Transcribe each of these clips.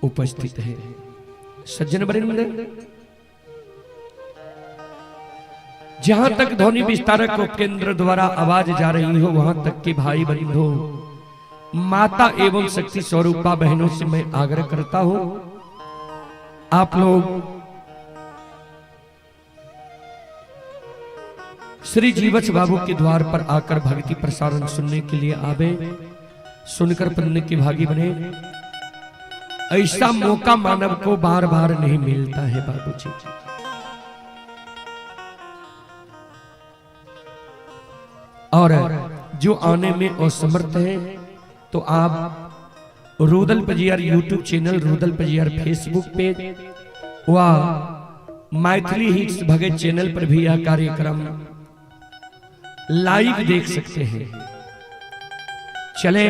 उपस्थित है। सज्जन वृंद, जहां तक ध्वनि विस्तारक उपकेंद्र द्वारा आवाज जा रही हो, वहां तक के भाई बंधु, माता एवं शक्ति स्वरूपा बहनों से मैं आग्रह करता हूं, आप लोग श्री जीवछ बाबू के द्वार पर आकर भक्ति प्रसारण सुनने के लिए आवे, सुनकर पुण्य के भागी बने। ऐसा मौका मानव को बार बार नहीं मिलता है बाबूजी। और जो आने में असमर्थ है तो आप Rudal Pajiyar YouTube channel, Rudal Pajiyar Facebook page व मैथिली हिट्स भगत चैनल पर भी यह कार्यक्रम लाइव देख सकते हैं। चले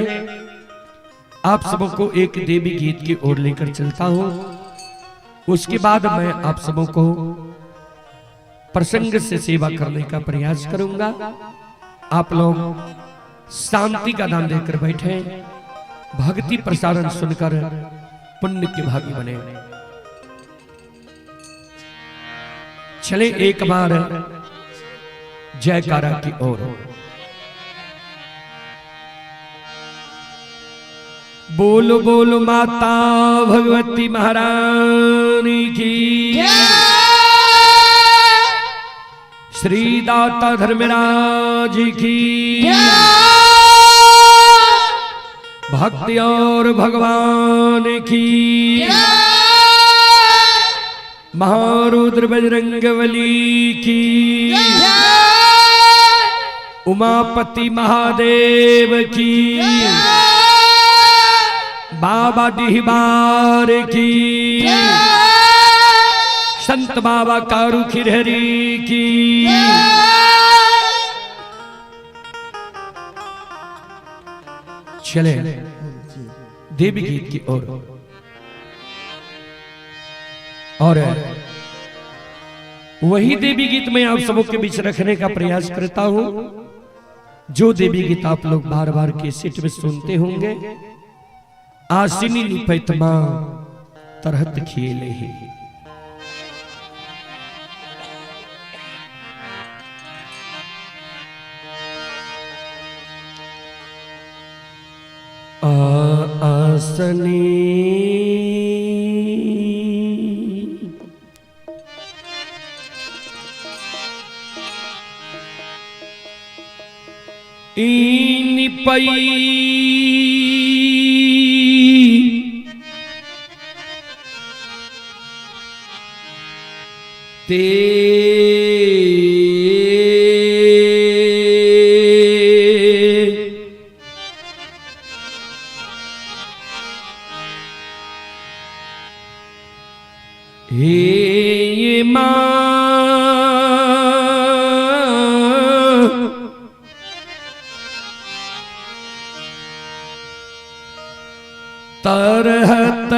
आप सबों को एक देवी गीत की ओर लेकर चलता हूं, उसके बाद मैं आप सबों को प्रसंग से सेवा करने का प्रयास करूंगा। आप लोग शांति का दान देकर बैठे, भक्ति प्रसारण सुनकर पुण्य के भागी बने। चले एक बार जयकारा की ओर। बोलो बोलो माता भगवती महारानी की, श्री दाता धर्मराज की, भक्ति और भगवान की, महारुद्र बजरंगबली की, उमापति महादेव की, बाबा डिहबार की, संत बाबा कारू खिरहरी की। चले देवी गीत की ओर। और वही देवी गीत मैं आप सबों के बीच रखने का प्रयास करता हूं, जो देवी गीत आप लोग बार बार कैसेट में सुनते होंगे। आसिनी निपैतमा तरहत खेले ही। आसनी निपई ते हे मां तरहत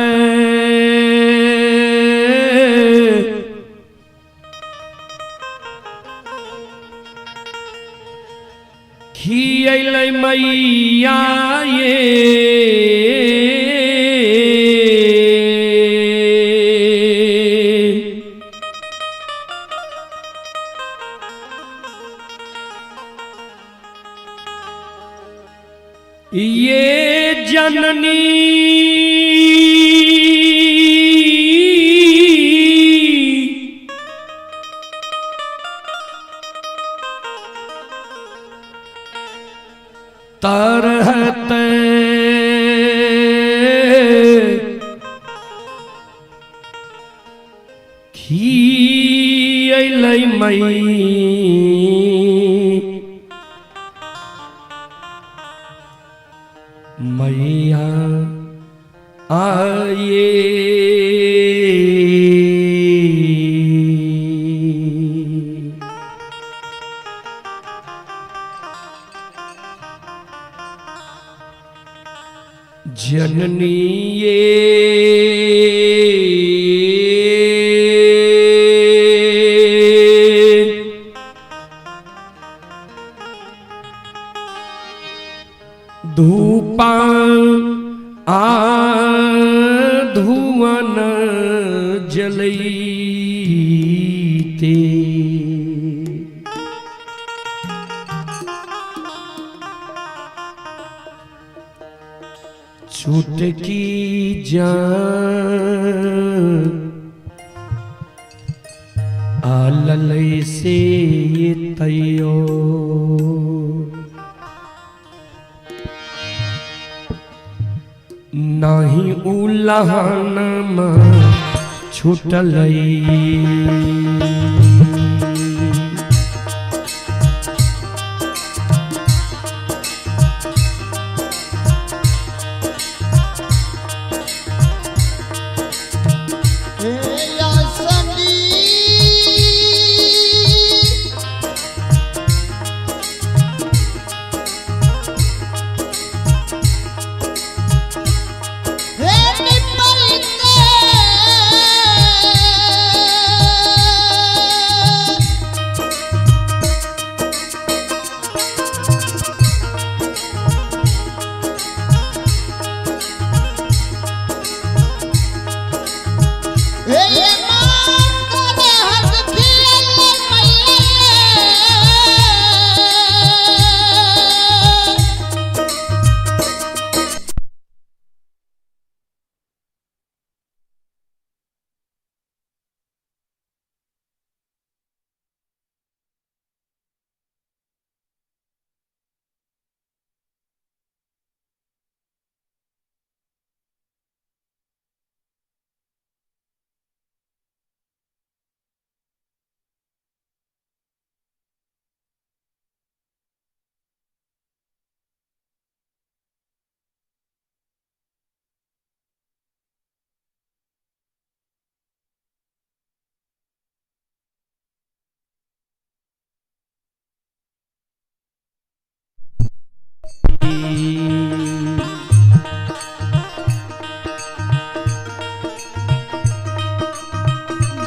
खियल मैया ये ये जननी तरहत खियल मई मैया आए। जननी ये धूपा आ धूना जलैते। छुटकी जान आललै से तैयो नाही उलहनमा छुटलै। हे आसनी हे निपलते हे माता हस खियल मैया।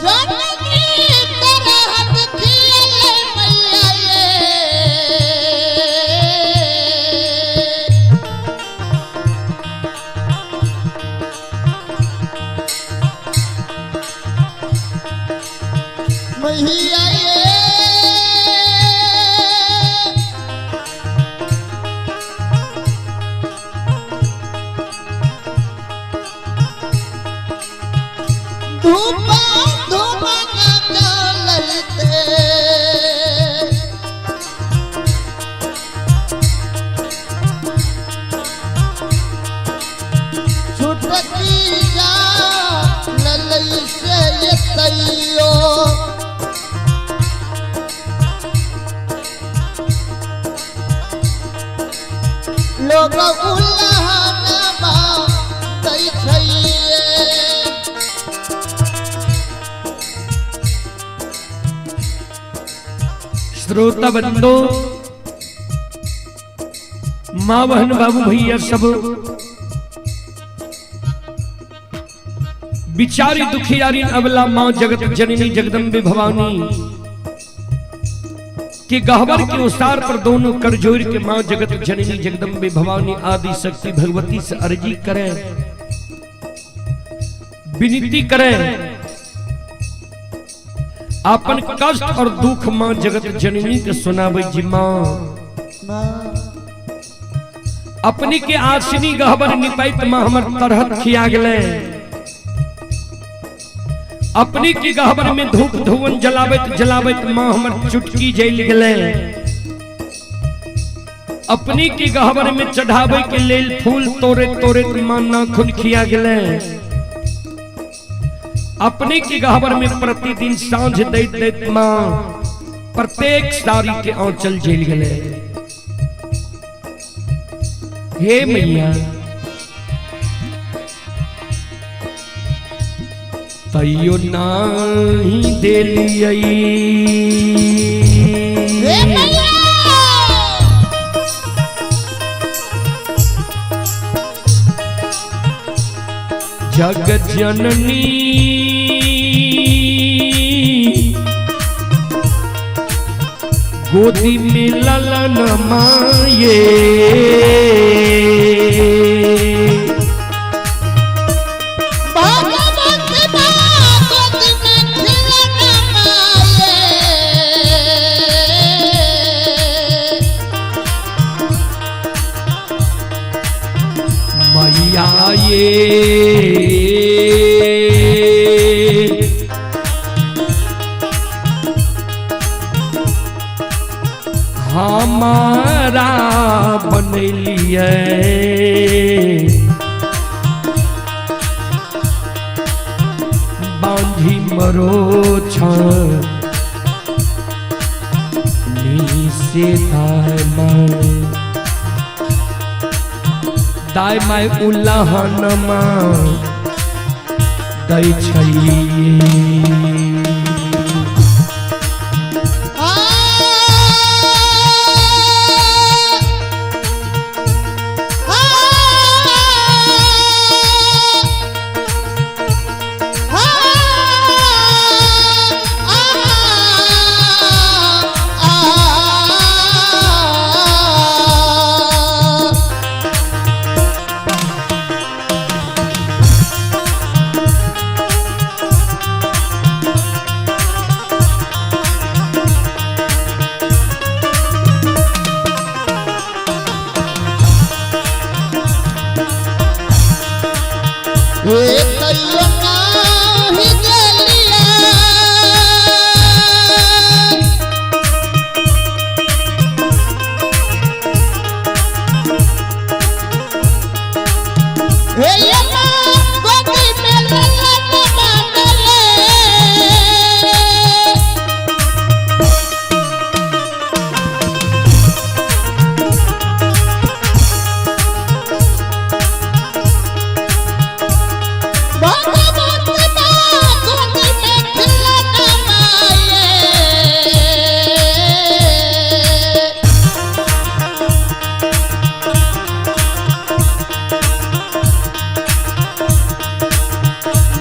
जननी तरहत खियल मैया ये। मैया ये। धूपा धूपा जलते छुटकी जा ललई से ये तैयो। लोग उल्हाना तै छैये। श्रोता बंधो, माँ बहन बाबू भैया सब बिचारी दुखियारी अबला माँ जगत जननी जगदम्बे भवानी के गहवर के उसार पर दोनों कर जोड़ के माँ जगत जननी जगदम्बे भवानी आदि शक्ति भगवती से अर्जी करें, विनती करें, अपन कष्ट और दुख माँ जगत जननी के सुनावे जी। माँ अपनी के आसनी गहबर निपाइत माँ हमर तरहत खिया गेले। अपनी के गहबर में धूप धुवन जलाबैत जलाबैत माँ हमर चुटकी जल गेले। अपनी के गहबर में चढ़ावे के लेल फूल तोड़े तोड़े माँ नाखून खिया गेले। अपने के गहबर में प्रतिदिन सांझ दैत दैत माँ प्रत्येक साड़ी के आंचल जल गेले। हे मैया तैयो नाही देलियै। हे मैया जग जननी गोदी में ललन माये। भगवत बागो बांझी मरो छा से दाय माय दाय माय उल्लहनमा दै छैये। तैयो नाही गेलिया। हे अम्मा, गोदी में ललन मानले। भगवत माँ गोदी में खिलन माये।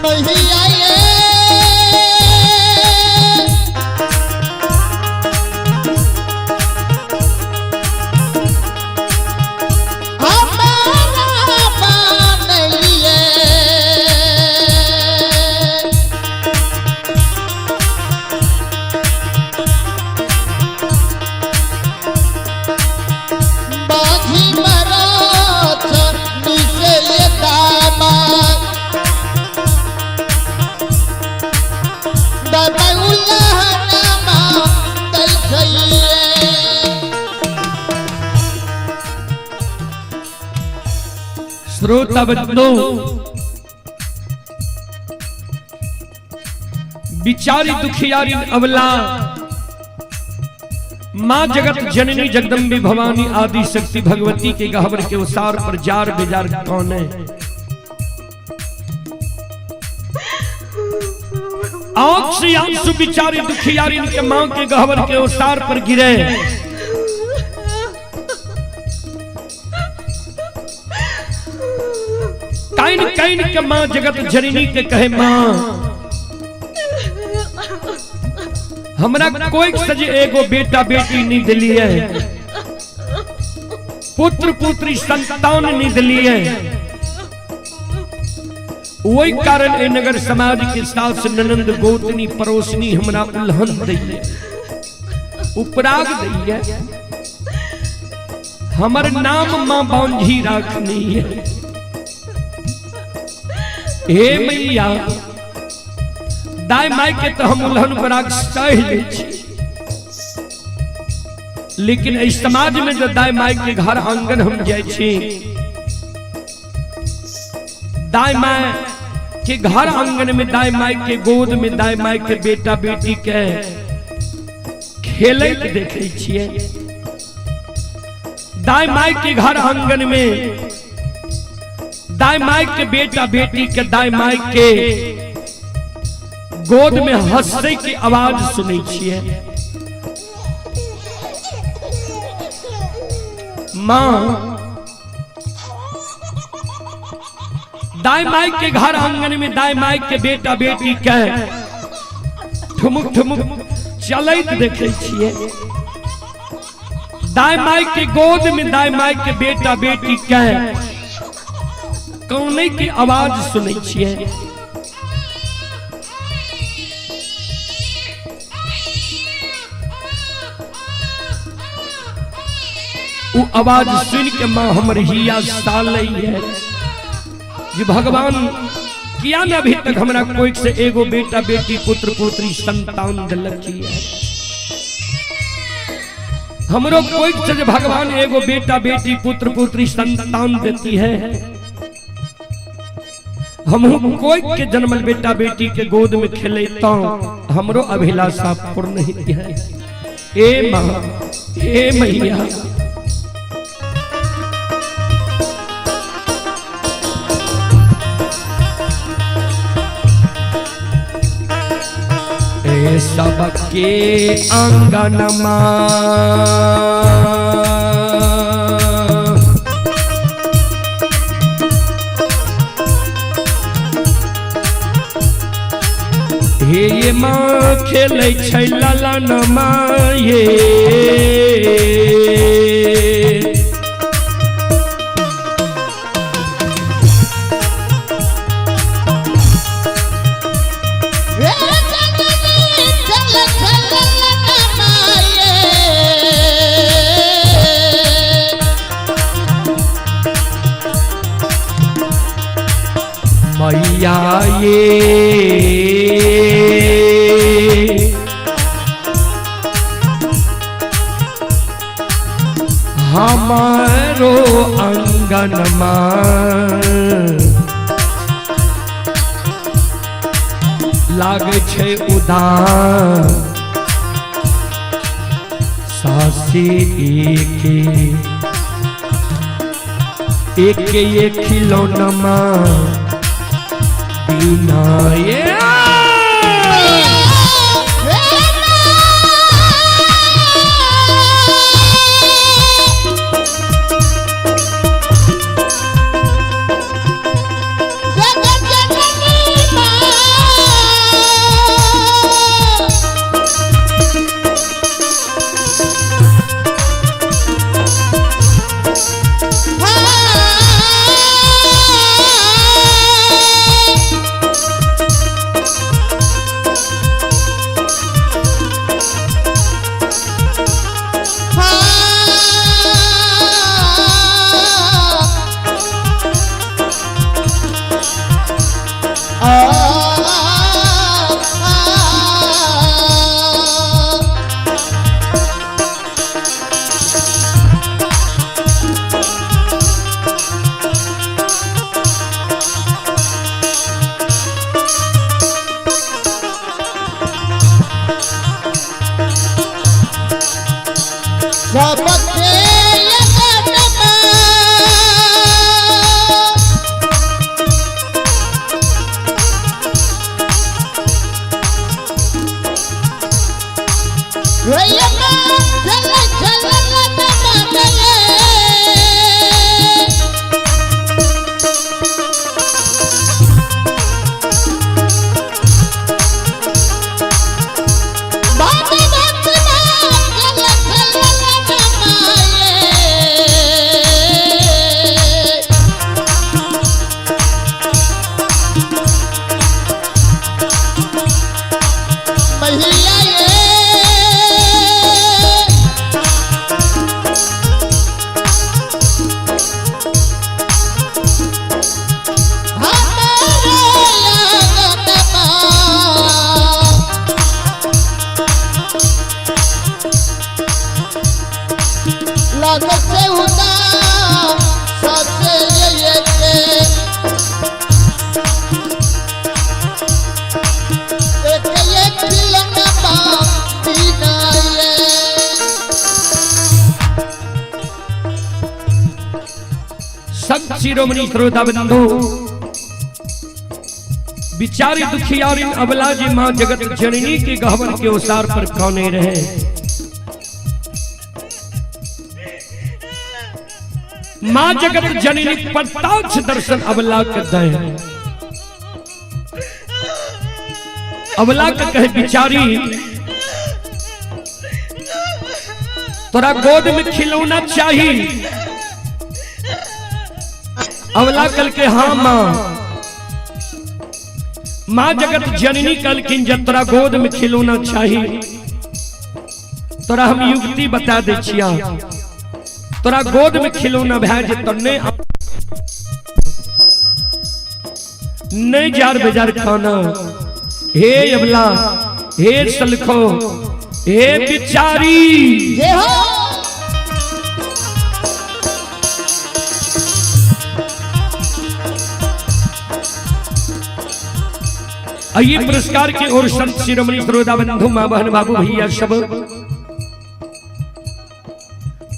नहीं आए। हमारा बान लिए। बाजी मरो से दामा दबउलहनमा दै छैये। श्रोता बंधु, बिचारी दुखियारी अवला माँ जगत जननी जगदम्बी भवानी आदि शक्ति भगवती के गहवर के उसार पर जार बेजार कौन है। आंख से आंसू बिचारी दुखियारी के माँ के गहवर के उसार पर गिरे। काइन काइन के माँ जगत जननी के कहे, माँ हमरा कोई सजे एगो बेटा बेटी नहीं दिलिए, पुत्र पुत्री संतान नहीं दिलिए, वही कारण ए नगर समाज के सास ननंद गोतनी पड़ोसनी हमरा उल्हन दैये, उपराग दैये, हमर नाम माँ बांझी राखनी है। हे मैया, दाय my के तो हम उल्हन उपराग सह लै छी, लेकिन एहि समाज में जो दाय my के घर आंगन हम जाइ छी, दाय my के घर आंगन में, दाय my के गोद में, दाय my के बेटा बेटी के खेलैत देखै छियै, दाय my के घर आंगन में दाय my के बेटा बेटी के दाय my के गोद में हंसै के आवाज सुनै छियै। माँ दाय my के घर आंगन में दाय my के बेटा बेटी के ठुमुक ठुमुक चलैत देखै छियै, दाय my के गोद में दाय my के बेटा बेटी के कौने के आवाज सुनै छियै। उ आवाज सुन के माँ हमर हिया सालै है जे भगवान किया ने अभी तक हमरा कोई से एगो बेटा बेटी पुत्र पुत्री संतान दिलक है। हमरो कोई से जे भगवान एगो बेटा बेटी पुत्र पुत्री संतान देती है, हमहू कोई के जन्मल बेटा बेटी के गोद में खेलता, हमरो अभिलाषा पूर्ण ही है। ए माँ, ए मैया, ए सबके अंगनमा हे ये माँ खेलै छै ललनमा ये। मैया ये हमारो अंगनमा लागै छै उदास, सासी एके एके ये खिलौनमा बिना ये। शिरोमणि श्रोता बंधु, बिचारी दुखियारी अबला जी मां जगत जननी के गहवर के ओसार पर कौने रहे। मां जगत जननी प्रत्यक्ष दर्शन अबला के दे। अबला के कहे बिचारी तोरा गोद में खिलौना चाहिए। अबला कल के हाँ मां। मां जगत जननी कलकिन जब तोरा गोद में खिलौना चाहिए तोरा हम युक्ति बता दे छिया, तोरा गोद में खिलौना भै जेतौ, नहीं जार बेजार खाना। हे अबला, हे सलखो, हे बिचारी, आइए पुरस्कार के और संत शिरोमणि श्रोता बंधु माँ बहन बाबू भैया सब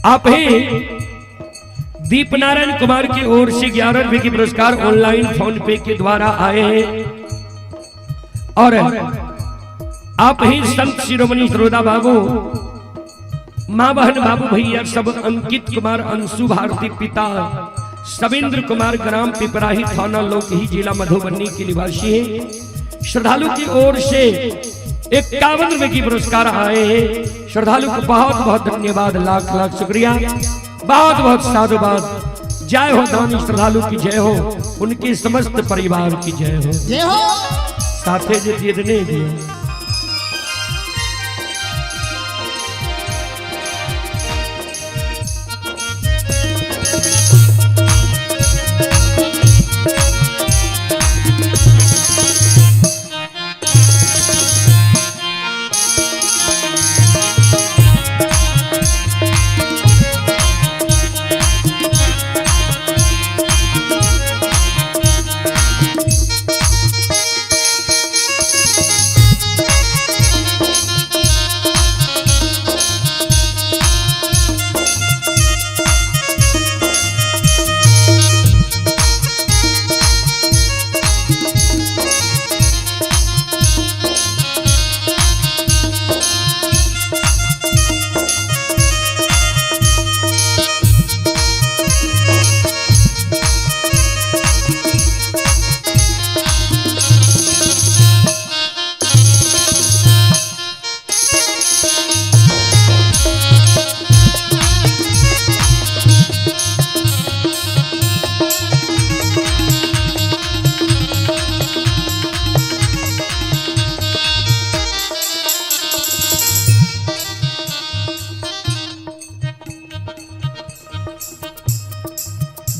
आप हैं दीपनारायण कुमार की ओर से 11 रुपए के पुरस्कार ऑनलाइन फोन पे के द्वारा आए हैं। और आप ही संत शिरोमणि श्रोता बाबू माँ बहन बाबू भैया सब अंकित कुमार अंशु भारती पिता सविंद्र कुमार ग्राम पिपराही थाना लोकही जिला मधुबनी के निवासी हैं। श्रद्धालु की ओर से 51 रुपए की पुरस्कार आए हैं। श्रद्धालु को बहुत बहुत धन्यवाद, लाख लाख शुक्रिया, बहुत बहुत साधुवाद। जय हो दानी श्रद्धालु की जय हो, उनके समस्त परिवार की जय हो। जय हो। साथे जे दिए नहीं दिए।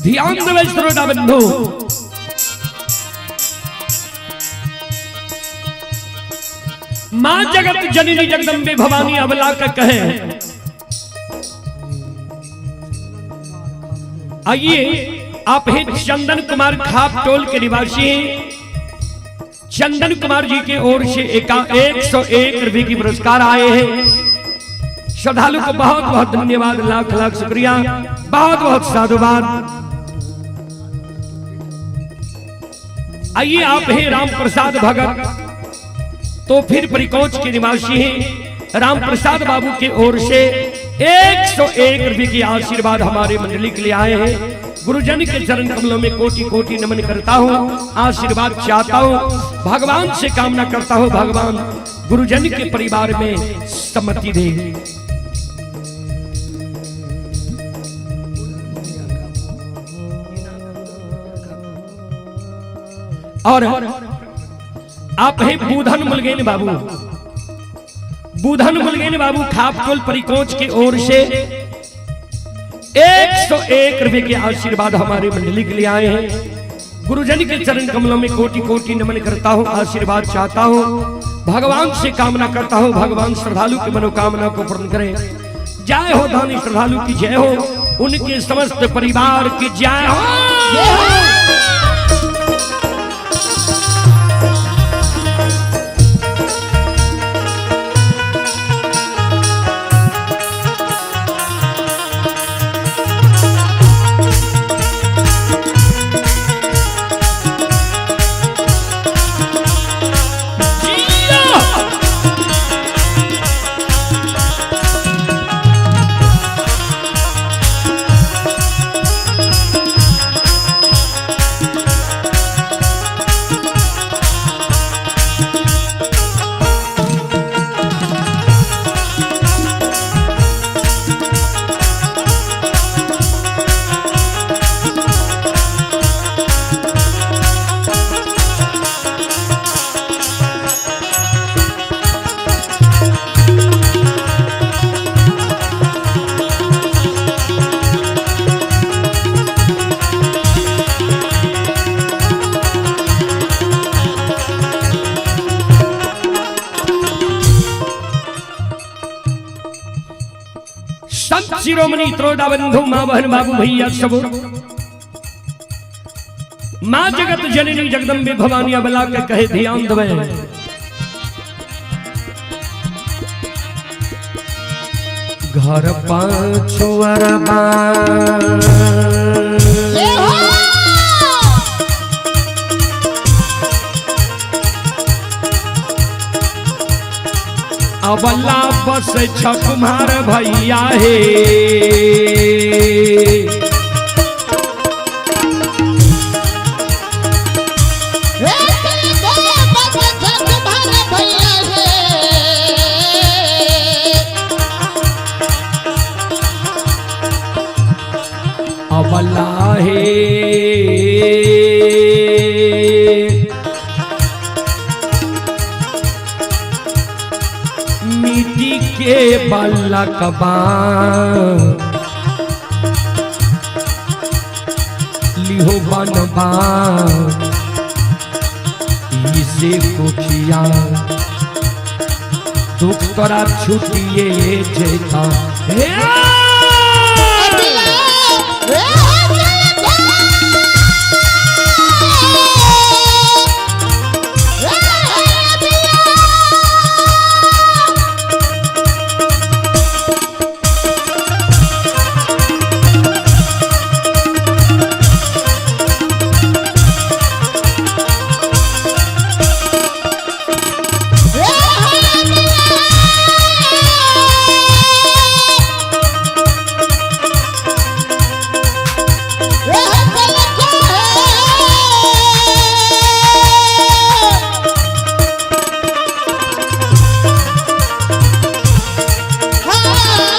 ध्यान देवे श्रोता बंधु, मां जगत जननी जगदम्बे भवानी अबला का कहे। आइए आप हैं चंदन कुमार खाप टोल के निवासी हैं। चंदन कुमार जी के ओर से 101 रुपए की पुरस्कार आए हैं। श्रद्धालु को बहुत बहुत धन्यवाद, लाख लाख शुक्रिया, बहुत बहुत साधुवाद। आइए आप हैं राम प्रसाद भगत, तो फिर परिकोच के निवासी हैं। राम प्रसाद बाबू के ओर से 101 रुपए की आशीर्वाद हमारे मंडली के लिए आए हैं। गुरुजन के चरण कमलों में कोटि कोटि नमन करता हूँ, आशीर्वाद चाहता हूँ, भगवान से कामना करता हूँ, भगवान गुरुजन के परिवार में सम्मति दे। और आप हैं बुधन मुलगेन बाबू, बुधन मुलगेन बाबू खापटोल परिकोच के ओर से 101 रुपए के आशीर्वाद हमारे मंडली के लिए आए हैं। गुरुजन के चरण कमलों में कोटि कोटि नमन करता हूँ, आशीर्वाद चाहता हूँ, भगवान से कामना करता हूँ, भगवान श्रद्धालु की मनोकामना को पूर्ण करें। जय हो दानी श्रद्धालु की जय हो, उनके समस्त परिवार की जय हो। संत शिरोमणि त्रोदा बंधु माँ बहन बाबू भैया सब माँ जगत जननी जगदम्बे भवानी अबला के कहे ध्यान देवे। घर पाछुअरबा जय हो। अबला बस छ कुम्हार भैया हे। हे चल गो बस छठ भर भैया हे। अबला हे मिट्टी के बलकबा लिहो बनबा इसे कोखिया दुख तोरा छुटिए जेता हे। अबला हे चल गो हे अबला।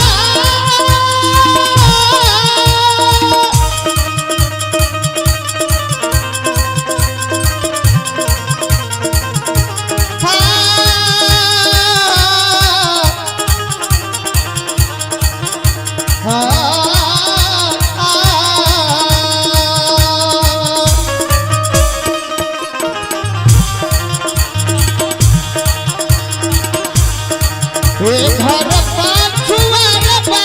हे घर पाछुअरबा।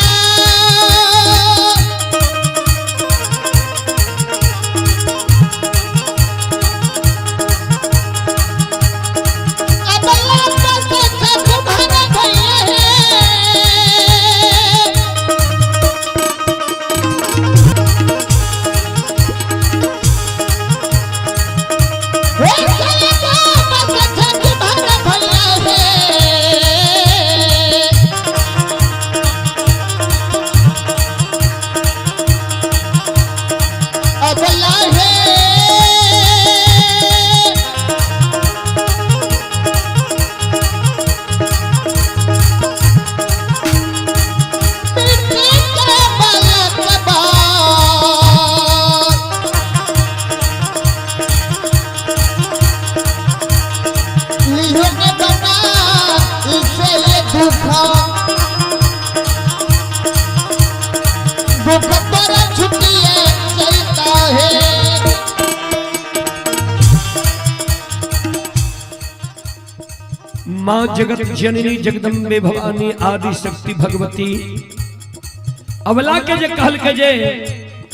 अबला बस छठ भर भैया हे। हे चल गो बस छठ भर भैया हे। अबला हे। मिट्टी के बलकबा। लिहो ने बना इसे ये दुखा दुख पर छुटिए चलता है। माँ जगत जननी जगदम्बे भवानी आदि शक्ति भगवती अबला के जे कहल के जे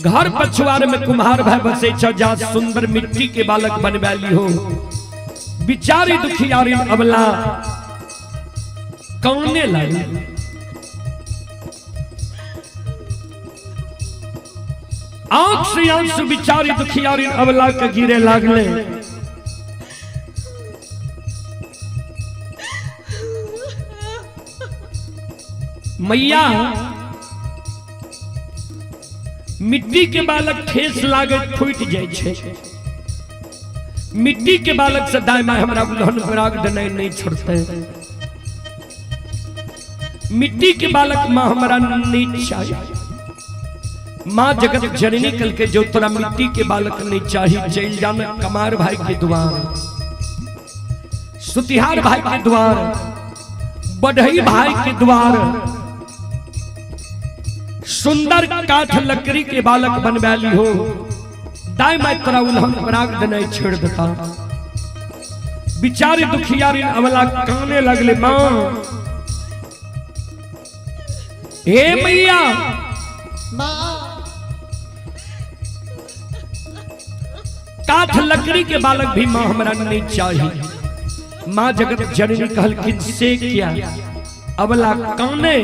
घर पछुआर में कुम्हार भाई बसे छ जा सुंदर मिट्टी के बालक बनवा ली हो। बिचारी दुखियारी अबला कौने लाई आंख से आंसू बिचारी दुखियारी अबला के गिरे लागले। मैया मिट्टी के बालक ठेस लागे फूट जाए छे। मिट्टी के बालक से दाय माय हमरा उल्हन पराग देनाइ नहीं छोड़ते। मिट्टी के बालक माँ हमरा नहीं चाहिए। माँ जगत जननी कल के जो तोरा मिट्टी के बालक नहीं चाहिए चल जाना कमार भाई के द्वार, सुतिहार भाई के द्वार, बढ़ई भाई के द्वार, सुंदर काठ लकड़ी के बालक बनवा ली हो। दाई माई तोरा उल्हन पराग देनाइ छोड़ देता। बिचारी दुखियारी अवला काने लगले माँ हे मैया माँ। काठ लकड़ी के बालक भी माँ हमरा नहीं चाहिए। माँ जगत जननी कहलखिन से क्या? अबला काने।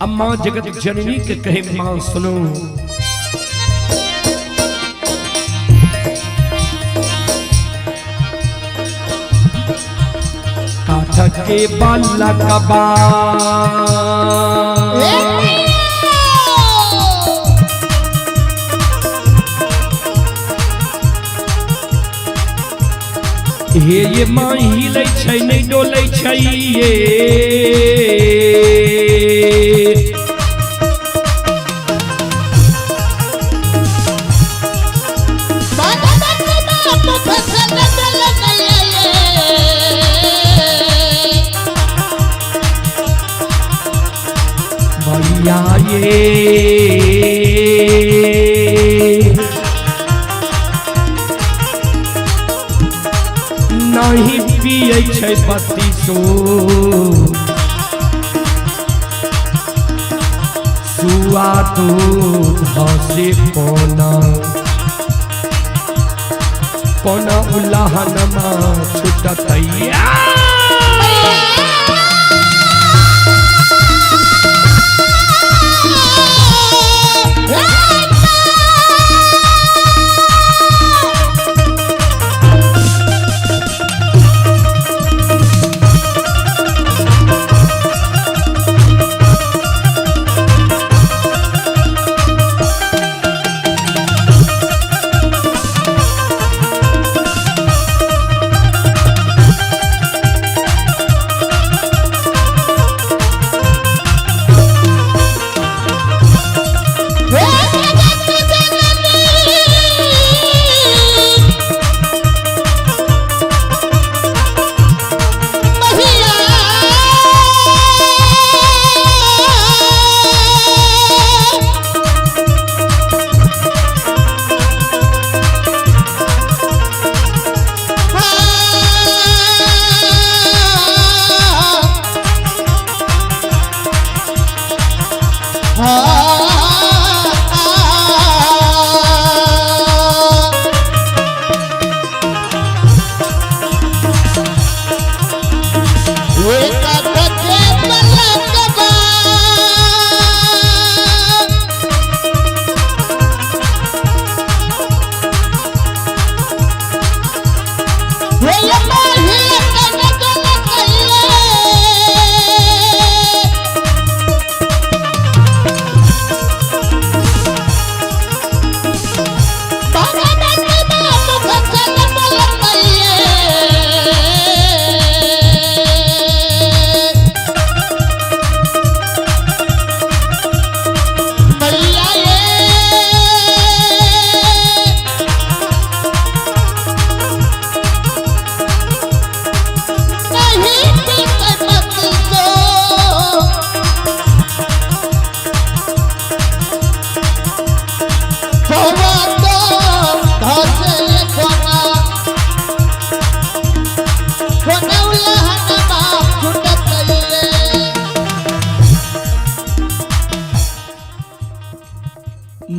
अब माँ जगत जननी के कहे माँ सुनो, काठ के बालक बा हे ये माँ हिलै छै नहि डोलै छै ये। मैया ये नहीं पियै छै बत्तीसो सुआ दूध हसे कोना कोना उल्लाहनमा छुटतैया।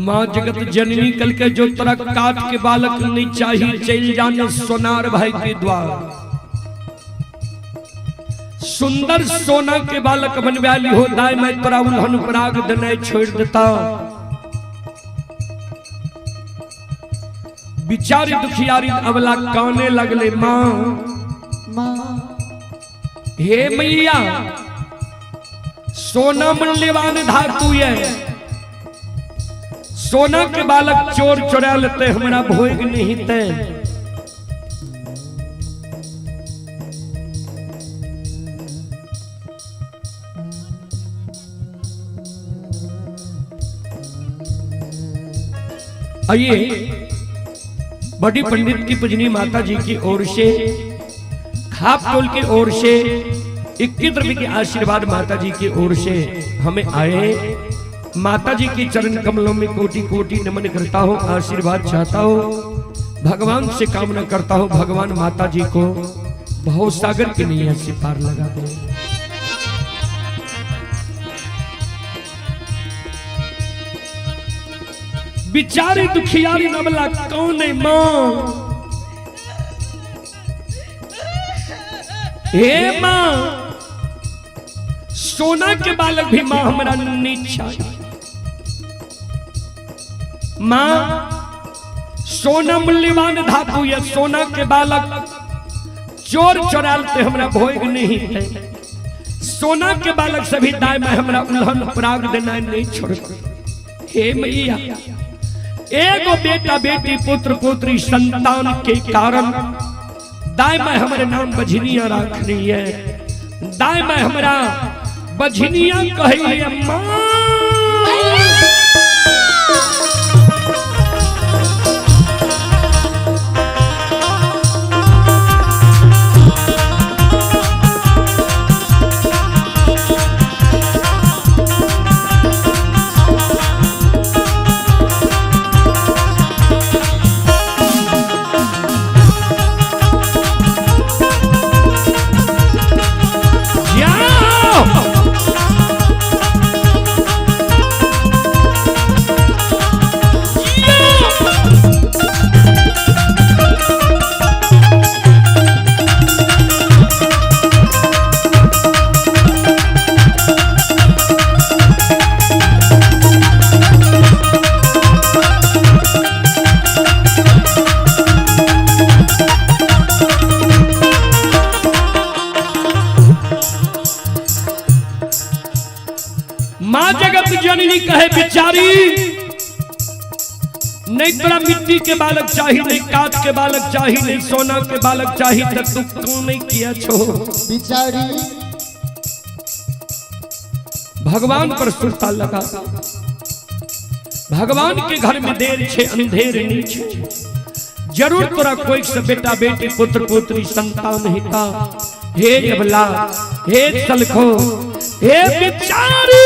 माँ जगत जननी कल के जो तरह काट के बालक नहीं चाहिए चल जाने सोनार भाई के द्वार। सुंदर सोना के बालक बनवाली हो दाय मैं तोरा उल्हन पराग देने छोड़ देता। बिचारी दुखियारी अबला काने लगले माँ हे मैया सोना मूल्यवान धातु है, सोना के बालक चोर चोरा लेते हमरा भोग नहीं ते। आइए बड़ी पंडित की पूजनी माता जी की ओर से खाप टोल की ओर से 21 रुपए के आशीर्वाद माता जी की ओर से हमें आए। माता जी के चरण कमलों में कोटि कोटि नमन करता हूँ, आशीर्वाद चाहता हूँ, भगवान से कामना करता हूँ भगवान माता जी को भव सागर की नैया से पार लगा दे। बिचारी दुखियारी नमला कौन है मां? हे माँ, सोना के बालक भी माँ हमरा नहीं चाहिए। माँ सोना मूल्यवान धातु या सोना के बालक चोर चोरालते हमरा भोग नहीं थे। सोना के बालक सभी दाय में हमरा उल्हन पराग देना नहीं छोड़। हे मैया, एगो बेटा बेटी पुत्र पुत्री संतान के कारण दाय में हमारे नाम बझनिया रखनी है। दाय में हमरा बझनिया कही है माँ। जाओ। माँ जगत जननी कहे बिचारी, नहीं तोरा मिट्टी के बालक चाहिए, नहीं कांच के बालक चाहिए, नहीं सोना के बालक चाहिए, तब तू क्यों नहीं किया छो? बिचारी भगवान पर सुरता लगा। भगवान के घर में देर छे अंधेर नहीं छे। जरूर तोरा कोई से बेटा बेटी पुत्र पुत्री संतान हिता। हे अबला, हे सलखो, हे बिचारी,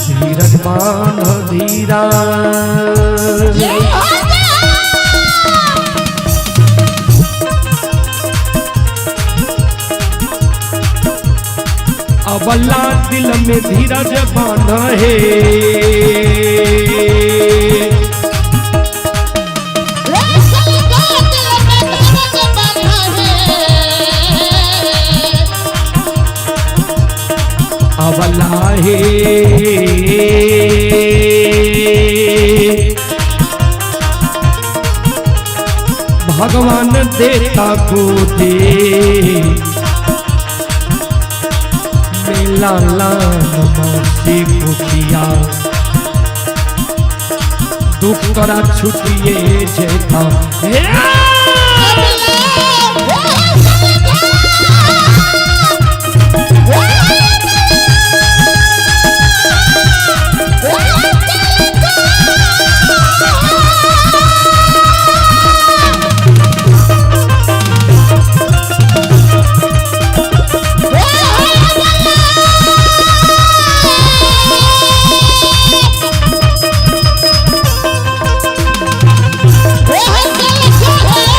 धीरज बांध धीरा। जय हो अबला दिल में धीरज बांध है। अबला हे भगवान देता को दे मेला लाल मौसी मुखिया दुख तोरा छुटिए जेता। हे Oh,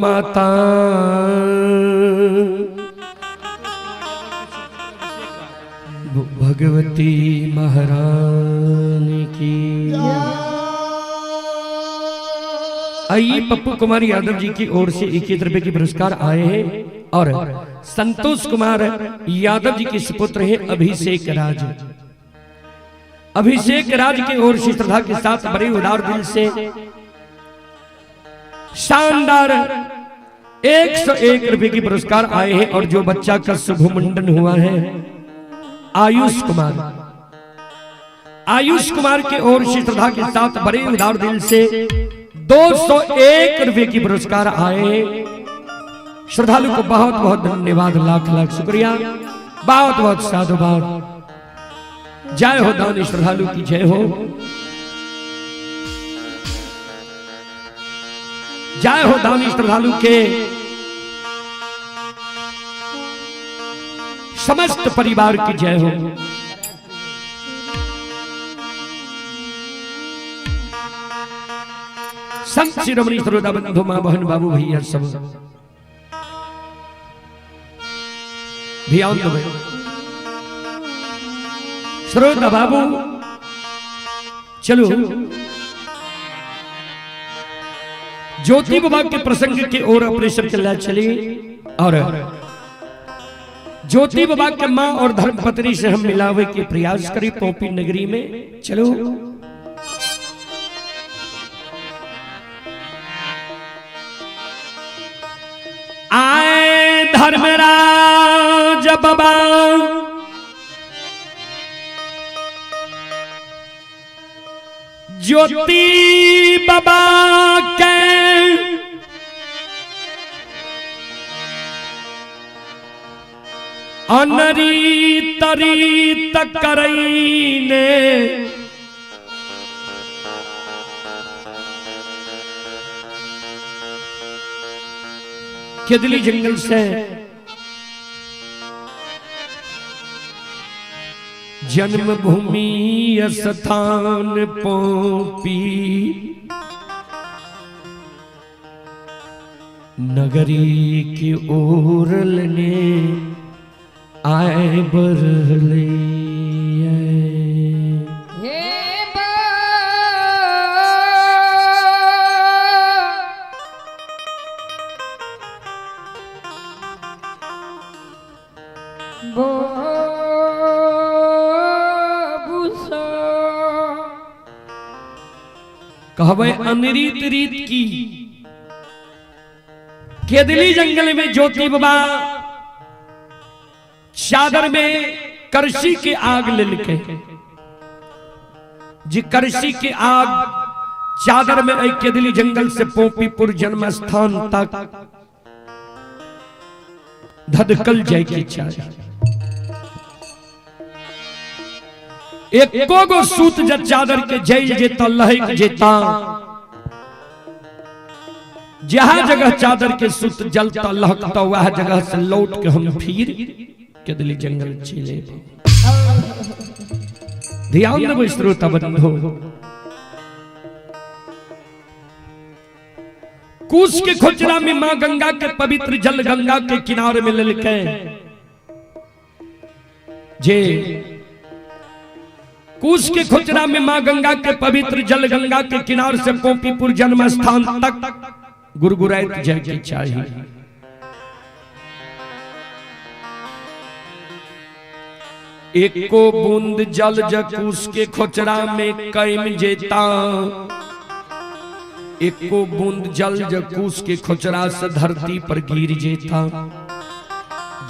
माता भगवती महारानी की। आइए पप्पू कुमार यादव जी की ओर से 21 रुपए के पुरस्कार आए हैं और संतोष कुमार यादव जी के सुपुत्र हैं अभिषेक राज। अभिषेक राज की ओर से श्रद्धा के साथ बड़े उदार दिल से शानदार 101 रुपए की पुरस्कार आए हैं। और जो बच्चा का शुभ मुंडन हुआ है आयुष कुमार, आयुष कुमार की ओर से श्रद्धा के साथ बड़े उदार दिल से 201 रुपए की पुरस्कार आए। श्रद्धालु को बहुत बहुत धन्यवाद, लाख लाख शुक्रिया, बहुत बहुत साधुवाद। जय हो दानी श्रद्धालु की जय हो। जय हो दानी श्रद्धालु के समस्त परिवार की जय हो। संत शिरोमणि श्रोता बंधु मां बहन बाबू भैया सब ध्यान दो। श्रोता बाबू चलो ज्योति बाबा के प्रसंग के ओर अपने सब चला चली और ज्योति बाबा के मां और धर्मपत्नी से हम मिलावे के प्रयास करी पोपी नगरी में। चलो आए धर्मराज बाबा ज्योति बाबा के अनरी तरी तकरईने केदली जंगल से जन्मभूमि स्थान पोपी नगरी की ओर लेने आए बरले। कहवे अनरीत रीत की केदली जंगल में ज्योति बाबा चादर में करसी की आग ललके जी, करसी की आग चादर में केदली जंगल से पोपीपुर जन्म स्थान तक धधकल जाए की चाहे। एको गो सूत जब चादर के जल जेता लहक जेता, जहां जगह चादर के सूत जलता लहकता वह जगह से लौट के हम फिर केदली जंगल चले। ध्यान देबो श्रोता बंधु, कुश के खोचरा में मां गंगा के पवित्र जल गंगा के किनारे में ललके जे कुश के खोचरा में मां गंगा के पवित्र जल गंगा के किनार से पोपीपुर जन्म स्थान तक गुरगुराइत जाए के चाहिए। एको बूंद जल जकूस के खोचरा में कैम जेता, एको बूंद जल जकूस के खोचरा से धरती पर गिर जेता।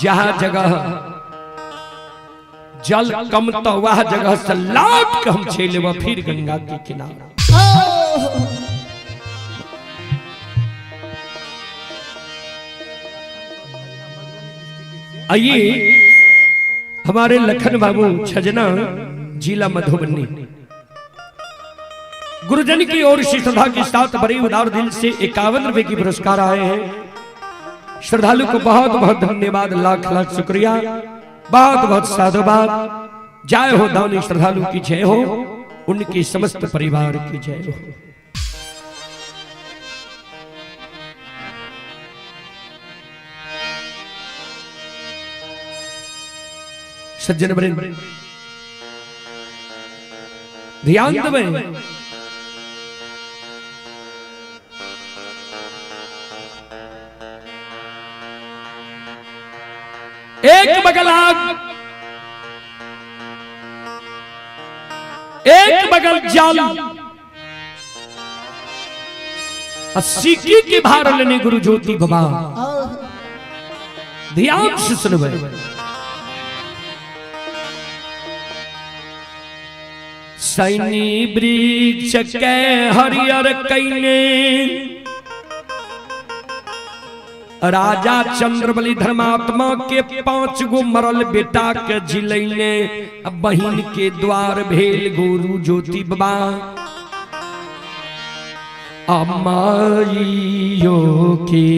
जहां जगह जल कम तो वह जगह से लौट के हम चले फिर गंगा के किनारे। आइए हमारे लखन बाबू छजना जिला मधुबनी गुरुजन की ओर से श्रद्धा के साथ बड़े उदार दिल से 51 रुपए की पुरस्कार आए हैं। श्रद्धालु को बहुत बहुत धन्यवाद, लाख लाख शुक्रिया, बहुत बहुत साधुवाद। जय हो दानी श्रद्धालु की जय हो, उनके समस्त परिवार की जय हो। सज्जन वृंद ध्यान देबै। एक बगल आग, एक बगल जल, आ सिक्की के भार लेने गुरु ज्योति बाबा। ध्यान से सुनबै। सैनी वृक्ष के हरियर कैने राजा चंद्रबली धर्मात्मा के 5 गो मरल बेटा के जिलैने, बहिन के द्वार भेल गुरु ज्योति बाबा। अमाइयो के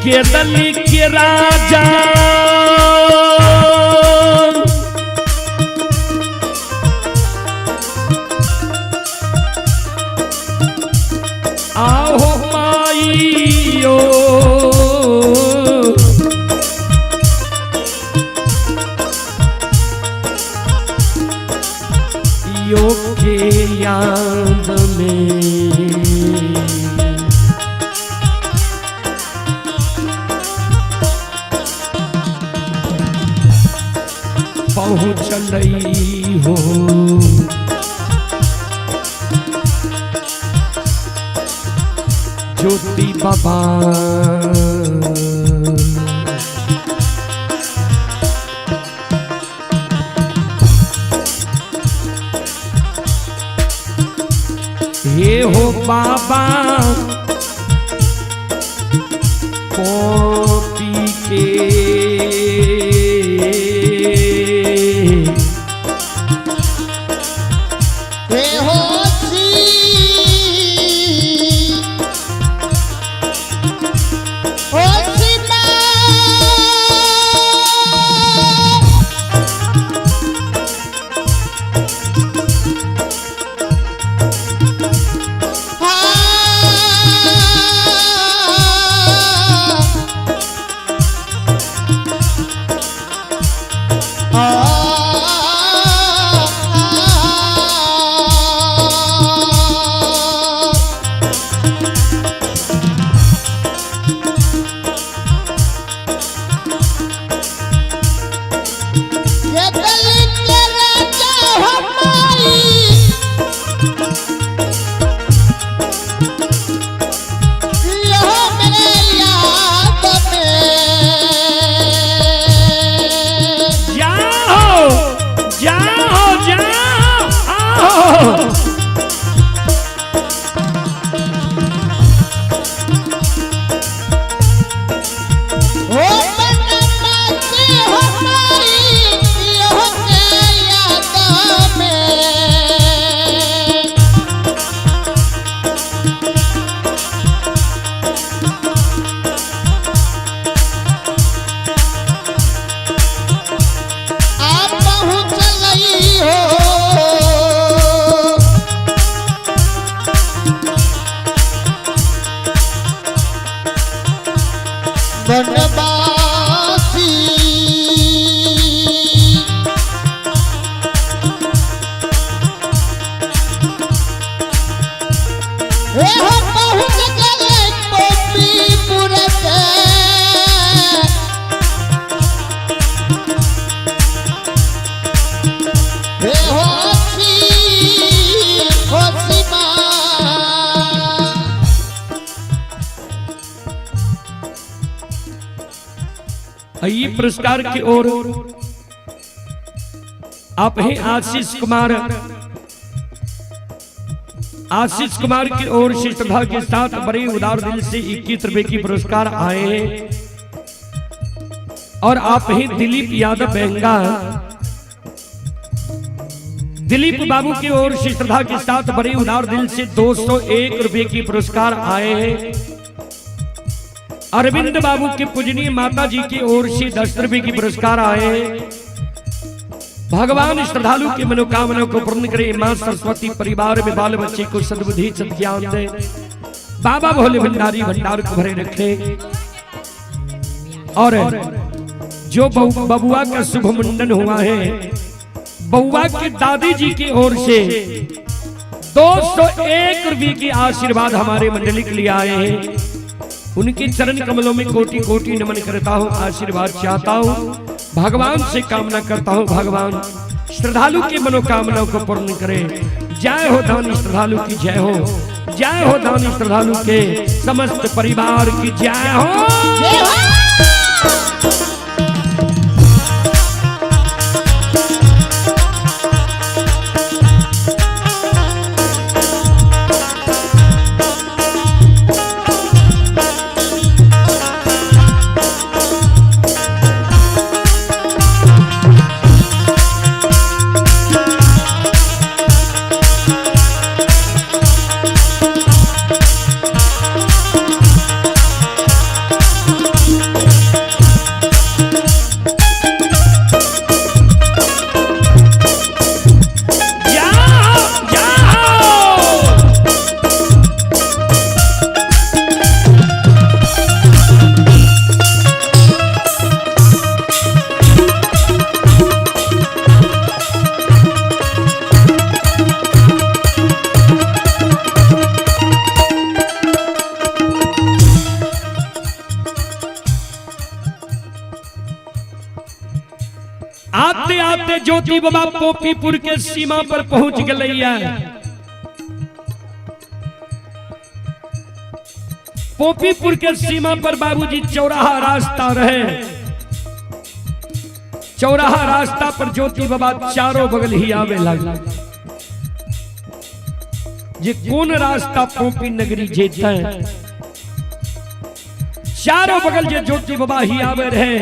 केदली के राजा आहो माइयो, यो के याद में पहुँचलई हो। ज्योति बाबा हे हो बाबा कॉपी के ये पुरस्कार की ओर आप हैं आशीष कुमार। आशीष कुमार की ओर से श्रद्धा के साथ बड़े उदार दिल से 21 रुपए की पुरस्कार आए हैं। और आप हैं दिलीप यादव बेंगा, दिलीप बाबू की ओर से श्रद्धा के साथ बड़े उदार दिल से 201 रुपए की पुरस्कार आए हैं। अरविंद बाबू के पूजनीय माता जी की ओर से 10 रुपए की पुरस्कार आए। भगवान श्रद्धालु की मनोकामना को पूर्ण करे। मां सरस्वती परिवार में बाल बच्चे को सद्बुद्धि सद्ज्ञान दे। बाबा भोले भंडारी भंडार को भरे रखे। और जो बबुआ का शुभ मुंडन हुआ है, बउआ के दादी जी की ओर से 201 रुपये की आशीर्वाद हमारे मंडली के लिए आए हैं। उनके चरण कमलों में कोटि कोटि नमन करता हूँ, आशीर्वाद चाहता हूँ, भगवान से कामना करता हूँ, भगवान श्रद्धालु की मनोकामनाओं को पूर्ण करे। जय हो दानी श्रद्धालु की जय हो, जय हो दानी श्रद्धालु के समस्त परिवार की जय हो। जय हो। जाओ जाओ। आते आते ज्योति बाबा पोपीपुर के सीमा पर पहुंच गए। पोपीपुर के सीमा पर बाबूजी चौराहा रास्ता रहे। चौराहा रास्ता पर ज्योति बाबा चारों बगल ही आवे लगा। जे कौन रास्ता पोपी नगरी जेता है, चारों बगल जे ज्योति बाबा ही आवे रहे।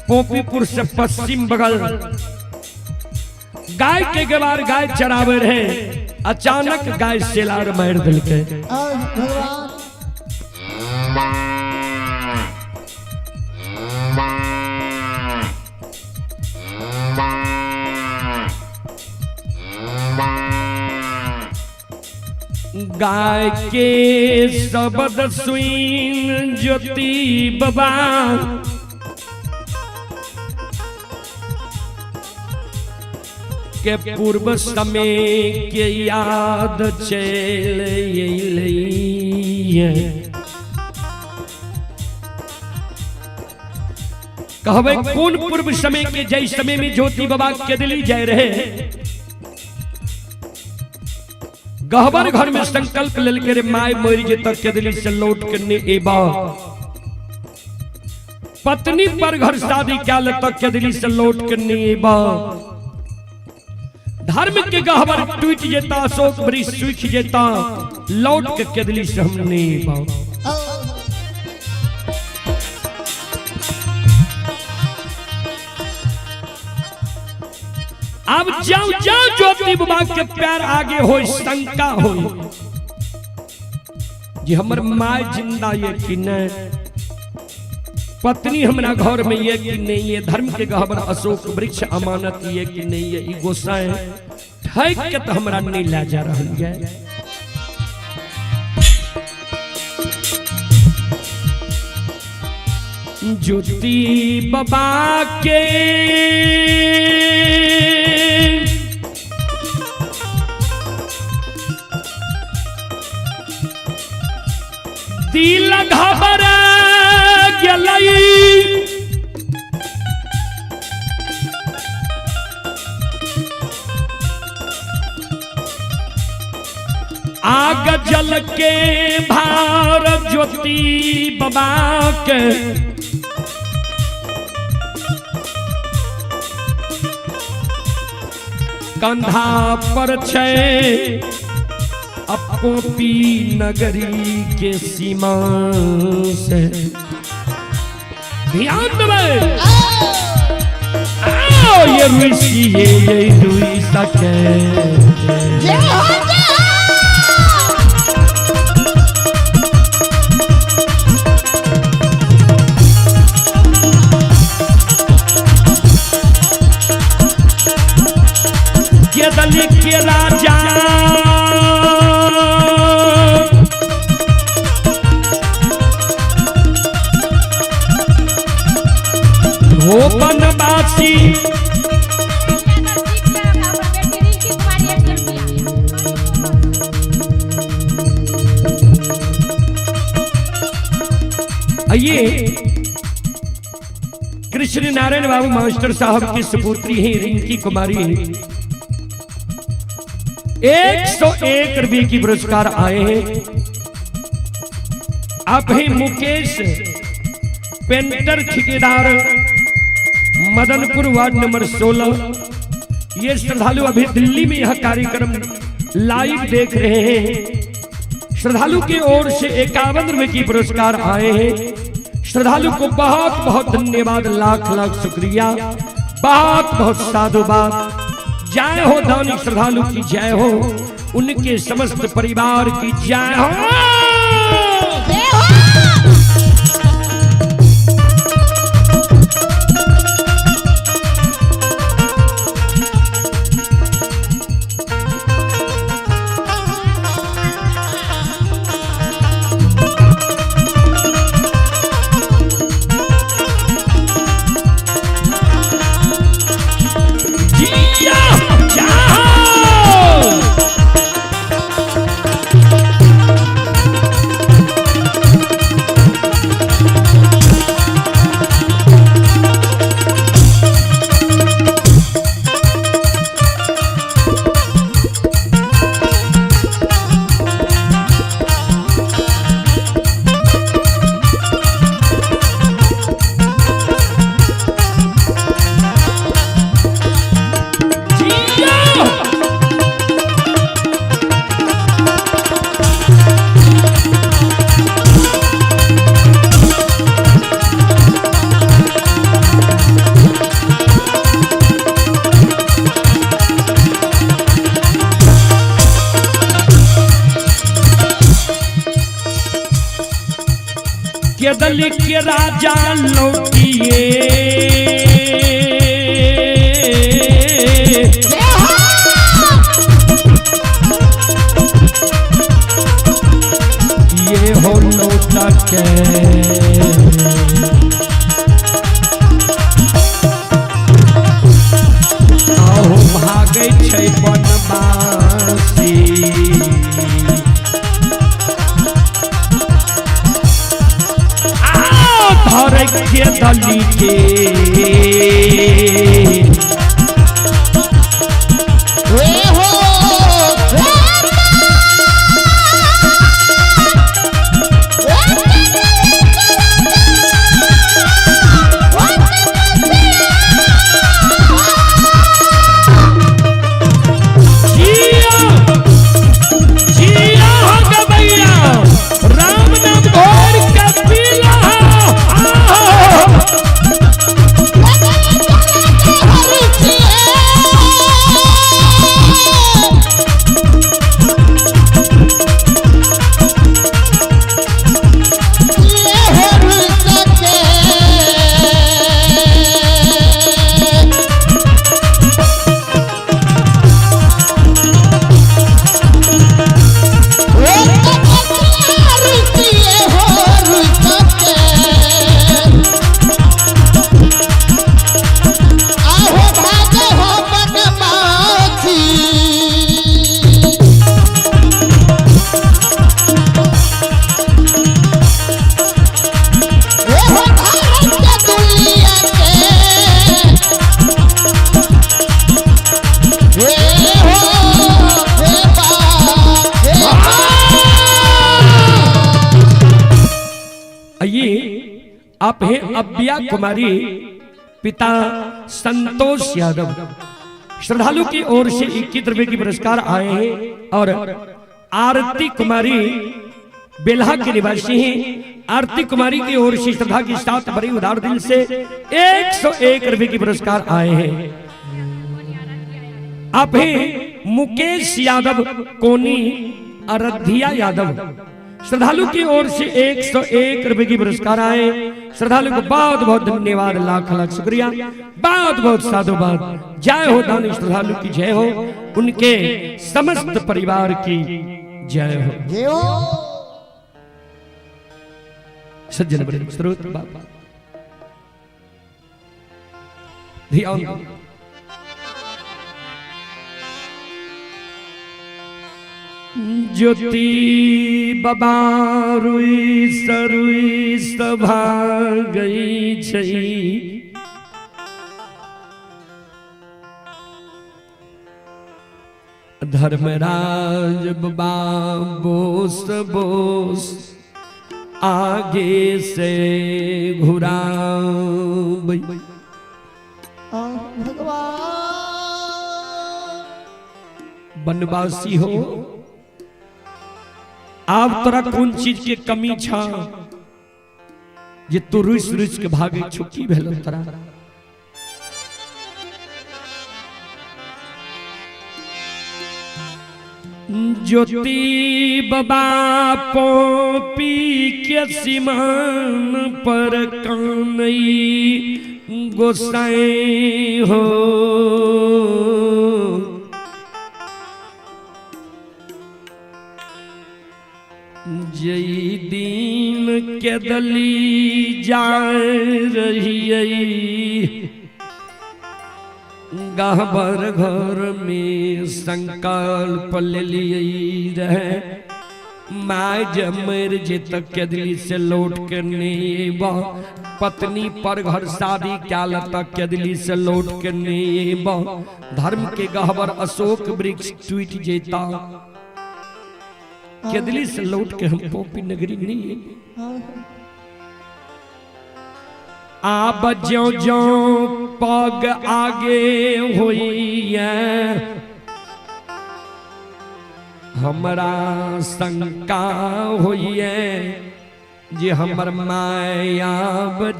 पोपीपुर से पश्चिम बगल गाय के गवार गाय चरावे रहे। अचानक गाय सेलार मार दिल के। आह, भगवान। गाय के शब्द सुन ज्योति बाबा के पूर्व समय के याद चल अयलैये। कहबै कोन पूर्व समय के जय समय में ज्योति बाबा के दिली जाय रहे। गहबर घर में संकल्प लेलके रे my मरि जे तक के दिली से लौट के ने एबा। पत्नी पर घर शादी क्या ले तक के दिली से लौट के ने एबा। धर्म के गहबर टूट जेता, अशोक वृक्ष सूख जेता, लौट के केदली से हम नहीं एबा। आह, अब जाओ जाओ ज्योति बाबा के प्यार आगे हो, शंका हो जी हमर my जिंदा ये कि नहीं, पत्नी हमरा घर में ये कि नहीं ये, धर्म के गहबर अशोक वृक्ष अमानत ये कि नहीं ये, ई गोसाई ठैक के तो हमरा नहीं ला जा रहा है। ज्योति बाबा के दिल घबरा गेलै। आग जल के भार ज्योति बाबा के कंधा पर छै अपोपी नगरी के सीमा से। ध्यान देबै। आओ ये ऋषि ये रुई सके। जय हो जय हो। आइए कृष्ण नारायण बाबू मास्टर साहब की सुपुत्री हैं रिंकी कुमारी। 101 रुपये की पुरस्कार आए हैं। आप हैं मुकेश पेंटर ठेकेदार, मदनपुर वार्ड नंबर 16। ये श्रद्धालु अभी दिल्ली में यह कार्यक्रम लाइव देख रहे हैं। श्रद्धालु की ओर से 51 रुपए की पुरस्कार आए हैं। श्रद्धालु को बहुत बहुत धन्यवाद, लाख लाख शुक्रिया, बहुत बहुत साधुवाद। जय हो दानी श्रद्धालु की जय हो, उनके समस्त परिवार की जय हो। जय हो। जिया जाओ। जिया। केदल के राजा लौटिए, जय हो। ये हो लौटा के आहो भागै छै बनवासी। आओ धरै के दली के हे हो हे जिया जिया हो गवैया, राम नाम घोर कपिला। आहो भागे हो बनवासी। हे हो भारत के दुनिया के, हे हो हे बा हे बा। आइए आप हैं अब्बिया कुमारी, पिता संतोष यादव। श्रद्धालु की ओर से 21 रुपए की पुरस्कार आए हैं। और आरती कुमारी बेल्हा के निवासी हैं। आरती कुमारी की ओर से श्रद्धा के साथ बड़ी उदार दिल से 101 रुपए की पुरस्कार आए हैं। आप हैं मुकेश यादव कोनी अरधिया यादव। श्रद्धालु की ओर से 101 रुपए की पुरस्कार आए। श्रद्धालु को बहुत बहुत धन्यवाद, लाख लाख शुक्रिया, बहुत बहुत साधुवाद। जय हो दानी श्रद्धालु की जय हो, उनके समस्त परिवार की जय हो। जय हो। सज्जन बड़े स्रोत बाबा ध्यान दो। ज्योति बाबा रुई सरुई सभा गई छै। धर्मराज बाबा बोस बोस आगे से घुरा। भगवान बनवासी हो, आब तोरा कोन चीज के कमी छा जे तू रुस रुस के भागे छो? की भेल तोरा? ज्योति बाबा पोपी के सीमान पर कानई गोसाई हो। जई दिन के दली जाए रहिए गहबर घर में संकल्प लिए रहे my जब मर जे तक के दिल्ली से लौट के नहीं, पत्नी पर घर शादी क्या तक के दिल्ली से लौट के नहीं, धर्म के गहबर अशोक वृक्ष टूट जेता के दिल्ली से लौट के हम पोपी नगरी नहीं। आब ज्यो ज्यो पग आगे हुई हमरा शंका हुई जे हमर माया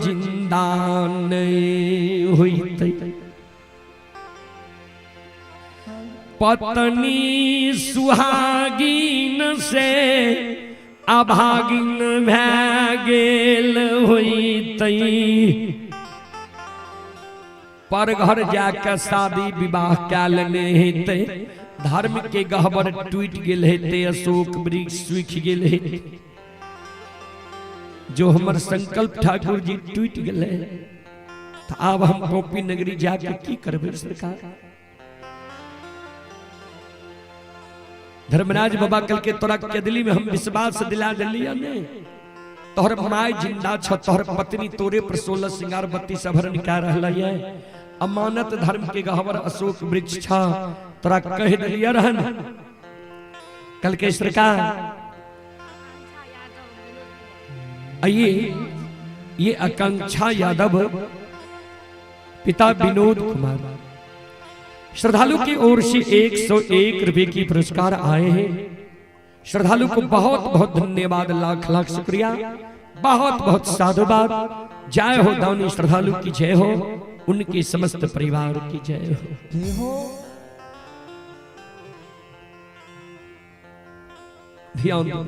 जिंदा नहीं हुई। पत्नी सुहागिन से अभागिन भै गेल हुई पर घर जाके शादी विवाह कै लेने हेतै, धर्म के गहबर टूट गेल हेतै, अशोक वृक्ष सूखि गेल हेतै। जो हमर संकल्प ठाकुर जी टूट गेलै तो आब हम गोपी नगरी जाके की करबै सरकार? धर्मराज बाबा कल के तोरा केदली में हम विश्वास दिला दिलिया ने, तोहर my जिंदा छ, तोहर पत्नी तोरे पर 16 श्रृंगार 32 आभरण कै रहलै है, अमानत धर्म के गहवर अशोक वृक्ष छ, तोरा कह दिलिया रहन। कल के सरकार आइए, ये आकांक्षा यादव पिता विनोद कुमार श्रद्धालु की ओर से 101 रुपए की पुरस्कार आए हैं। श्रद्धालु को बहुत बहुत धन्यवाद, लाख लाख शुक्रिया, बहुत बहुत साधुवाद। जय हो दानी श्रद्धालु की जय हो, उनके समस्त परिवार की जय हो। ध्यान दो।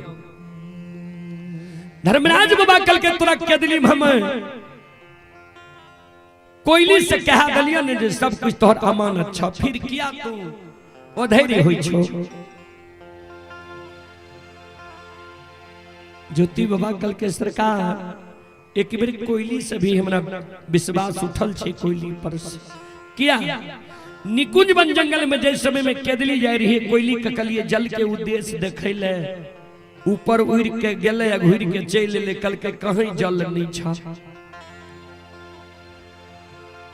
धर्मराज बाबा कल के तोरा के दिली हम कोयली से कहा दलिया ने जे सब कुछ तोहर अमानत छ, फिर किया तू अधैर्य होई छो? ज्योति बाबा कल के सरकार एक बेर कोयली से भी हमरा विश्वास उठल छे कोयली पर से। किया निकुंज वन जंगल में जै समय में केदली जाय रही कोयली के कलिए जल के उद्देश्य देखैले ऊपर उड़ के गेले आ घुर के चलि एलै, कल के कहीं जल नहीं छा,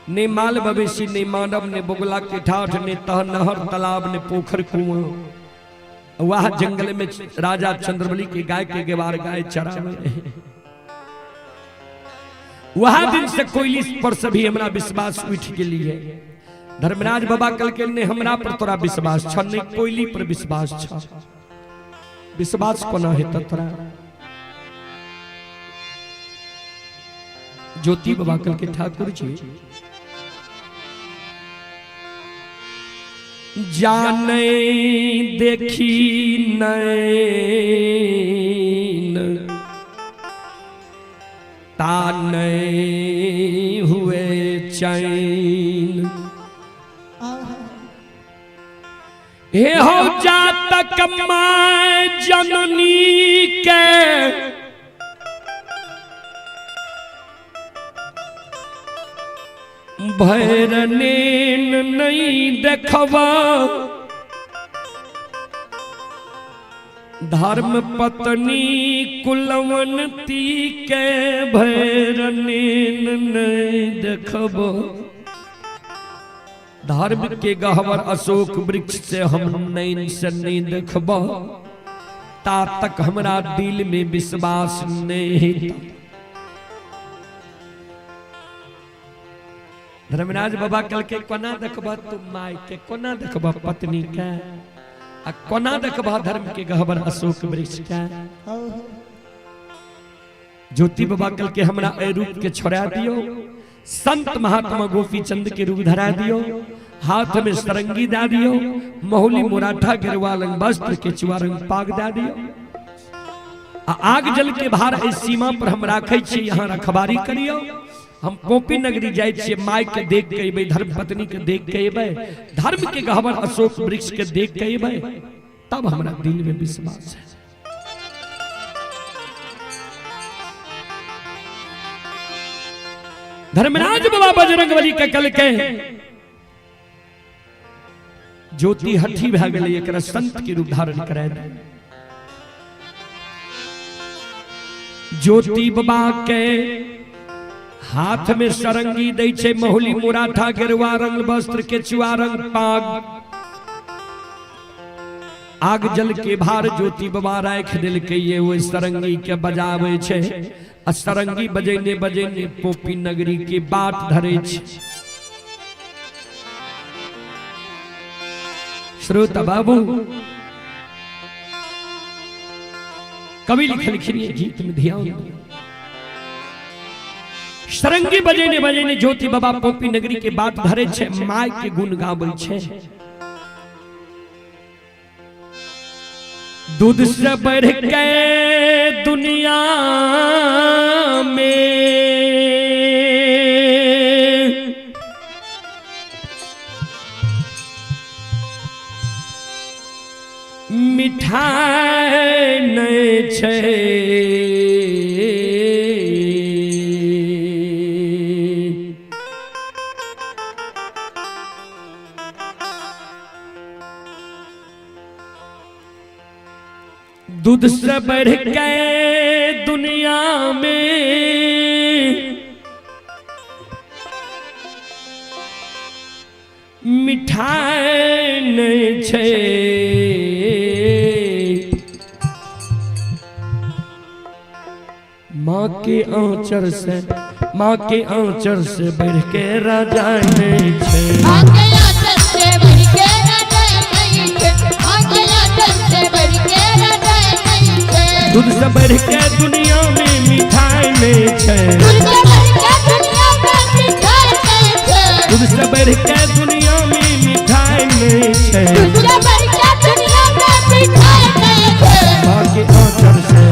ने माल मवेशी ने मानव ने बगुला के ठाठ ने तह नहर तालाब ने पोखर कुआं। वह जंगल में राजा चंद्रबली के गाय के गेवार गाय चरावे रहे। वह दिन से कोयली पर से भी हमरा विश्वास उठ गेलिए। धर्मराज बाबा कल के ने हमरा पर तोरा विश्वास छ, ने कोयली पर विश्वास छ, विश्वास कोना हेतै तोरा? ज्योति बाबा कल के ठाकुर जी जाने देखी नैन ताने हुए चैन। हे हो जातक मां जननी के भैरनेन नहीं देखवा, धर्म पत्नी कुलवंती के भैरनीन नहीं देखब, धर्म के गहवर अशोक वृक्ष से हम नैन से नहीं देखब, ता तक हमरा दिल में विश्वास नहीं। धर्मराज बाबा कल के कोना देखब तू my के, कोना देखब पत्नी के, आ कोना देखब धर्म के गहवर अशोक वृक्ष के। ज्योति बाबा कल के हमरा ए रूप के छोड़ा दियो, संत महात्मा गोपी चंद के रूप धरा दियो, हाथ में सरंगी दा दियो, महुली मुराठा गेरुआ रंग वस्त्र के चुआ रंग पाग दा दियो, आ आग जल के भार एहि सीमा पर हम राखै छी, यहाँ रखबारी करियो। हम पोपी नगरी जाय छियै, my के देख के अयबै, धर्म पत्नी के देख के अयबै, धर्म के गहवर अशोक वृक्ष के देख के अयबै, तब हमरा दिल में विश्वास है। धर्मराज बाबा बजरंगबली के कल के ज्योति हठी भए गेलै, एकरा संत के रूप धारण कराय दे। ज्योति बाबा के हाथ में सरंगी दै छै, महुली मुराठा गेरुआ रंग वस्त्र के चुआ रंग पाग, आग जल के भार ज्योति बाबा राखि देलकै, ये ओहि सरंगी के बजाबै छै, आ सरंगी बजेने बजेने पोपी नगरी के बाट धरै छै। श्रोता बाबू, कवि लिखलखिन ये गीत में ध्यान दियौ। सरंगी बजेने बजेने ज्योति बाबा पोपी नगरी के बाट धरे छै, my के गुण गाबै छै। दूध से बढ़ के दुनिया में मिठाई नहीं छै, दूध से बढ़ के दुनिया में मिठाई नहीं छै, माँ के आंचर से, माँ के आंचर से बढ़ के राजा नहीं छै, माँ के आंचर से बढ़ के राजा नहीं छै, माँ के आंचर से बढ़ के राजा नहीं छै, दूध से बढ़ के दुनिया में मिठाई नहीं छै, दूध से बढ़ के दुनिया में मिठाई नहीं छै, दूध से बढ़ के दुनिया में मिठाई नहीं छै, दूध से बढ़ के दुनिया में मिठाई नहीं छै, माँ के आंचर से,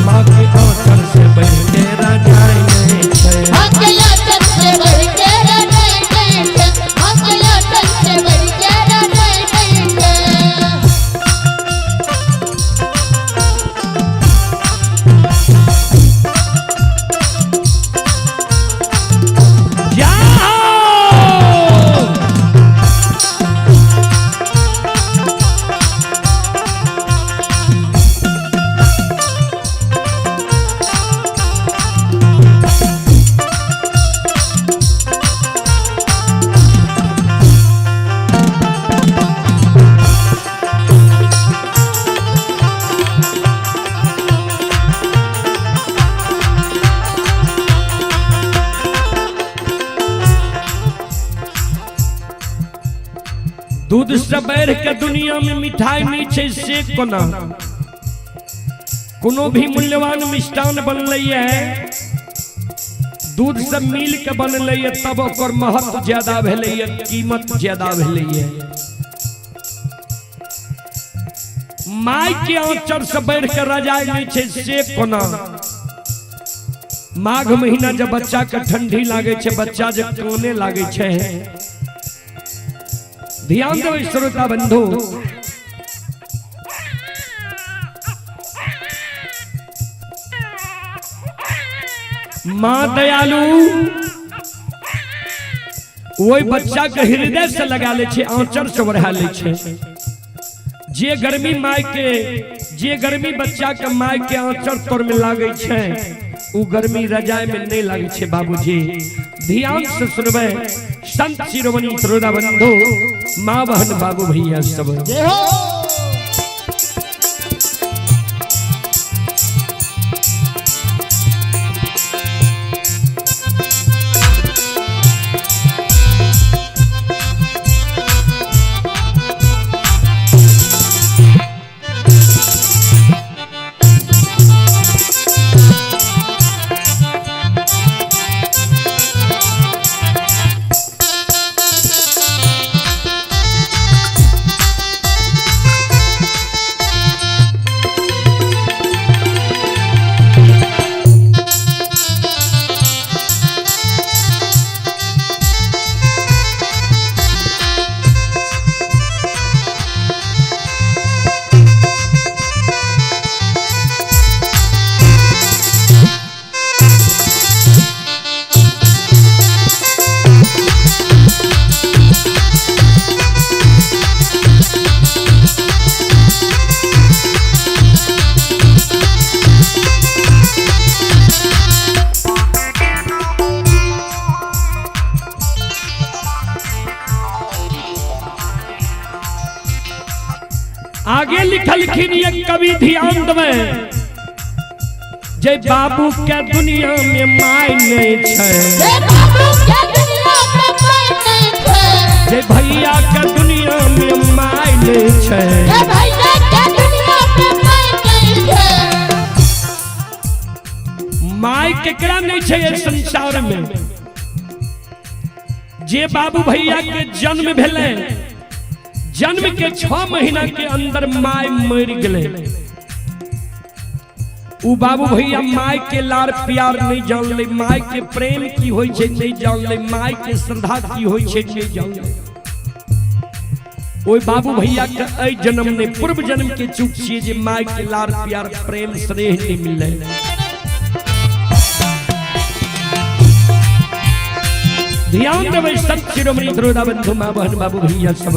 माँ के आंचर से बढ़ के राजा नहीं छै, माँ के आंचर से बढ़ के राजा नहीं छै, माँ के आंचर से बढ़ के राजा नहीं छै। जाओ दूध से बढ़ के दुनिया में मिठाई नहीं छै से कोना, कोनो भी मूल्यवान मिष्ठान बनलै है दूध से मिल के बनलै है, तब ओकर महत्व ज्यादा भेलै है, कीमत ज्यादा भेलै है। My के आंचर से बढ़ के रजाई नहीं छै से कोना, माघ महीना जब बच्चा के ठंडी लागे छै, बच्चा जब काने लागे छै, ध्यान देबै श्रोता बंधु, माँ दयालु ओहि बच्चा के हृदय से लगा ले छै, आंचर से बढ़ा ले छै। जे गर्मी my के जे गर्मी बच्चा के माय के आंचर तर में लागै छै उ गर्मी रजाई में नहीं लागै छै। बाबूजी ध्यान से सुनबै संत शिरोमणि श्रोता बंधु माँ बहन बाबू भैया सब। जय हो। आगे लिखलखिन ये कवि ध्यान देबै जे बाबू के दुनिया में my नहीं छै, जे बाबू के दुनिया में my नहीं छै, जे भैया के दुनिया में my नहीं छै, जे भैया के दुनिया में my नहीं छै। My केकरा नहीं छै एहि संसार में? जे बाबू भैया के जन्म भेलै, जन्म के 6 महीना के अंदर my मर गए। उ बाबू भैया my के लार प्यार नहीं जानले, my के प्रेम की होई छै नहीं जानले, my के श्रद्धा की होई छै नहीं जानले। ओई बाबू भैया के एहि जन्म ने पूर्व जन्म के चूक छियै जे my के लार प्यार प्रेम स्नेह नहीं मिलले। ध्यान देबै संत शिरोमणि श्रोता बंधु माँ बहन बाबू भैया सब।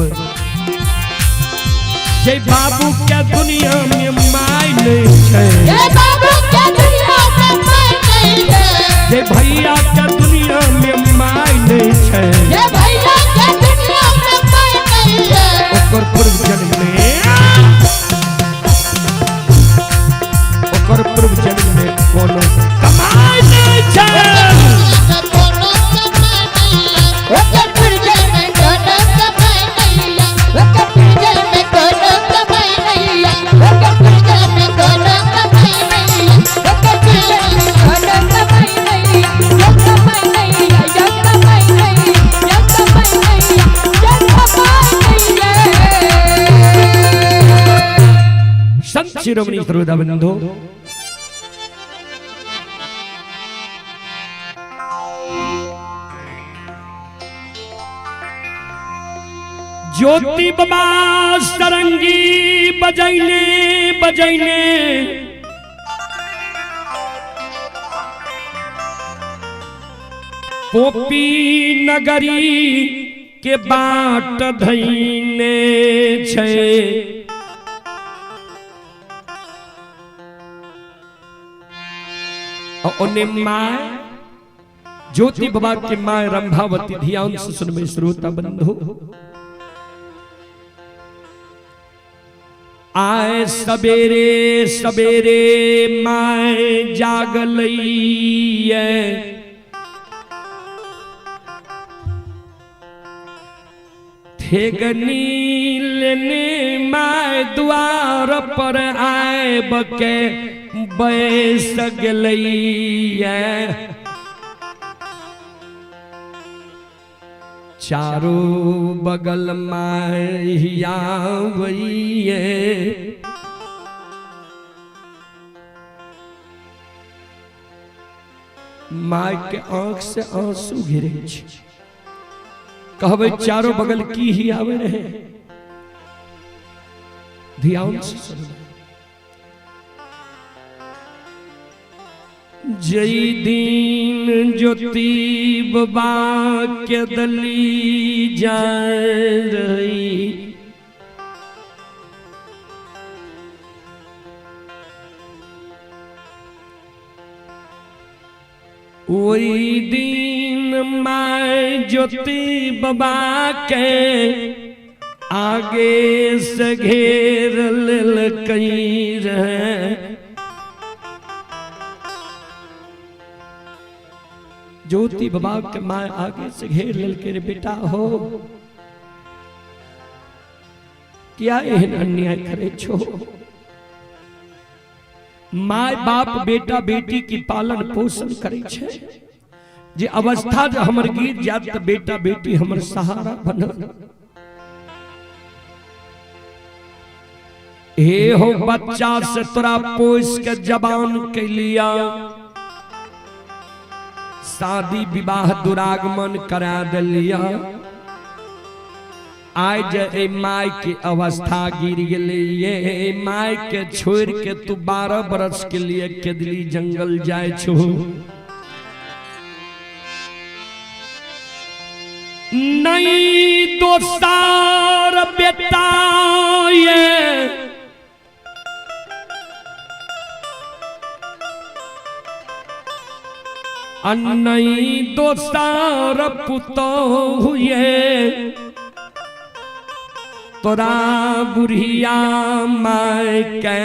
जय बाबू के दुनिया में my नहीं छै, जय बाबू के दुनिया में my नहीं छै, जय भैया के दुनिया में my नहीं छै, जय भैया के दुनिया में my नहीं छै। ओकर पूर्व जन्म में, ओकर पूर्व जन्म में कोनो कमाई नहीं छै। ओकर पूर्व जन्म में कोनो कमाई नहीं है, ओकर पूर्व जन्म में कोनो कमाई नहीं है, ओकर पूर्व जन्म में कोनो कमाई नहीं है, ओकर पूर्व जन्म में कोनो कमाई नहीं है, यो कमाई नहीं है, यो कमाई नहीं है, यो कमाई नहीं है, यो कमाई नहीं है। संत शिरोमणि श्रोता बंधु ज्योति बाबा सरंगी बजैने बजैने पोपी नगरी के बाट धैने छै। ओने my ज्योति बाबा के my Rambhavati, ध्यान से सुनबे श्रोता बंधु। आए सवेरे सवेरे my जागलैये, ठेगनी लेने my द्वार पर आए बके बैस गेलैये। चारों बगल my आवैये, my के आंख से आंसू गिरे छै। कहबै चारों बगल की ही आवे रहे। ध्यान से सुनबै। जय दीन ज्योति बाबा के दली जाए रही, ओहि दिन माय ज्योति बाबा के आगे से घेर लेलकै रहे। ज्योति बाबा के माय आगे से घेर लेलकै रे बेटा हो, क्या एहन अन्याय करे छो? My बाप बेटा बेटी की पालन पोषण करे छे, जे अवस्था जे हमर गिर जात त बेटा बेटी हमर सहारा बनल। हे हो बच्चा से तोरा पोस के जवान के लिया, शादी विवाह दुरागमन करा दिलिया, आइ जे ए my के अवस्था गिर गेलै, ये my के छोड़ के तू 12 बरस के लिए केदली जंगल जाय छो। नहीं दोस्तार बेटा ये नहीं दोस्तार पुतोहु ये तोरा बुढ़िया my के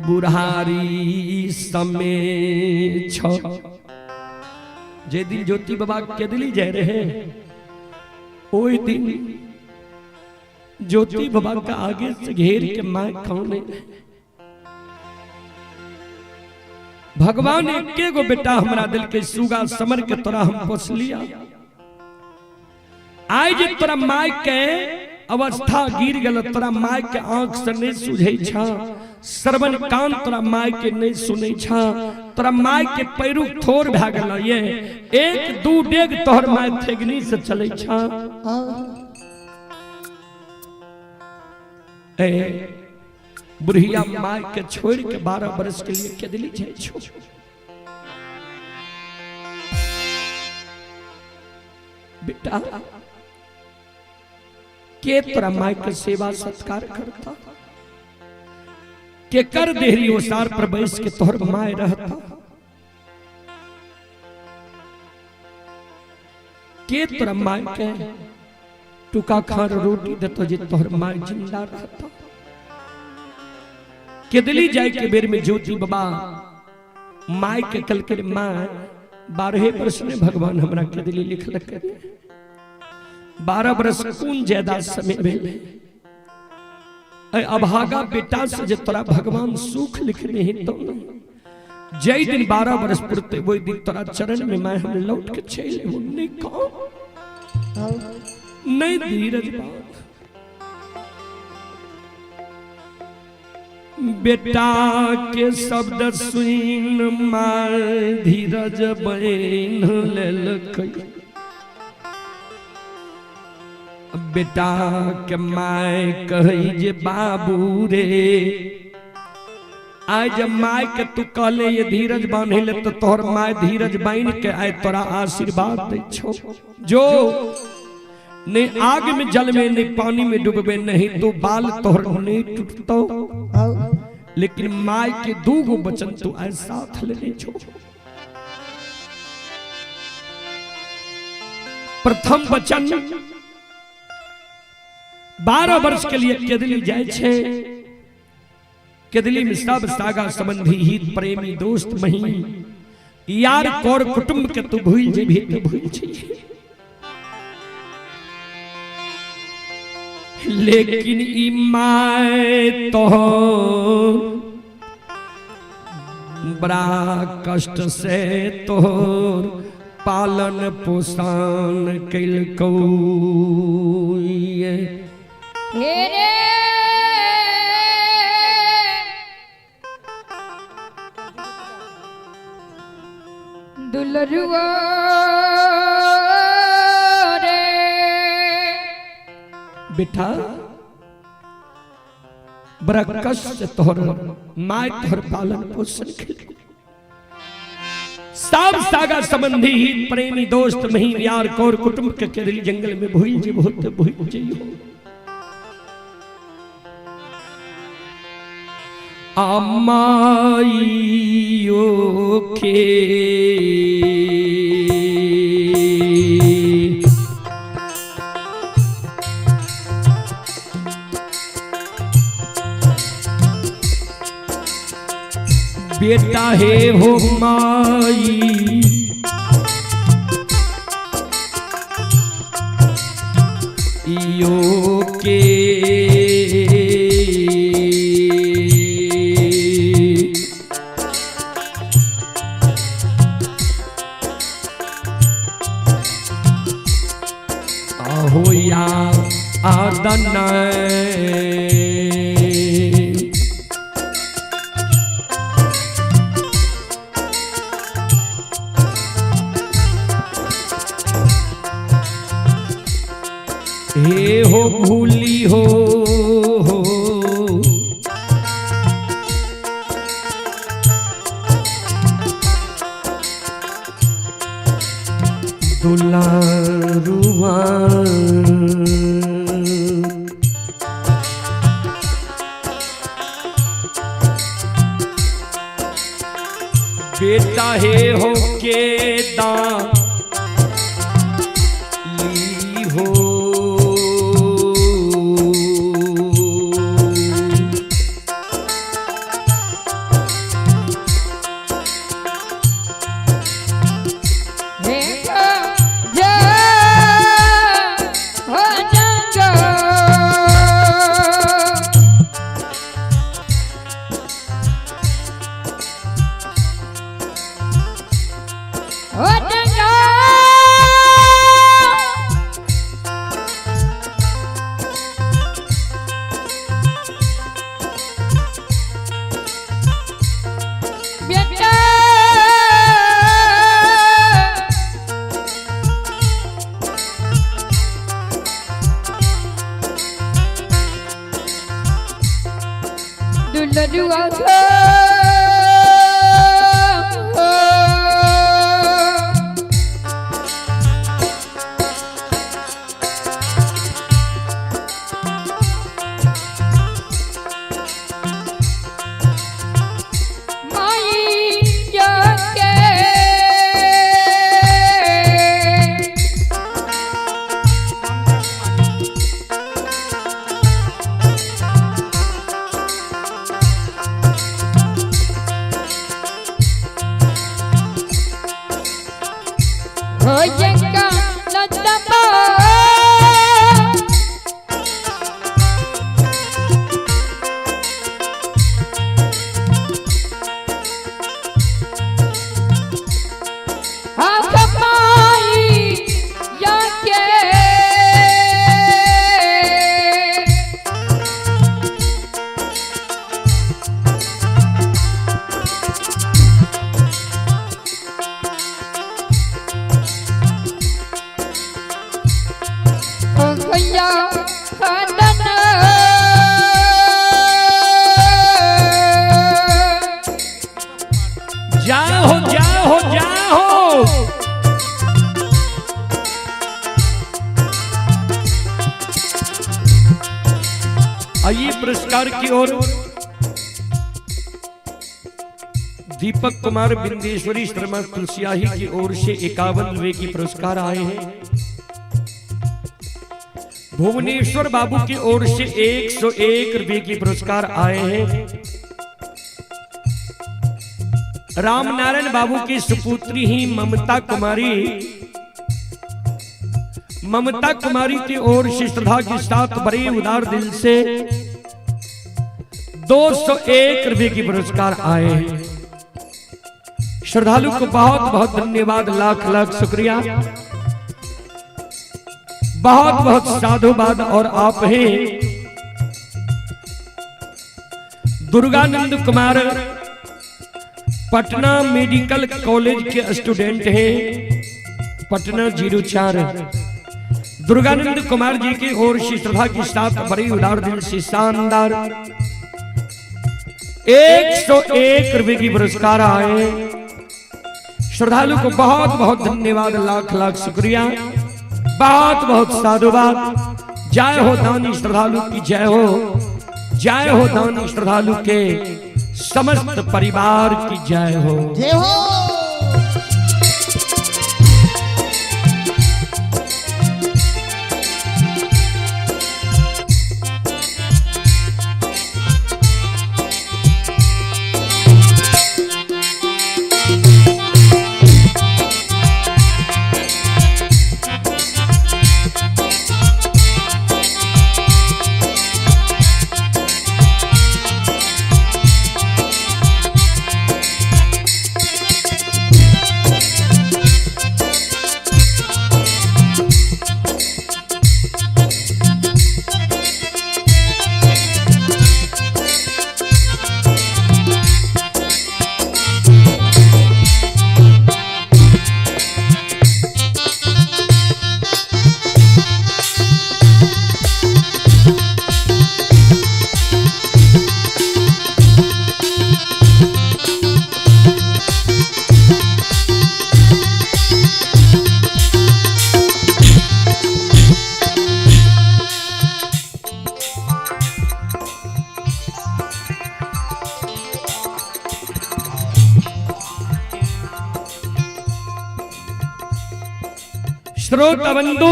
बुढ़ारी समय छो। जे दिन ज्योति बाबा केदली जाय रहे ओहि दिन ज्योति बाबा का आगे से घेर के my खाने। भगवान एके गो बेटा हमरा दिल के सुगा समर के तोरा हम पोस लिया, आइ जे तोरा my के अवस्था गिर गेल, तोरा my के आंख से नहीं सुझै छा, श्रवण कान तोरा my के नहीं सुनै छा, तोरा my के पैरू थोर भए गेल, ये एक दू डेग तोहर my थेगनी से चलै छा। ए बुढ़िया my के छोड़ के 12 बरस के लिए केदली जाइ छो। बेटा के तोरा my के सेवा सत्कार करता, के कर देहरी ओसार पर बैस के तोहर my रहता, के तोरा my के टुका खार रोटी देतो जे तोहर my जिंदा रहता। केदली जाय के बेर में ज्योति बाबा my के कल के my 12 वर्ष में भगवान हमरा केदली लिखलक, 12 बरस कोन ज्यादा समय भेलै, अभागा बेटा से जे तोरा भगवान सुख लिखने ही तो जय दिन 12 बरस पुरते वही दिन तोरा चरण में मैं हम लौट के चले नहीं कौन नहीं धीरज बात। बेटा के शब्द सुन my धीरज बन लेलकै, बेटा के my कहै जे बाबू रे, आइ जब my के तू कहले ये धीरज बांधे ले तो तोहर my धीरज बांध के आय तोरा आशीर्वाद दै छो, जो नहीं आग में जल में नहीं पानी में डूबबे नहीं तो बाल तोहर नहीं टूटतो, लेकिन my के दू गो वचन तू आय साथ लेने छो। प्रथम वचन 12 वर्ष के लिए केदली जाय छे, केदली में सब सागा संबंधी हित प्रेमी दोस्त मही यार कौर कुटुंब के तू भूल जेबही तो भूल जेबही, लेकिन ई my तो बड़ा कष्ट से तोर पालन पोषण कैलकौ। हे रे दुलरुआ रे बेटा, बड़ा कष्ट से तोहर my तोहर पालन पोषण कैलकौ, सब सागा संबंधी हित प्रेमी दोस्त मही यार कौर कुटुंब के केदली जंगल में भूल जे बहुत भूल जइयो। आमाइयो के। बेटा हे हो माई यो के। आहो या आदन हे हो भूली हो दुलारुआ। बेटा हे हो के दा ली हो। जाओ जाओ जाओ। आइए पुरस्कार की ओर दीपक कुमार बिंदेश्वरी शर्मा तुलसियाही की ओर से 51 रुपए की पुरस्कार आए हैं। भुवनेश्वर बाबू की ओर से 101 रुपए की पुरस्कार आए हैं। राम नारायण बाबू की सुपुत्री ही ममता कुमारी, ममता कुमारी की ओर से श्रद्धा के साथ बड़े उदार दिल से 201 रुपए की पुरस्कार आए हैं। श्रद्धालु को बहुत बहुत धन्यवाद, लाख लाख शुक्रिया, बहुत बहुत साधुवाद। और आप हैं दुर्गानंद कुमार, पटना मेडिकल कॉलेज के स्टूडेंट हैं, पटना 04। दुर्गानंद कुमार जी की ओर से श्रद्धा के साथ बड़ी उदार दिल से शानदार 101 रुपए की पुरस्कार आए। श्रद्धालु को बहुत बहुत धन्यवाद, लाख लाख शुक्रिया, बहुत बहुत साधुवाद। जय हो दानी श्रद्धालु की जय हो, जय हो दानी श्रद्धालु के समस्त परिवार की जय हो। जय हो। श्रोता बंधु,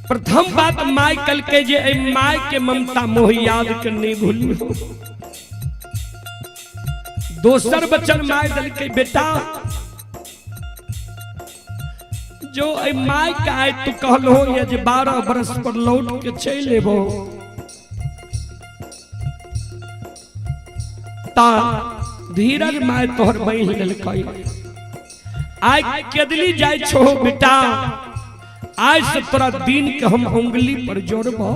प्रथम बात my कल के जे my के ममता मोह याद के नहीं भूली हो। दोसर वचन my दल के बेटा जो my के आए तू कहल हो या जे 12 बरस पर लौट के चल एबो ता धीरज my तोहर बहिन लेलकै। आइ केदली जाय छो बेटा, आज से तोरा दिन के हम उंगली पर जोड़बो।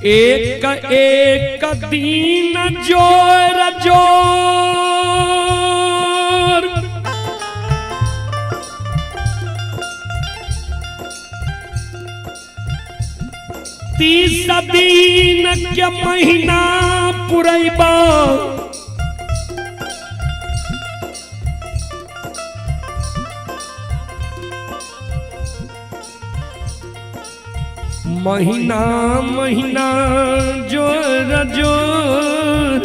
एक एक दिन जोर जोर 30 दिन के महीना पुरैबो। महीना महीना जोर जोर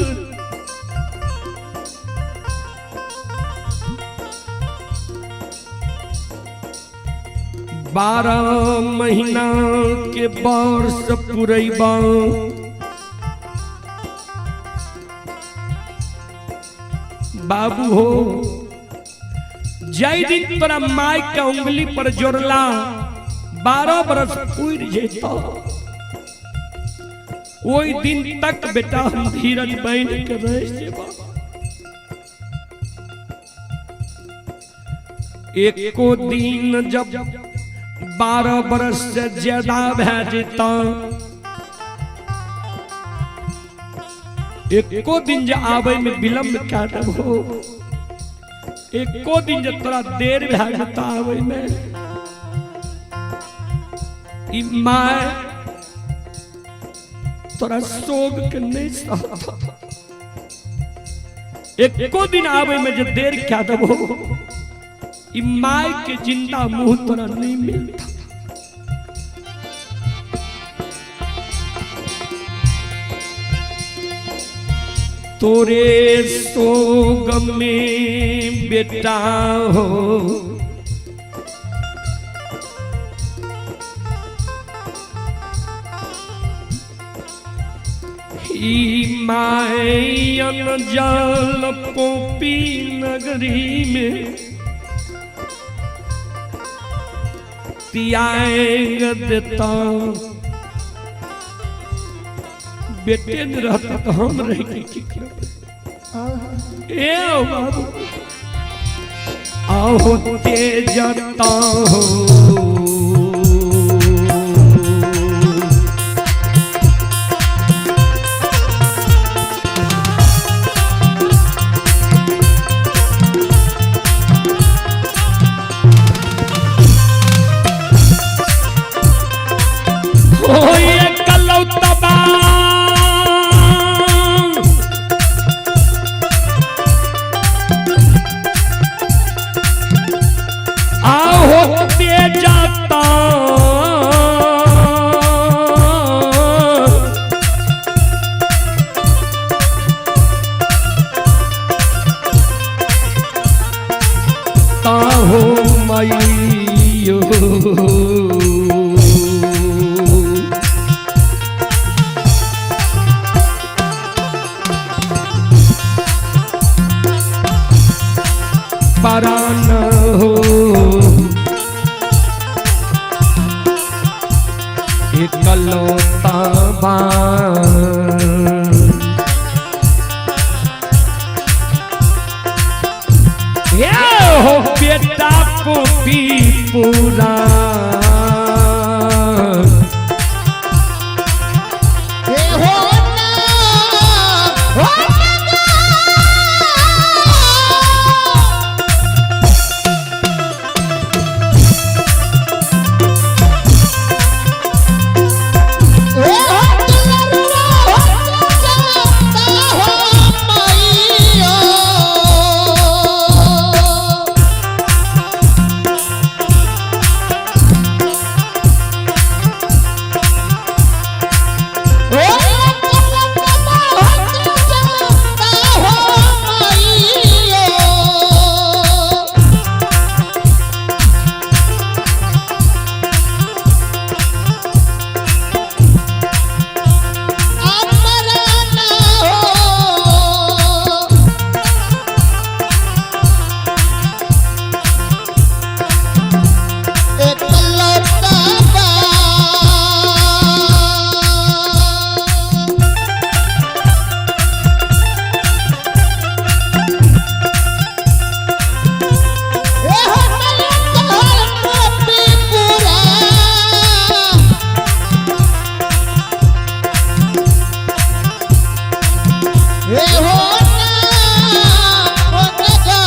12 महीना के वर्ष पुरैबा। बाबू हो जय दिन तोरा माई के उंगली पर जोड़ला 12 बरस पूर जेता, ओई दिन तक बेटा हम धीरज बन के रह जेबा। एको दिन जब 12 बरस से ज्यादा भै जेता, एको दिन जे आवे में विलंब कै देबो, एको दिन जे तोरा देर भै जेता आवे में, ई my तोरा सोग के नहीं सहता। एको दिन आवे में जे देर कै देबो, ई my के जिंदा मुंह तोरा नहीं मिलता। तोरे सोग में बेटा हो ई my जल पोपी नगरी में त्याग देता। बेटे न रहता तो हम रह के की करब? ए बाबू आहो तेजता हो आहो तेजा एकलौता बान। ये हो बेटा पोपी पूरा ए हो ना हो ना। ए हो दुलरुआ हो जाता हो माईयो। ओ दुलरुआ हो जाता हो माईयो। अमर ना हो एकलौता बा। ए हो मलकार मोती पूरा। ए हो ना हो नगा।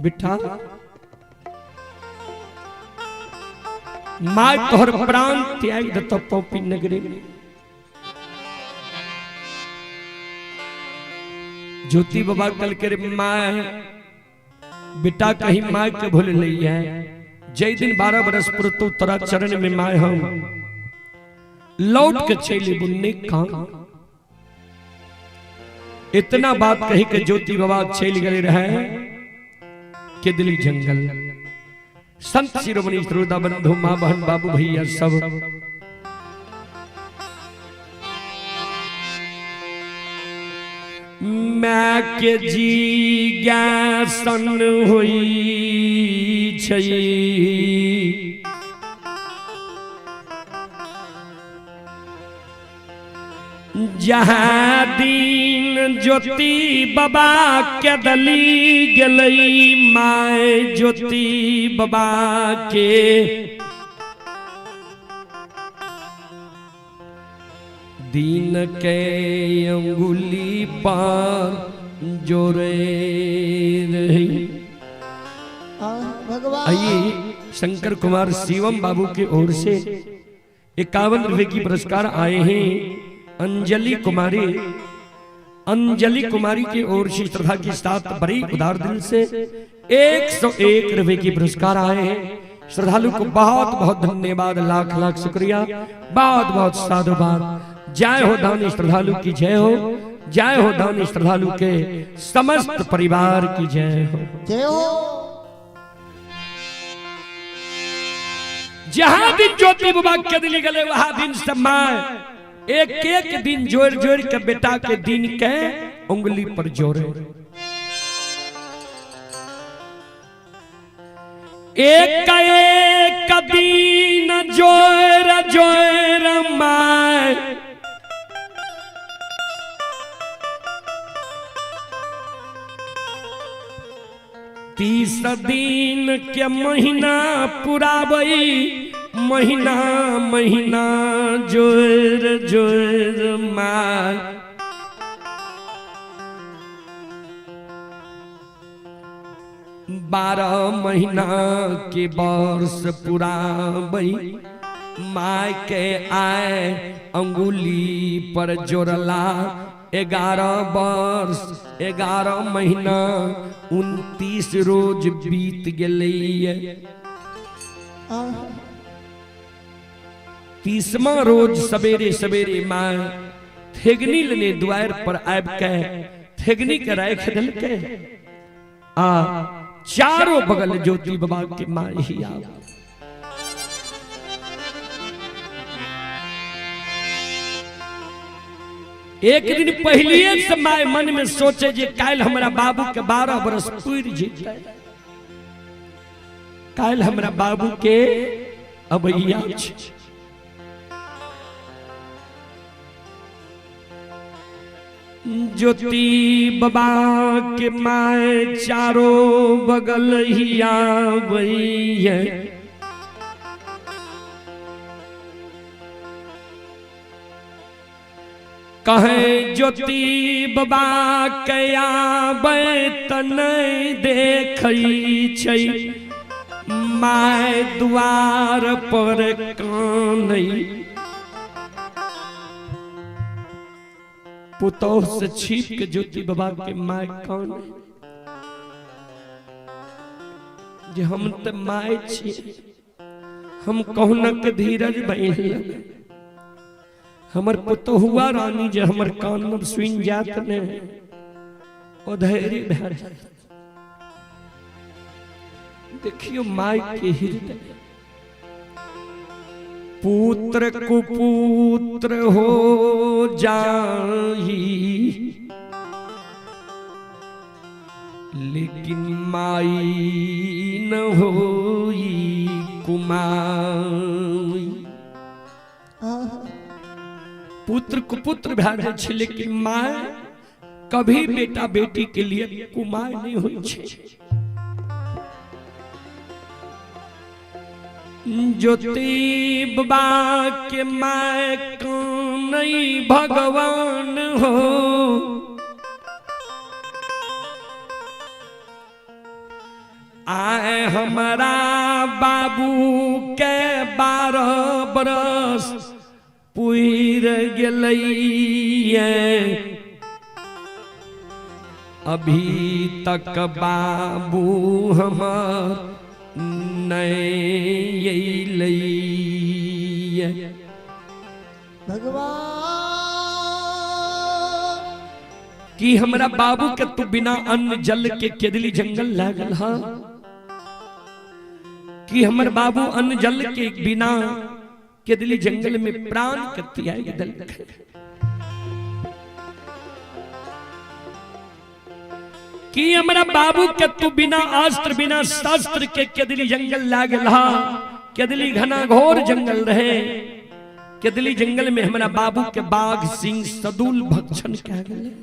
बिठा माय तोहर प्राण त्याग दतो पौपी नगरी में। ज्योति बाबा कल के रे माय बेटा कहीं माय के भूल नहीं है। जय दिन 12 बरस पर तो तोरा चरण में माय हम लौट के चली बुन्ने काम। इतना बात कही के ज्योति बाबा चल गए रहे के दिल्ली जंगल। संत शिरोमणि श्रोता बंधु माँ बहन बाबू भैया सब मैं के जी सन हुई छई जहाँ दिन ज्योति बाबा के दली गेलई my ज्योति बाबा के दिन के अंगुली पर जोरे रही। भगवान आइए शंकर कुमार शिवम बाबू की ओर से 51 रुपए की पुरस्कार आए हैं। अंजलि कुमारी, अंजलि कुमारी की ओर से श्रद्धा के साथ बड़ी उदार दिल से 101 रुपए की पुरस्कार आए हैं। श्रद्धालु को बहुत बहुत धन्यवाद, लाख लाख शुक्रिया, बहुत बहुत साधुवाद। जय हो दानी श्रद्धालु की जय हो, जय हो दानी श्रद्धालु के समस्त परिवार की जय हो। जय हो। जहां दिन ज्योति बाबा के दिली गले वहां दिन सम्मान एक एक दिन जोड़ जोड़ के बेटा के दिन के उंगली पर जोड़े। एक एक दिन जोड़ जोड़ my 30 दिन के महीना पुराबई महीना महीना जोर जोर my 12 महीना के वर्ष पुराबई my के आए अंगुली पर जोड़ला 11 वर्ष 11 महीना 29 रोज बीत गेलै। 30वां रोज सवेरे सवेरे माँ थेगनी लेने द्वार पर आबि के थेगनी के राख देलकै आ चारों बगल ज्योति बाबा के माँ ही आब। एक दिन पहले से my मन में सोचे जे काल्हि हमरा बाबू के 12 बरस पुरि जेतै। काल्हि हमरा बाबू के अबैया छै। ज्योति बाबा के my चारो बगल हिया है। कहे ज्योति बाबा के आबै त नहि देखै छै, my द्वार पर कानै। पुतोह से छिप के ज्योति बाबा के my कान, जे हम त my छी, हम कहुना के धीरज बहिन, हमर पुतोहुआ रानी जे हमर कान में सुन जात ने ओ धैर्य भए जात। देखियो my के हृदय, पुत्र कुपुत्र हो जाही लेकिन माई न होई कुमाई। पुत्र कुपुत्र भए जाइ छै लेकिन my कभी बेटा बेटी के लिए कुमाय नहीं होइ छै। ज्योति बाबा के my कानै भगवान हो, आए हमारा बाबू के 12 बरस पुर गेलैये, अभी तक बाबू हमार नहीं अयलैये। भगवान कि हमरा बाबू के तू बिना अन्न जल के केदली जंगल लागल हा, कि हमर बाबू अन्न जल के बिना केदली जंगल में प्राण के त्याग देलक। कि हमरा बाबू के तू बिना अस्त्र बिना शस्त्र के केदली जंगल लागल हा, केदली घना घोर जंगल रहे, केदली जंगल में हमरा बाबू के बाघ सिंह सदुल भक्षण कह गेलै।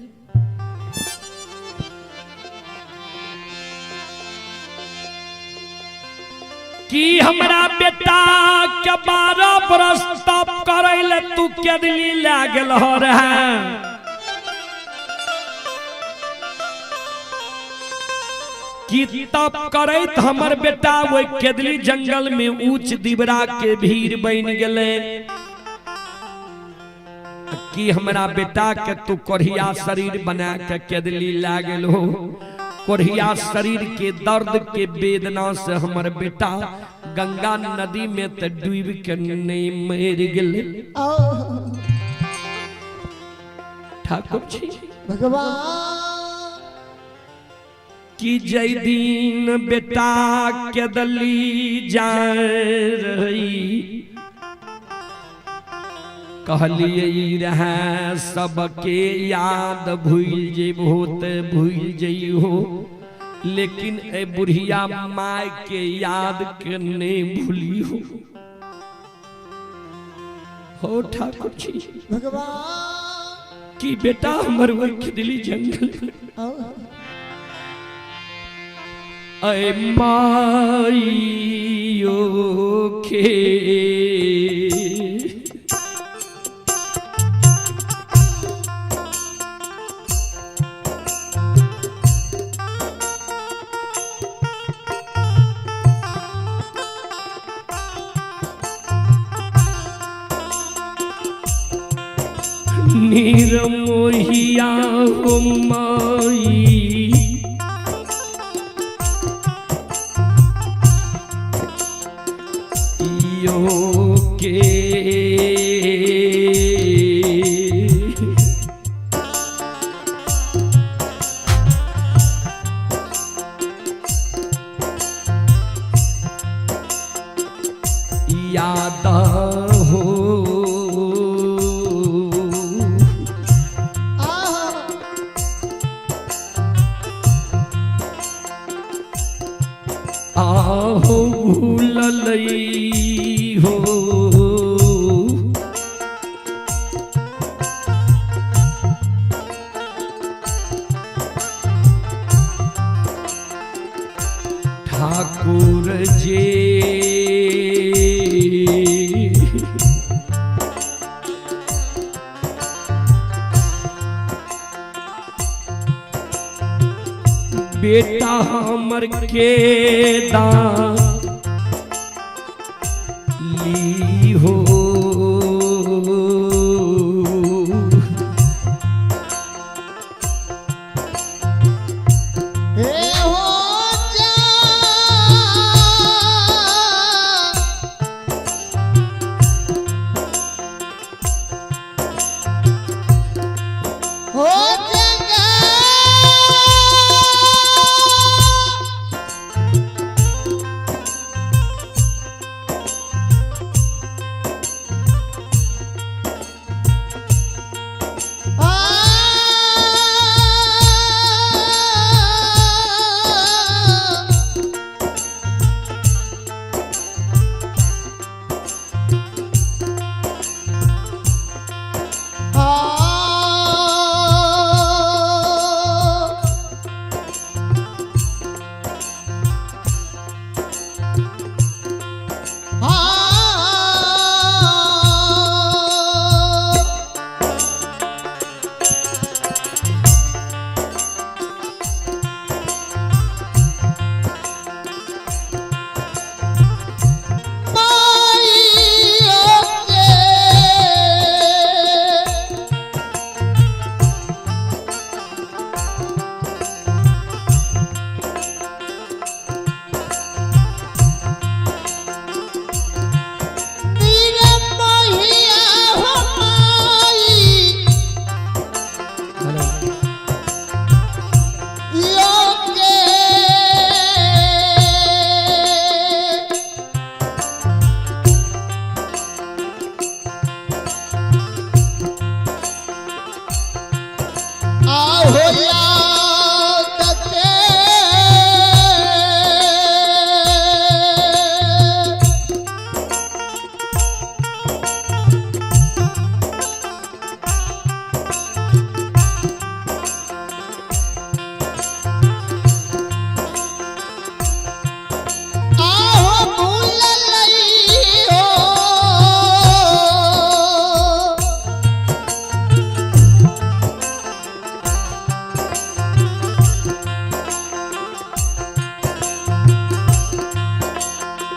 कि हमरा बेटा के 12 बरस तप करै ले तू केदली लागल हो रहे, कि तप करैत हमर बेटा ओहि केदली जंगल में ऊंच दिबरा के भीड़ बन गेलै। कि हमरा बेटा के तू कोढ़िया शरीर बना के केदली लागल हो, कोढ़िया शरीर के दर्द के वेदना से हमर बेटा गंगा नदी में त डूब के नहीं मर गेलै। ठाकुर जी भगवान कि जय दिन बेटा केदली जाय रही, कहलिए रहे सबके याद भूल जेबहो त भूल जइहो, लेकिन ए बुढ़िया my के याद के नहीं भूलिहो। हो ठाकुर जी भगवान कि बेटा हमर ओहि केदली जंगल ऐ माइयो के निरमोहिया हो माई, यो के याद हो आहो भूललई हो। ठाकुर जे बेटा हमर के ली हो। हे हो जा हो जगा आ आहो याद के आहो भूललई हो।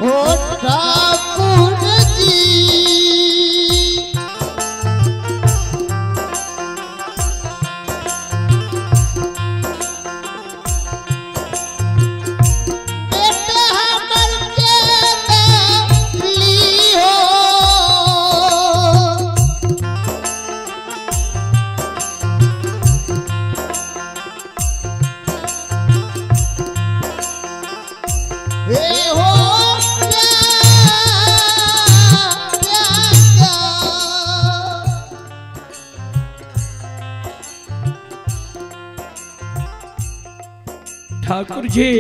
ओ ठाकुर जी बेटा हमर के ली हो। हे हो जा, जा। ठाकुर जी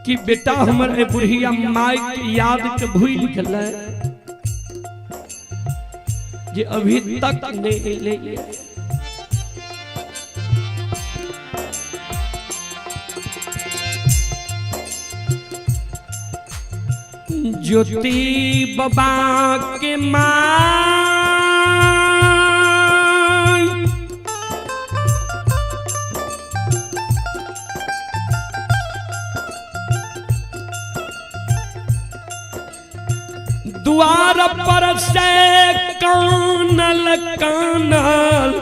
कि बेटा हमर ए बुढ़िया माई के याद के भूल गेलै जे अभी तक नहीं एलै। ज्योति बाबा के माँ द्वार पर से कानल कानल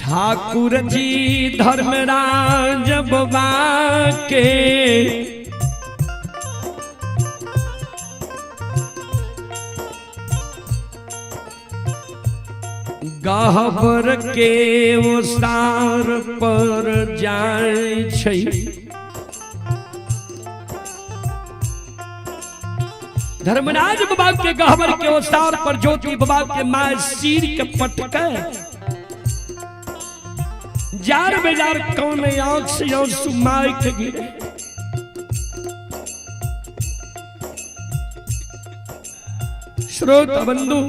ठाकुर जी धर्मराज बाबा के गहबर के ओसार पर जाय छै। धर्मराज बाबा के गहबर के ओसार पर ज्योति बाबा के माय सिर के पटके जार बेजार कौन आंख से आंसू माय के गिरे। श्रोत बंधु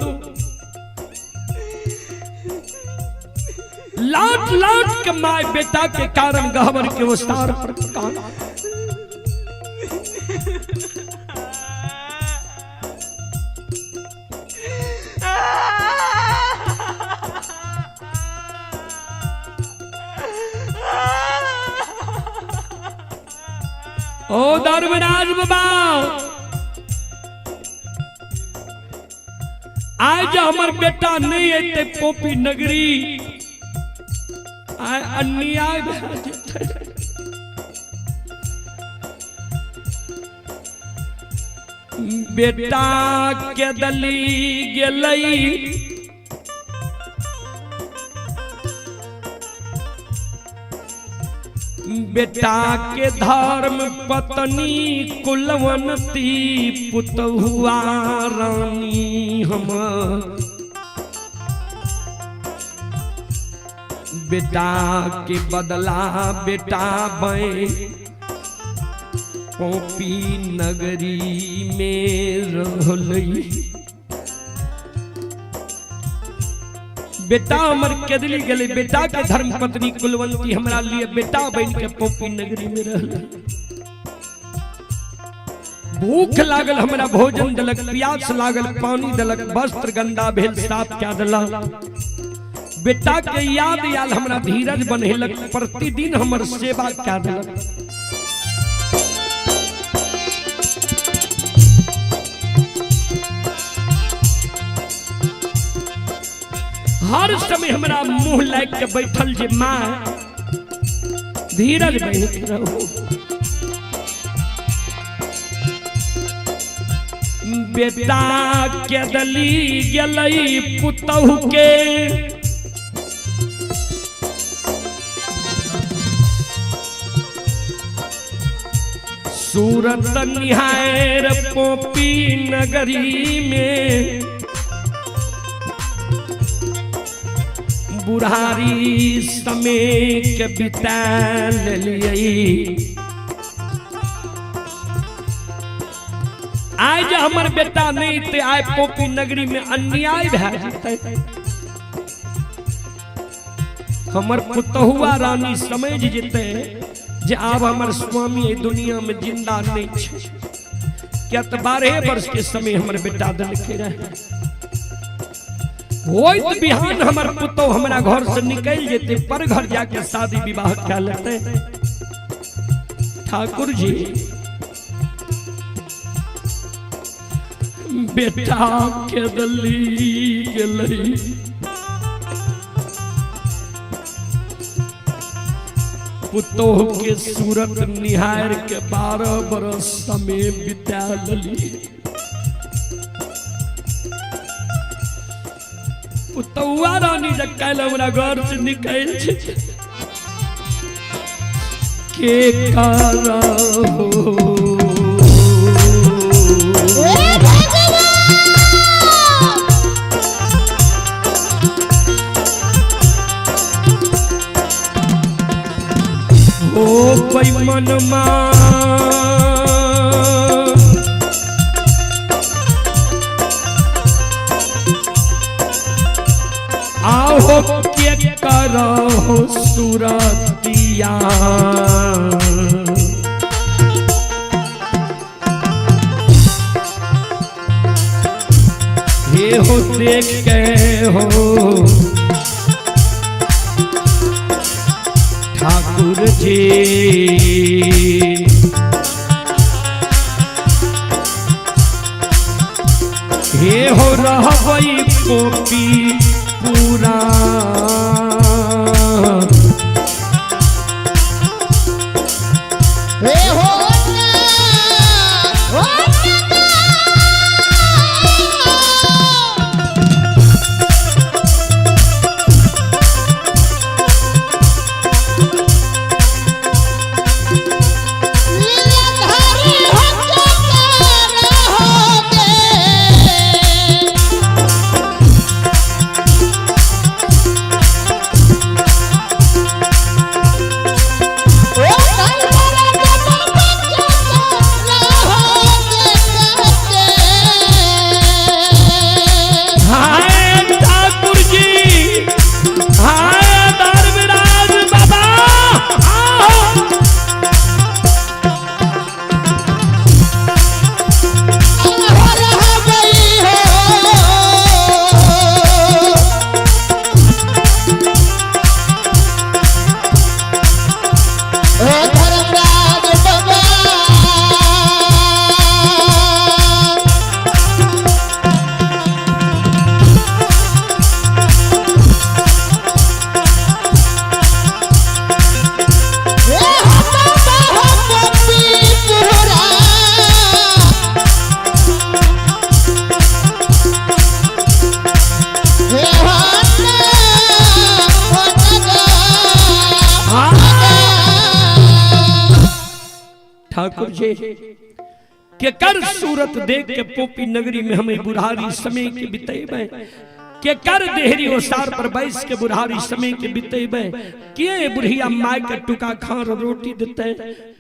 लाट लाट के my बेटा के कारण गहबर के ओसार पर कान। ओ धर्मराज बाबा आज हमर बेटा नहीं एते पोपी नगरी आय अन्याय भए जेतै। बेटा के दली गेलै बेटा के धर्म पत्नी कुलवंती पुतहुआ रानी हम बेटा के बदला बेटा बै पोपी नगरी में रहलै। बेटा हमर केदली गेलै, बेटा के धर्म पत्नी कुलवंती हमरा लिए बेटा बन के पोपी नगरी में रहलै। भूख लागल हमरा भोजन देलक, प्यास लागल पानी देलक, वस्त्र गंदा भेल साफ कए देलक। बेटा के याद आयल हमरा धीरज बन्हेलक, प्रतिदिन हमर सेवा कए देलक। हर समय हमरा मुंह लाग के बैठल जे माँ धीरज बन के रहो। बेटा के दली गेलै पुतहु के सूरत निहार पोपी नगरी में बुढ़ारी समय के बिता लेलियै। आइ जे हमर बेटा नहीं ते आइ पोपी नगरी में अन्याय भए जेतै। हमर पुतहुआ रानी समझ जेतै जे आब हमर स्वामी एहि दुनिया में जिंदा नहीं छै, किया तऽ 12 वर्ष के समय हमर बेटा देलकै रहे। होइत बिहान हमर पुतोह हमरा घर से निकल जेतै, पर घर जाके शादी विवाह कए लेतै। ठाकुर जी बेटा के दली गेलै पुतोह के सूरत निहार के 12 बरस समय बिता लेली। पुतौआ रानी जब काल्हि हमरा घर से निकल छै के करहो ओ कोई मनमा आओ के करो सुरतिया हे हो देख के हो ठाकुर जी हे हो रहबै पोपी पूरा हे हो लीलाधारी हो के हो ठाकुर जी के कर सूरत देख के पोपी नगरी में हमें बुढ़ारी समय के बितेबे, के कर देहरी ओसार पर बैस के बुढ़ारी समय के बितेबे, के बुढ़िया माय के टुका खार रोटी देते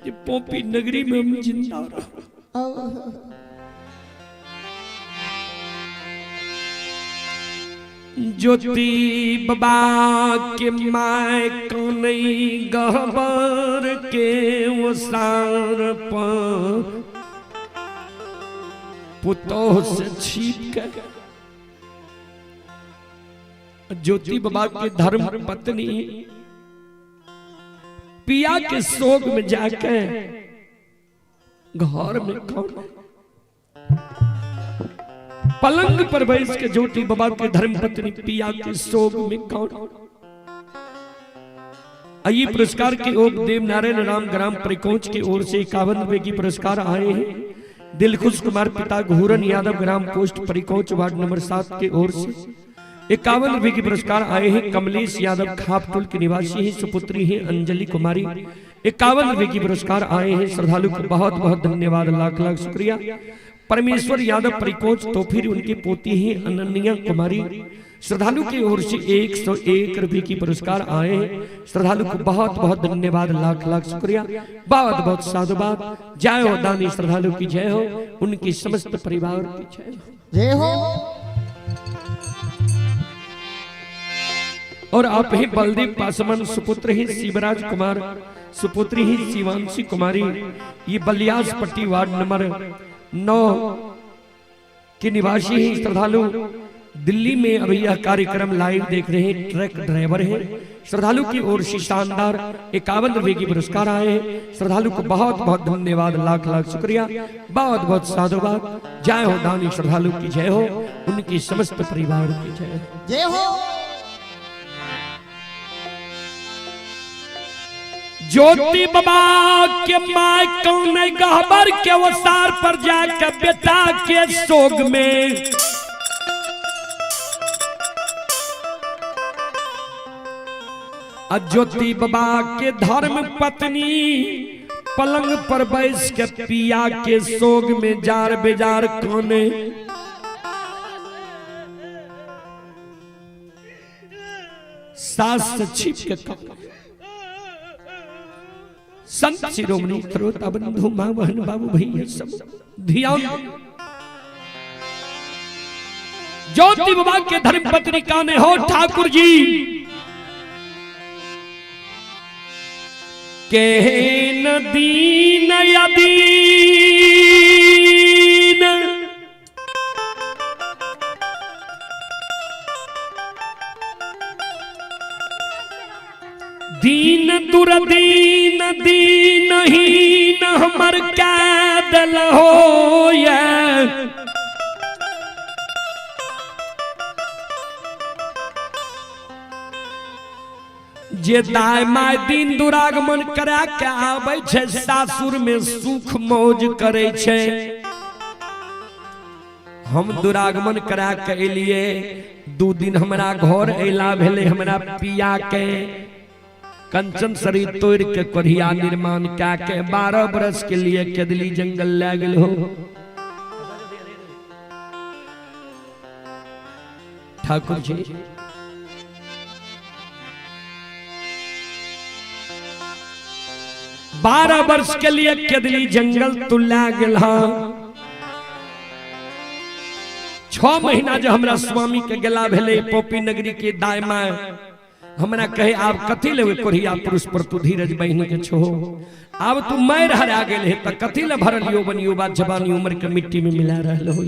जे पोपी नगरी में हम जिंदा रहो। ज्योति बाबा के my कनई गहबर के ओसार पर पुतोह से छिप के ज्योति बाबा के धर्म पत्नी पिया के शोक में जाके घर में कौन पलंग पर बैठ के ज्योति बाबा के धर्म पत्नी पिया के शोक में कौन। आइए पुरस्कार के ओर देव नारायण राम ग्राम परिकोच की ओर से 51 रुपए की पुरस्कार आए हैं। दिलखुश कुमार पिता घूरन यादव ग्राम पोस्ट परिकोच वार्ड नंबर 7 के ओर से 51 रुपए की पुरस्कार आए हैं। कमलेश यादव खापटोल के निवासी हैं, सुपुत्री हैं अंजलि कुमारी, 51 रुपए की पुरस्कार आए हैं। श्रद्धालु को बहुत बहुत धन्यवाद, लाख लाख शुक्रिया। परमेश्वर यादव परिकोच तो फिर उनकी पोती हैं अनन्या कुमारी, श्रद्धालु की ओर से 101 रुपए की पुरस्कार आए हैं। श्रद्धालु को बहुत बहुत धन्यवाद, लाख लाख शुक्रिया, बहुत बहुत साधुवाद। जय हो दानी श्रद्धालु की जय हो, उनकी समस्त परिवार की जय हो, जय हो। और आप ही बलदेव पासवान सुपुत्र ही शिवराज कुमार, सुपुत्री ही शिवांशी कुमारी, ये बलियास पट्टी वार्ड नंबर 9 के निवासी ही श्रद्धालु दिल्ली में अभी यह कार्यक्रम लाइव देख रहे हैं, ट्रक ड्राइवर हैं। श्रद्धालु की ओर से शानदार 51 रुपए की पुरस्कार आए हैं। श्रद्धालु को बहुत बहुत धन्यवाद, लाख लाख शुक्रिया, बहुत बहुत साधुवाद। जय हो दानी श्रद्धालु की जय हो, उनकी समस्त परिवार की जय हो, जय हो। ज्योति बाबा के my कौन गहबर के ओसार पर जाकर बेटा के शोक में ज्योति बाबा के धर्म पत्नी पलंग पर बैस के पिया के शोक में जार बेजार कोने सास से छिप के कौने। संत शिरोमणि श्रोता बंधु मां बहन बाबू भैया सब ध्यान। ज्योति बाबा के धर्म पत्नी काने हो ठाकुर जी के दीन अदीन दीन दुर्दीन दीनहीन हमर कैदल हो। जे दाय my दिन दुरागमन करा के आबै छै, सासुर में सुख मौज करे छै। हम दुरागमन करा के एलिए, 2 दिन हमरा घर अला भेलै, हमरा पिया के कंचन शरीर तोड़ के कोढ़िया निर्माण कए के 12 बरस के लिए केदली जंगल लए गेल हो। ठाकुर जी 12 वर्ष के लिए केदली जंगल तू लए गेल। 6 महीना जो हमरा स्वामी के गेला भेलै पोपी नगरी के दाय my हमरा कहे आब कथी ले कोढ़िया पुरुष पर तू धीरज बहिन के छो, आब तू मारि हरा गेल हे त कथी ले भरल यौवन युवा जवानी उम्र के मिट्टी में मिला रहल हो।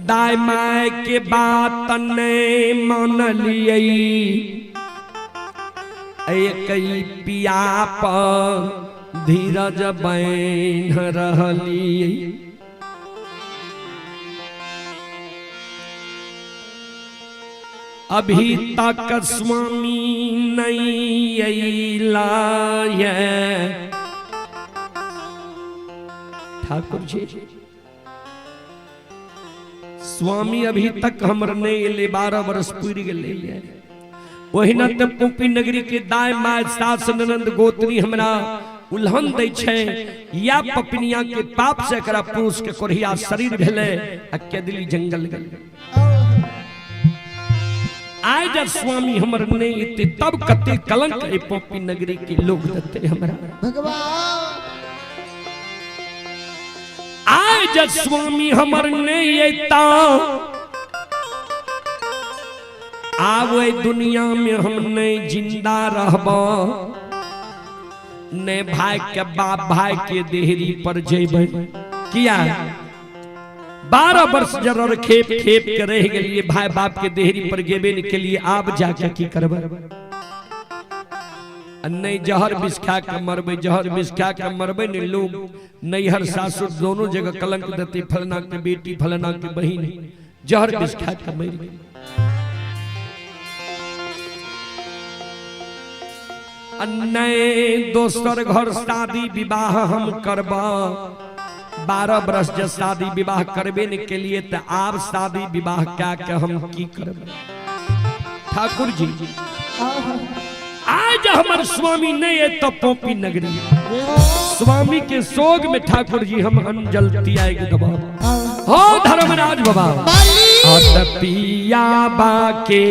दाय my के बात नहीं मानलियै, एक पिया पर धीरज बहिन रहलियै। अभी तक स्वामी नहीं अइला है। ठाकुर जी स्वामी अभी तक हमर नहीं अइले, 12 बरस पूरि गेलै। ओहिना तऽ पोपी नगरी के दाय my सास ननंद गोत्री हमरा उल्हन दै छै। या पपनिया के पाप से एकरा पुरुष के कोढ़िया शरीर भेलै आ केदली जंगल गेल। आइ जब स्वामी हमर नहीं एते तब कते कलंक ए पोपी नगरी के लोग देते हमरा। भगवान आइ जब स्वामी हमर नहीं एता आब एहि दुनिया में हम नहीं जिंदा रहब, ने भाई के बाप भाई के देहरी पर जेबै। किया 12 वर्ष जरर खेप खेप के रह गेलिए, भाई बाप के देहरी पर गेबे नहीं के लिए, आब जाके की करबै? नहीं जहर विष खा के मरबै, जहर विष खा के मरबै ने लोग नैहर सासुर दोनों जगह कलंक देते, फलना के बेटी फलना के बहिन जहर विष खा के मर गेल। नहीं दोसर घर शादी विवाह हम करबा, 12 बरस जब शादी विवाह करबे ने के लिए तो आब शादी विवाह क्या के हम की करब? ठाकुर जी आज हमर स्वामी नहीं है तो पोपी नगरी स्वामी के शोक में ठाकुर जी हम अंजल तियाग दबा हो धर्मराज बाबा पिया बाके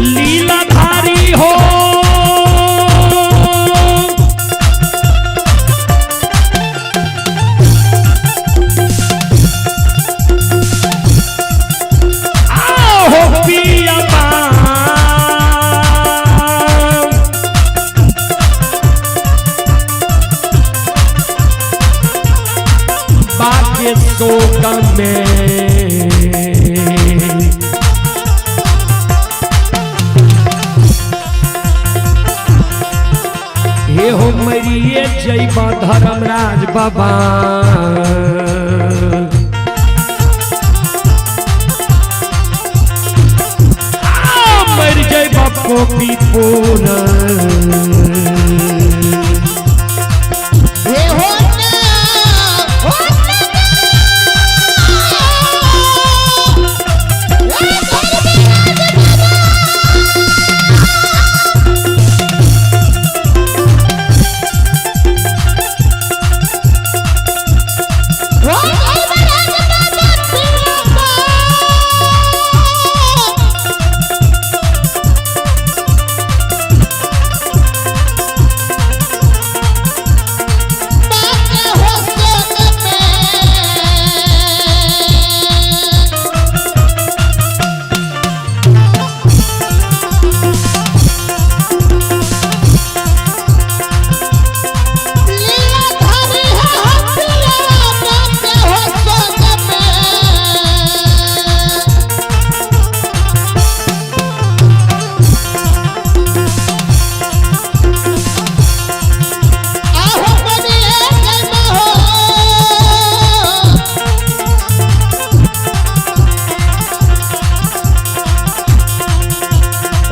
लीलाधारी हो आओ पिया बाके शोक में हे हो मरिए जैबा धर्मराज बाबा। मर जैबा पोपी पूना हे हो ना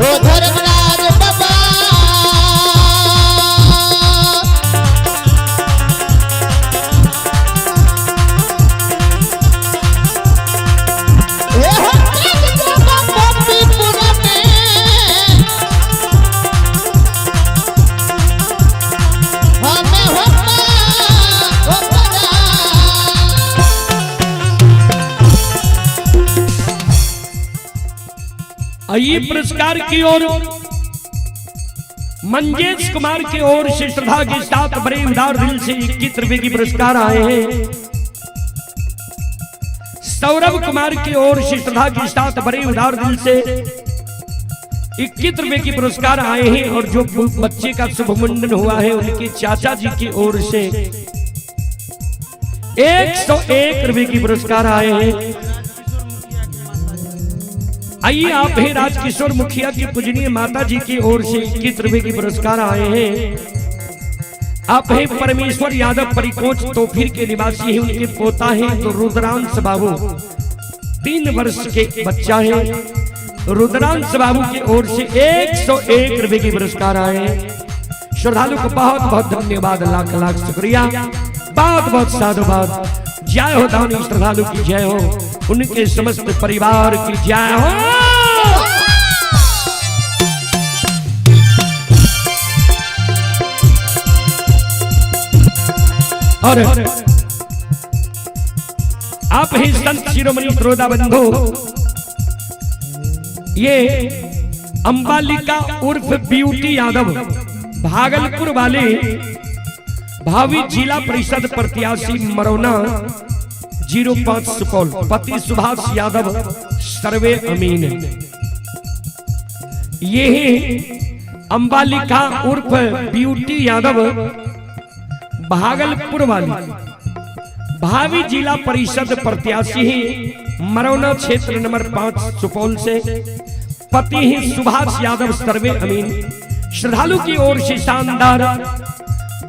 हो धर्मराज बाबा। ये पुरस्कार की ओर मंजेश कुमार की ओर से श्रद्धा के साथ बड़े उदार दिल से 21 रुपए की पुरस्कार आए हैं। सौरभ कुमार की ओर से श्रद्धा के साथ बड़े उदार दिल से 21 रुपए की पुरस्कार आए हैं। और जो बच्चे का शुभ मुंडन हुआ है उनके चाचा जी की ओर से 101 रुपए की पुरस्कार आए हैं। आइए आप हैं राजकिशोर मुखिया की पूजनीय माता जी की ओर से 21 रुपए की पुरस्कार आए हैं। आप हैं परमेश्वर यादव परिकोच तोफिर के निवासी हैं, उनके पोता हैं तो रुद्रांश बाबू 3 वर्ष के बच्चा है। रुद्रांश बाबू की ओर से 101 रुपए की पुरस्कार आए। श्रद्धालु को बहुत बहुत धन्यवाद, लाख लाख शुक्रिया, बहुत बहुत साधुवाद। जय हो दानी श्रद्धालु की जय हो, उनके समस्त परिवार की जय हो। और आप ही संत शिरोमणि श्रोता बंधु, ये अंबालिका उर्फ ब्यूटी यादव भागलपुर वाले भावी जिला परिषद प्रत्याशी मरौना 05 सुपौल, पति सुभाष यादव सर्वे अमीन। ये ही अंबालिका उर्फ ब्यूटी यादव भागलपुर वाली भावी जिला परिषद प्रत्याशी ही मरौना क्षेत्र नंबर 5 सुपौल से, पति ही सुभाष यादव सर्वे अमीन। श्रद्धालु की ओर से शानदार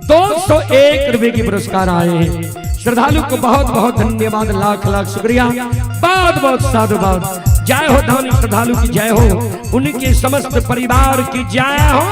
201 रुपए की पुरस्कार आए हैं। श्रद्धालु को बहुत बहुत धन्यवाद, लाख लाख शुक्रिया, बहुत बहुत साधुवाद। जय हो दानी श्रद्धालु की जय हो, उनके समस्त परिवार की जय हो।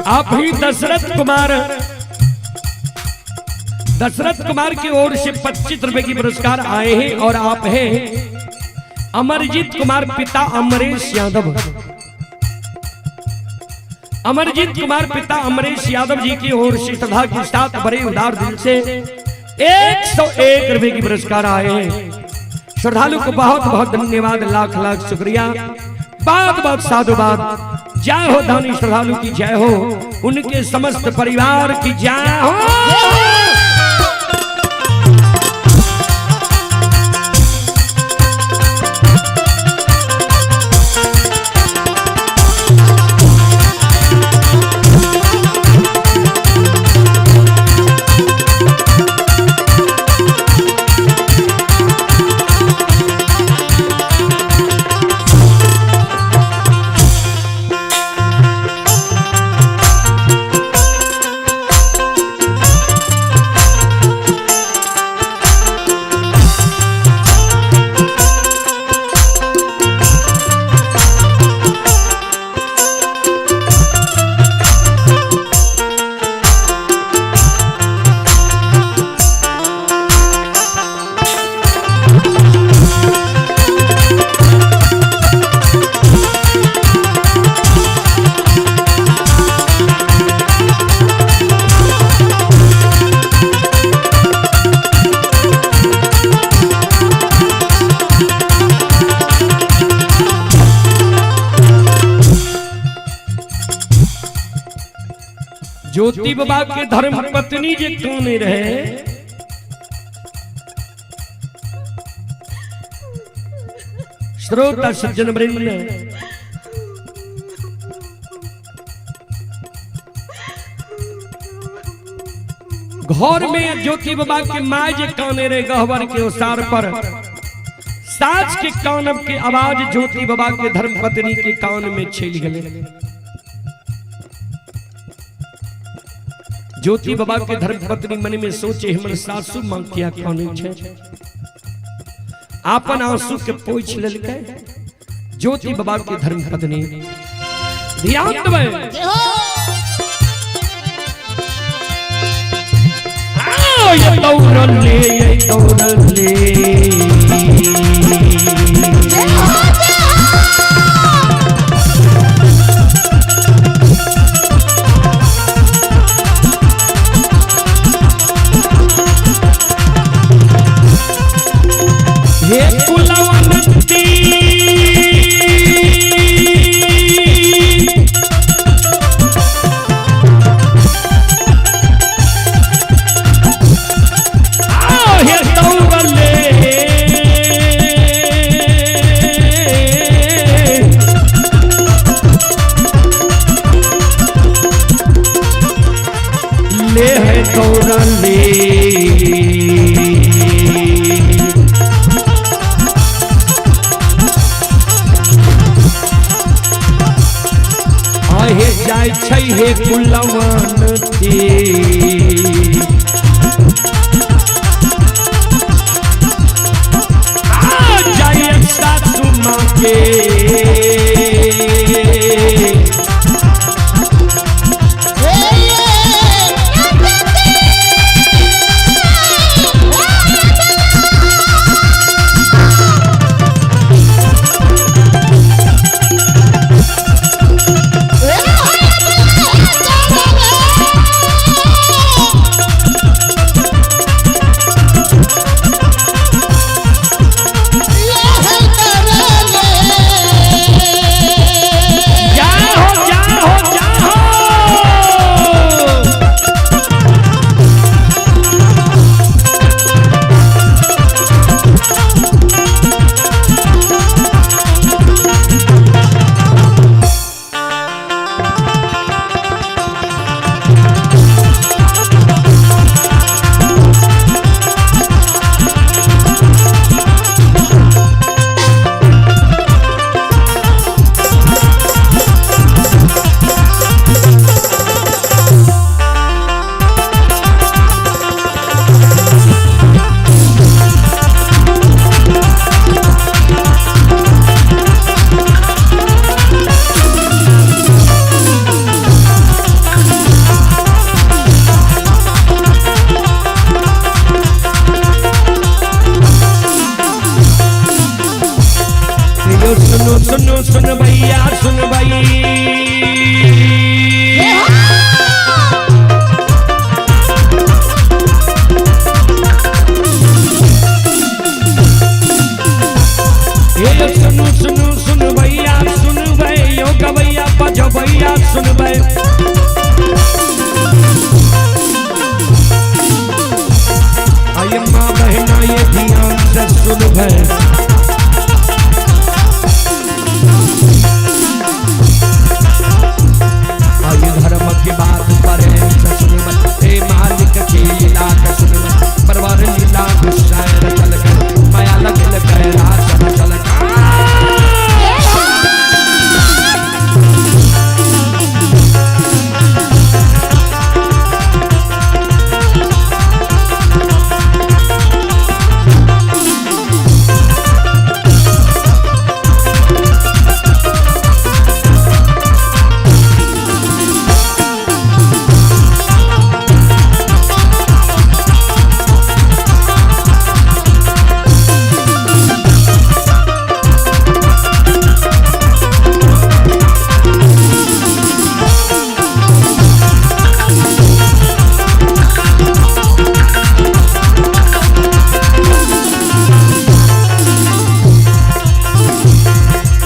आप ही दशरथ कुमार की ओर से 25 रुपए की पुरस्कार आए हैं। और आप हैं अमरजीत कुमार पिता अमरेश यादव, अमरजीत कुमार पिता अमरेश यादव जी की ओर से श्रद्धा के साथ बड़े उदार दिल से 101 रुपए की पुरस्कार आए हैं। श्रद्धालु को बहुत बहुत धन्यवाद, लाख लाख शुक्रिया, बहुत बहुत साधुवाद। जय हो दानी श्रद्धालु की जय हो, उनके समस्त परिवार की जय हो। ज्योति बाबा के धर्म पत्नी जे क्यों नहीं रहे, श्रोता सज्जन वृंद, घर में ज्योति बाबा के my जे काने रहे गहवर के ओसार पर साज के कानब के आवाज ज्योति बाबा के धर्म पत्नी के कान में छेल गए। ज्योति बाबा के धर्मपत्नी मन में सोचे हमर सासू मां किया काने छे, आपन आंसू के पोछ लेलकै ज्योति बाबा के धर्मपत्नी। ध्यान देबै। ये दौड़ले ये दौड़ले हे कुलवंती हे दौड़ले ले है दौड़ले आहे जाय छै हे कुलवंती। जाय सासू माँ के जा हो जा हो जा हो। यो सुनो सुनो सुन भैया सुन भाई, ये सुनो सुनो सुन भैया सुन भाई, यो गवैया बजो भैया सुन भाई। आये माँ बहना ये ध्यान से सुन भाई। धर्म की बात पर सुन मालिक की लीला सुन, परवार लीला गुस्साए चल कर माया लगल कैलाश चल कर।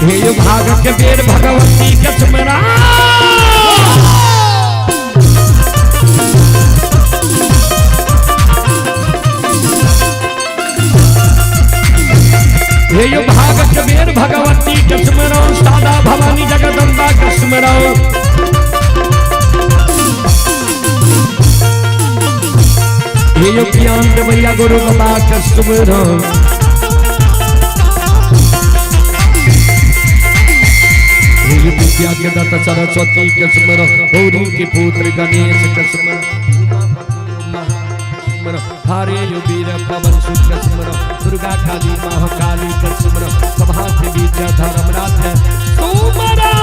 हे भाग के बेर भगवती के सुमरा हे भाग के बेर भगवती के सुमरा सादा भवानी जगदम्बा के सुमरा। हे ज्ञान भैया गुरु बाबा के सुमरा। विद्या के दाता सरस्वती के सुमरो, गौरी के पुत्र गणेश के सुमरो। थारे यो वीर पवन सुत सिमरो, दुर्गा काली महाकाली का सिमरो, सभा के बीच धर्मनाथ सुमरा।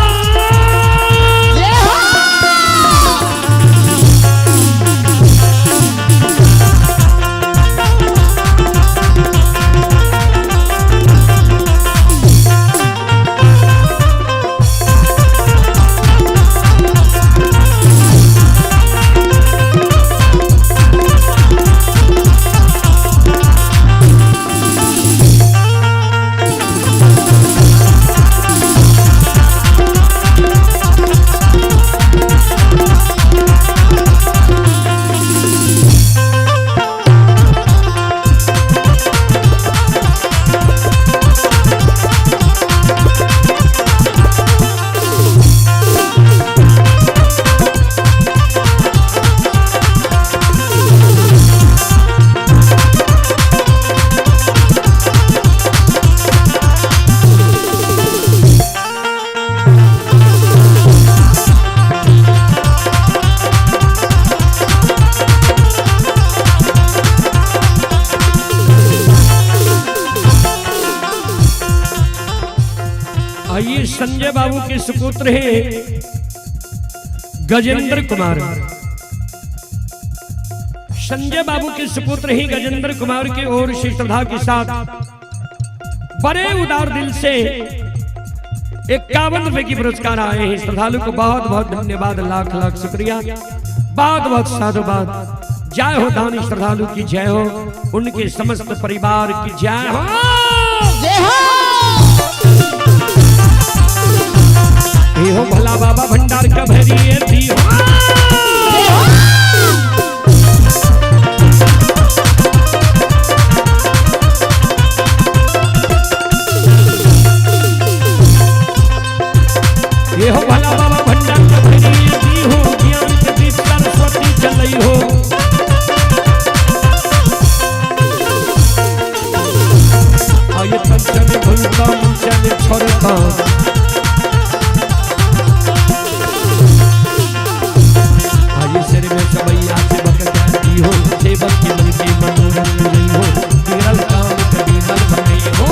आइए संजय बाबू के सुपुत्र हैं गजेंद्र कुमार। संजय बाबू के सुपुत्र ही गजेंद्र कुमार की ओर से श्रद्धा के साथ बड़े उदार दिल से 51 रुपए की पुरस्कार आए हैं। श्रद्धालु को बहुत बहुत धन्यवाद, लाख लाख शुक्रिया, बहुत बहुत साधुवाद। जय हो दानी श्रद्धालु की जय हो, उनके समस्त परिवार की जय हो। जय हो। ये हो भला बाबा भंडार का भैरी थी हो। ये हो भला बाबा भंडार का भैरी थी हो, ज्ञान के दीप सरस्वती जलई हो। आये तंचन भुलता मुंचन छोड़ता, आये सिर में सबैया से बक जाती हो, सेवक के मन के मनोरथ रही हो, बिगड़ल काम कभी मन बने हो।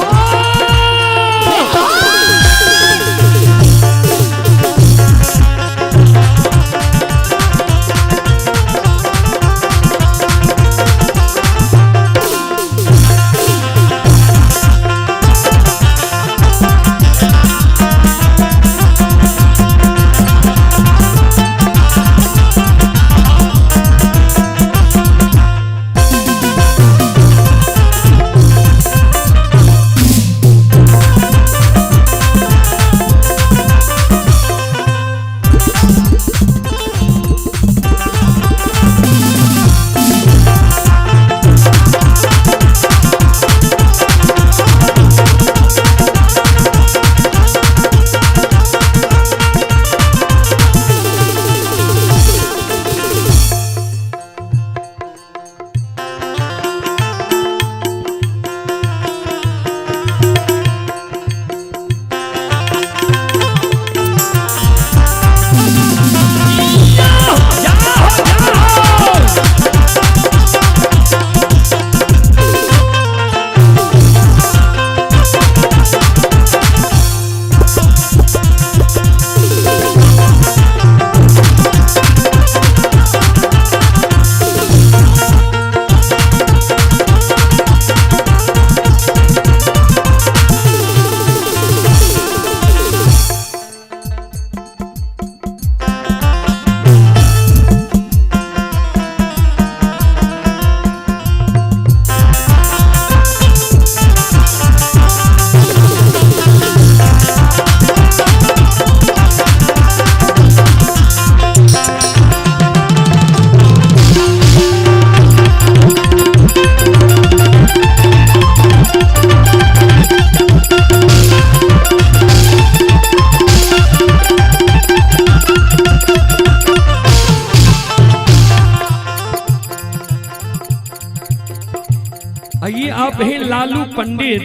आइए आप हैं लालू पंडित।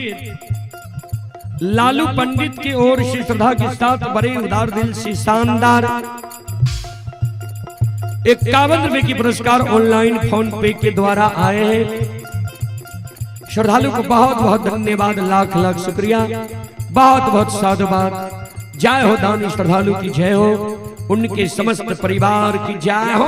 लालू पंडित की ओर से श्रद्धा के साथ बड़े उदार दिल से शानदार 51 रुपए की पुरस्कार ऑनलाइन फोन पे के द्वारा आए हैं। श्रद्धालु को बहुत बहुत धन्यवाद, लाख लाख शुक्रिया, बहुत बहुत साधुवाद। जय हो दानी श्रद्धालु की जय हो, उनके समस्त परिवार की जय हो।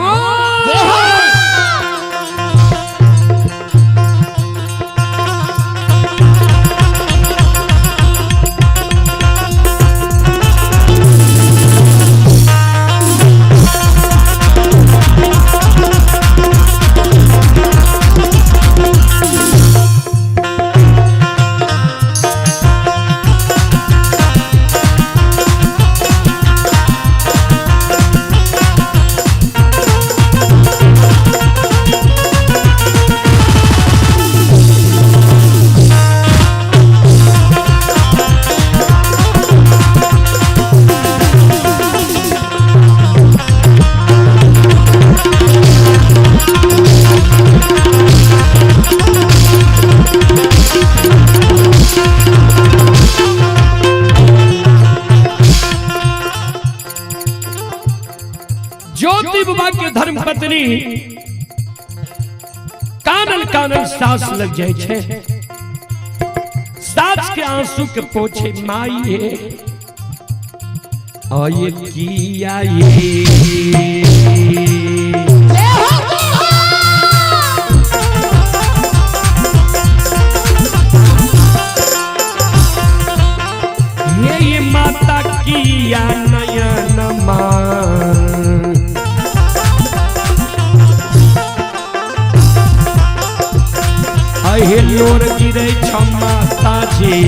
ज्योति बाबा के धर्म पत्नी कानल कानल सास लग जाए छे, सास के आंसू के पोछे माई है और ये किया ये ये माता किया नयन मां अहे लोर गिरे माता जी,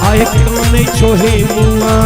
आए कौन छोहे मुआ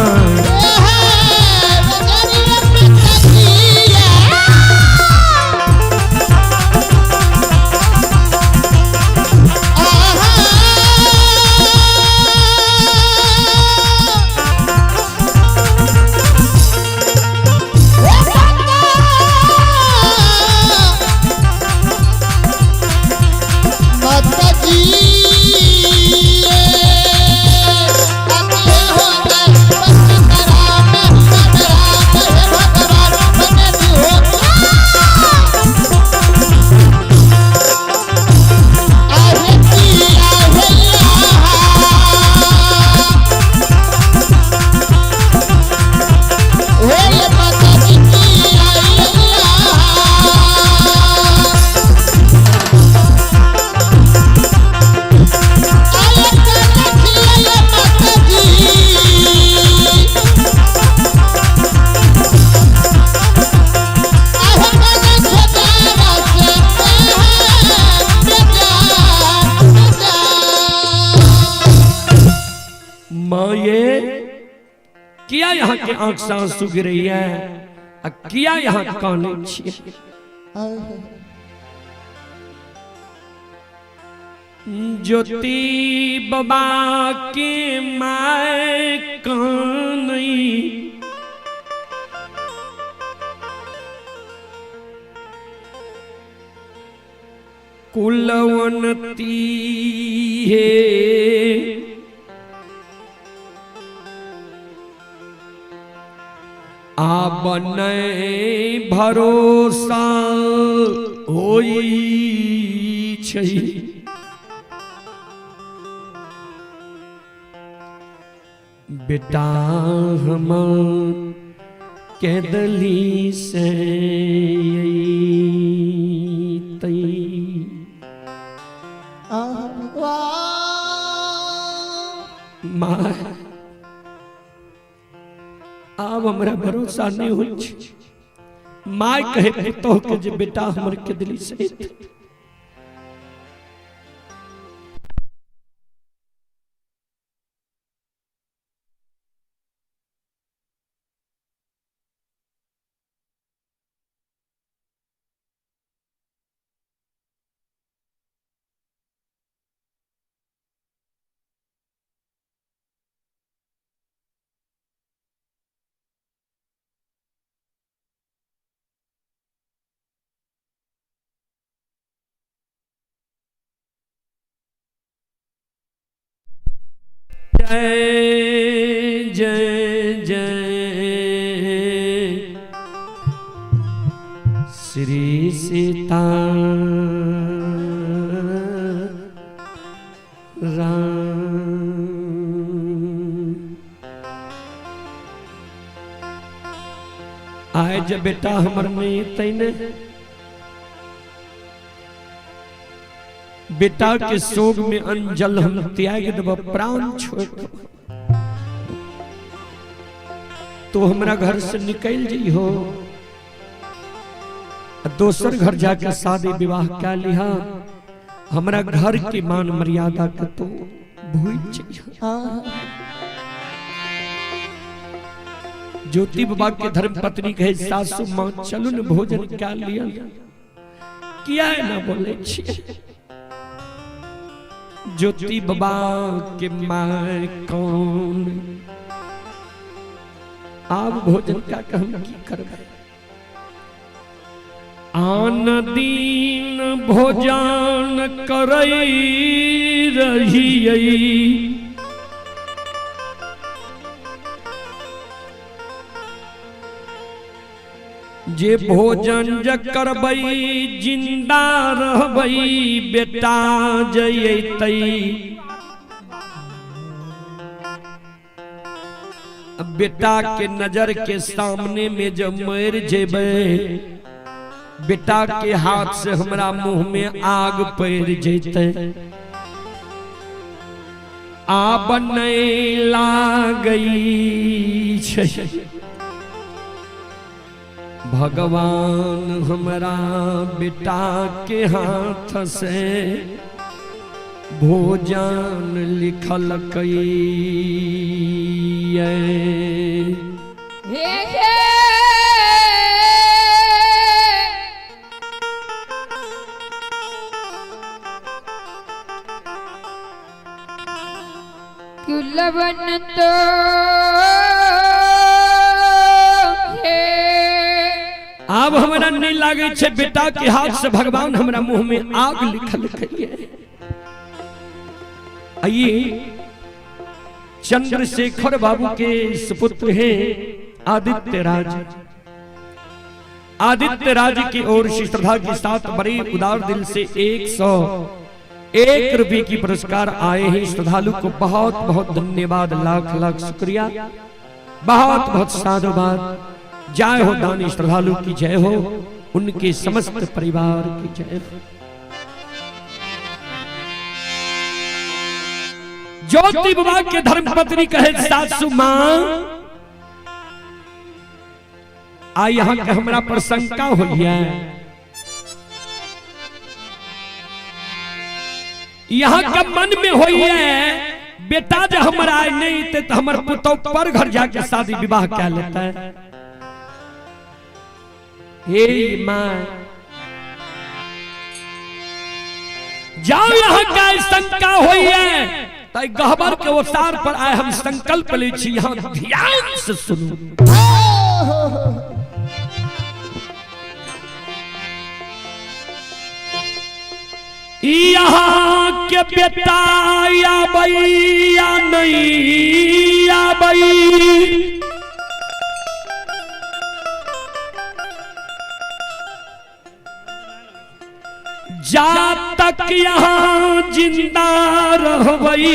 किया यहाँ के आंख से आंसू गिर रही है, किया यहाँ काने छिए। ज्योति बाबा के my कानई कुलवंती है, आब नहीं भरोसा होई छै। बेटा हमर के दली से माँ आब हमरा भरोसा नहीं होइ छै। My कहे पुतोह के जे बेटा हमर के दिली से जय जय जय आए जब बेटा हमर नहीं एतै ने, बेटा के शोक में अंजल हम त्याग देब, प्राण छोड़ देब, तो हमरा घर से निकल जइहो, दोसर घर जाके शादी विवाह क्या लिहा, हमरा घर के मान मर्यादा के तो भूल जइहो। ज्योति बाबा के धर्म पत्नी कहे सासू माँ चलू न भोजन क्या लिया, किया ना बोले छियै। ज्योति बाबा के माँ कौन आब भोजन का हम की करबै। आन दिन भोजन करई रहियै, जे भोजन ज करबै जिंदा रहबै बेटा जयतै। बेटा के नजर के सामने में जब मर जेबै, बेटा के हाथ से हमरा मुंह में आग पड़ जैतै। आब नहीं लागै छै भगवान हमरा बेटा के हाथ से भोजन लिखलकै। कुलवन तो आब हमरा नहीं लागे छे बेटा के हाथ से भगवान हमरा मुंह में आग लिखलकै। आइए चंद्रशेखर बाबू के सुपुत्र हैं आदित्य राज। आदित्य राज की ओर से श्रद्धा के साथ बड़े उदार दिल से 101 रुपये की पुरस्कार आए हैं। श्रद्धालु को बहुत बहुत धन्यवाद, लाख लाख शुक्रिया, बहुत बहुत साधुवाद। जय हो दानी श्रद्धालु की जय हो, उनके समस्त परिवार की जय हो। ज्योति बाबा के धर्मपत्नी कहे सासू मां आ यहाँ के हमरा पर शंका हुई है, यहाँ के मन में हुई है बेटा जब हमारा आए नहीं थे तो हमारे पुतौ पर घर जाके शादी विवाह क्या लेता है। हे मां जाओ यहाँ का शंका हुई है तो गहबर के अवतार पर आए हम संकल्प ले छी, यहाँ ध्यान से सुनू। यहाँ के बेटा आबै या नहीं आबै, जा तक यहाँ जिंदा रहबै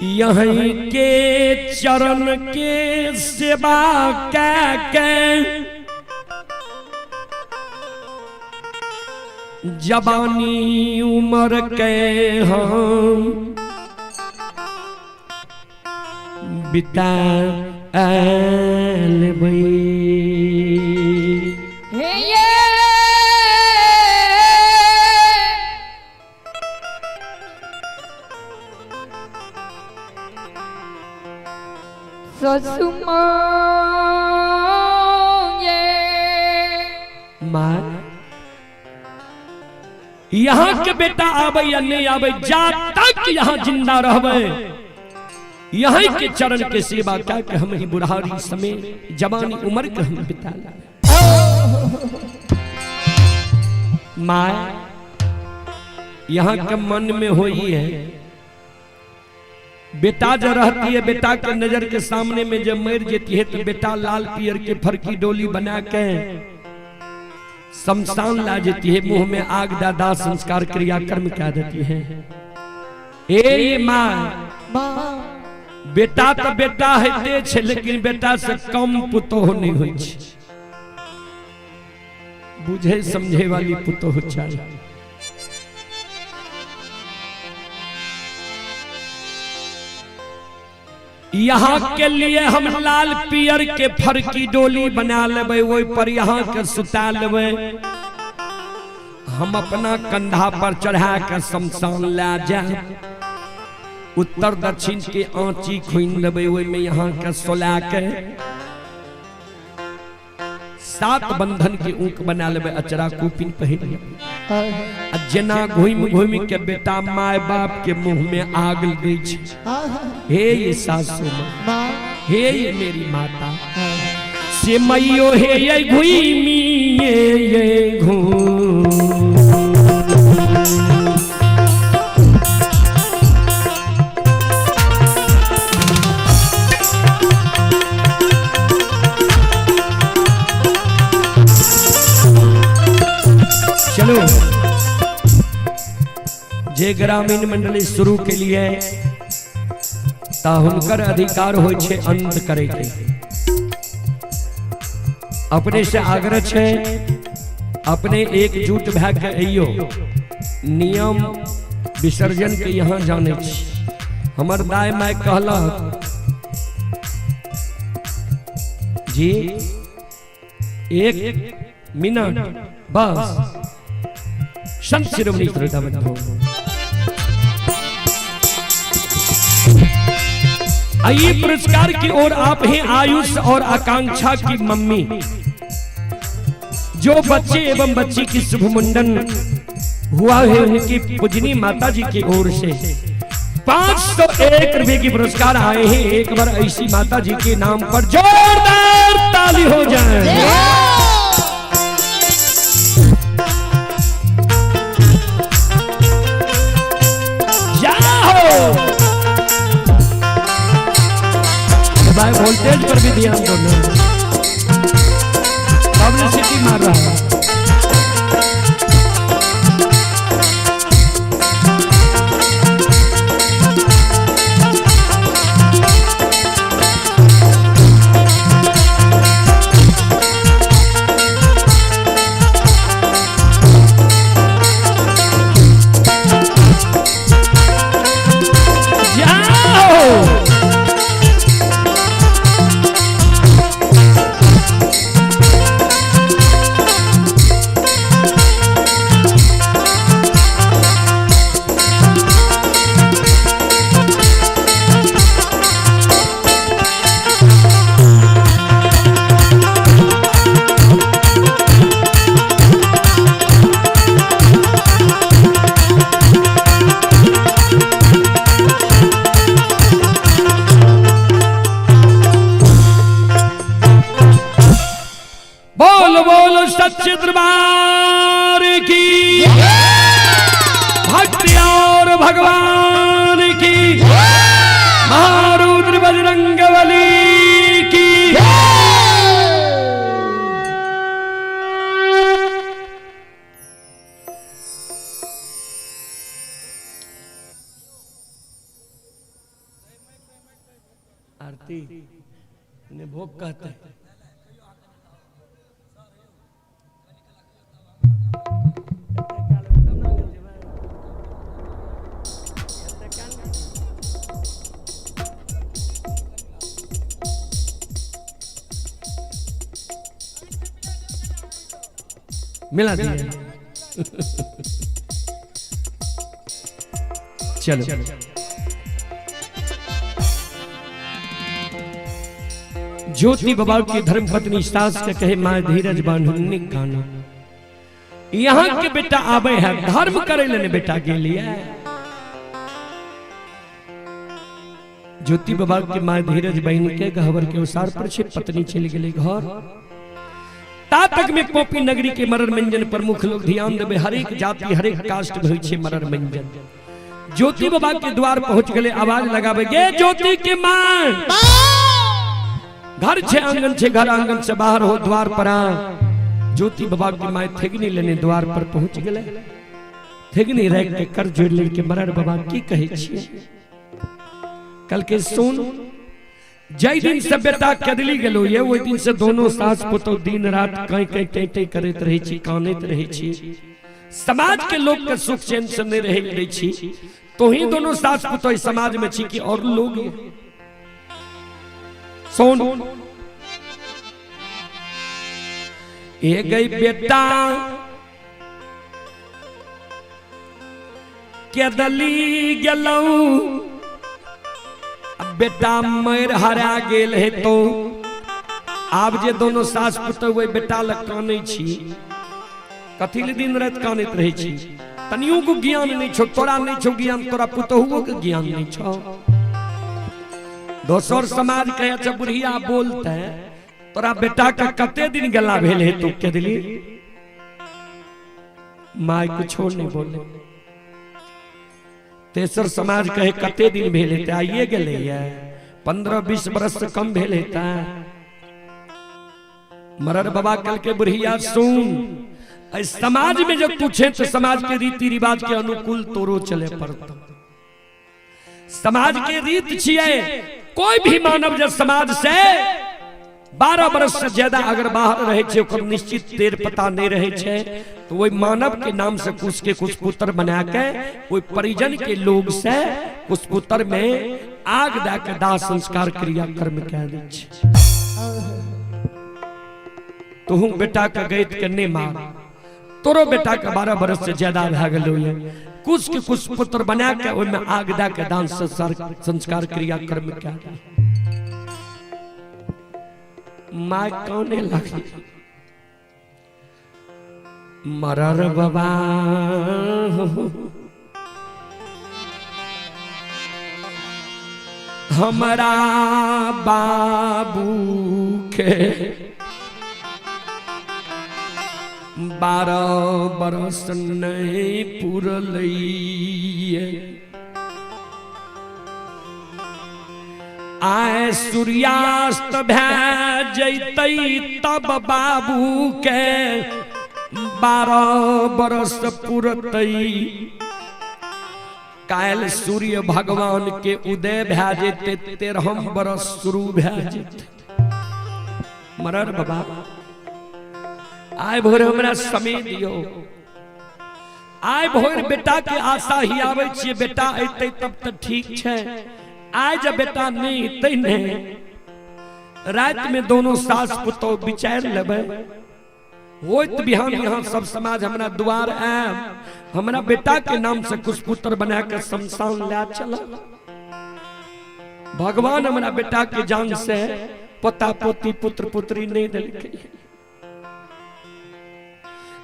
यहीं के चरण के सेवा के जवानी उम्र के हम बिता लेबै। मां यहाँ के बेटा आवे या नहीं आवे, जा तक यहाँ जिंदा रहबे यहीं के चरण के सेवा क्या के हम ही बुढ़ारी समय जवानी उम्र के हम बिता। मां यहाँ के मन में होई है बेटा जो रहती है, बेटा के नजर के सामने में जब मर जाती है तो बेटा लाल पियर के फरकी डोली बना के शमशान ला जाती है, मुंह में आग दादा संस्कार क्रिया कर्म क्या देती है। हे माँ, बेटा तो बेटा होते छे, लेकिन बेटा से कम पुतोह नहीं होइ छे। बुझे समझे वाली पुतोह चाहिए। यहाँ के लिए हम लाल पियर के फर की डोली बना लेबै, ओहि पर यहाँ के सुता लेबै, हम अपना कंधा पर चढ़ा के शमशान ला जाए, उत्तर दक्षिण के आँची खुनि देबै, ओहि में यहाँ के सोला के सात बंधन के ऊक बना लेबै, अचरा कुपिन पहिर लेबै। आ जेना घूमि घूमि के बेटा my बाप के मुंह में आग दै छै, हे ये सासू माँ, हे ये मेरी माता, से मैयो हे ये घूमी ये घूम। चलो जे ग्रामीण मंडली शुरू के लिए ता हुनकर अधिकार होइ छे अंत करे के। अपने से आग्रह छे अपने एकजुट भए के अइयो, नियम विसर्जन के यहाँ जाने छी। हमर दाय my कहलक जी 1 मिनट बस। संत शिरोमणि श्रोता बंधु, आइए पुरस्कार की ओर आप हैं आयुष और आकांक्षा की मम्मी, जो बच्चे एवं बच्ची की शुभ मुंडन हुआ है उनकी पूजनी माता जी की ओर से 501 रुपए की पुरस्कार आए हैं। एक बार ऐसी माता जी के नाम पर जोरदार ताली हो जाए। भाई वोल्टेज पर भी ध्यान दो ना, पब्लिसिटी मार रहा है। बोल बोल सच्चे दरबार की, भक्ति और भगवान की, महारुद्र बजरंगबली की। आरती ने भोग कहते हैं। मिला दिया। चलो ज्योति बाबा की धर्मपत्नी सास के कहे मां धीरज बांधुनी कानो, यहाँ के बेटा आवे है धर्म करे लेने बेटा के लिए। ज्योति बाबा के मां धीरज बहन के गहवर के उसार पर छे पत्नी चल गई घर। ता तक में पोपी नगरी के मरर मंजन प्रमुख लोग ध्यान देवे, हरेक जाति हरेक कास्ट में होई छे मरर मंजन। ज्योति बाबा के द्वार पहुंच गए, आवाज लगावे गे ज्योति के मां, घर छे आंगन छे, घर आंगन से बाहर हो द्वार पर आ। ज्योति बाबा की मां थेगनी लेने द्वार पर पहुंच गए। ठेगनी राखि के कर जोड़ि लेलकै। मरर बाबा की कहै छियै? कल के सुन, जै दिन से बेटा कदली गेलो ये ओहि दिन से दोनों सास पुतोह दिन रात कहीं कहीं टें टें करैत रहै छी, कानैत रहै छी, समाज के लोग के सुख चैन से नहीं रहे दै छी। तो ही दोनों सास पुतोह समाज में छी कि और लोग? सुन ए गई बेटा केदली गेलौ, बेटा मर हरा गेल है तो आब जे दोनों सास पुतोह ओहि बेटा लग कानै छी, कथी ले दिन राति कानैत रहै छी? तनियो को ज्ञान नहीं छौ, तोरा नहीं छौ ज्ञान, तोरा पुतोहुओ के ज्ञान नहीं छौ। दोसर समाज कहे अच्छा बुढ़िया बोलते तोरा बेटा के कते दिन गला भेल है तू केदली? माय कुछो नहीं बोले। तेसर समाज कहे कते दिन भेल हेतै? आइए गेलै 15-20 बरस से कम भेल हेतै। मरर बाबा कल के बुढ़िया सुन, समाज में जब तू छे तो समाज के रीति रिवाज के अनुकूल तोरो चले पड़ता। समाज के रीत छियै कोई भी मानव जब समाज से 12 बरस से ज्यादा अगर बाहर रहे छै, ओकर निश्चित देर पता नहीं रहे छै, तो वही मानव के नाम से कुछ के कुछ पुत्र बना के वही परिजन के लोग से कुछ पुत्र में आग दे के दाह संस्कार क्रिया कर्म कह दै छै। तुहू बेटा के गैत के नहीं मार, तोरो बेटा के 12 बरस से ज्यादा भए गेलो ये, कुछ के कुछ पुत्र बना के ओहिमे आग दे के दान संस्कार क्रिया कर्म कह दै। माय काने लगी, मरर बाबा हमरा बाबू के 12 बरस नहीं पुरलैये, आए सूर्यास्त भए जैतै तब बाबू के 12 बरस पुरतै। काल्हि सूर्य भगवान के उदय भए जेतै, 13 बरस शुरू भए जेतै। मरर बाबा आइ भोर हमरा समय दियौ, आइ भोर बेटा के आशा ही आबै छियै, बेटा अयतै तब तऽ ठीक छै, आइ जब बेटा नहीं अयतै ने राति में दोनों सास पुतोह विचार लेबै, होइत बिहान यहाँ सब समाज हमरा द्वार आयब, हमरा बेटा के नाम से कुछ पुत्र बना के शमशान ले चल। भगवान हमरा बेटा के जान से पोता पोती पुत्र पुत्री नहीं देलकै।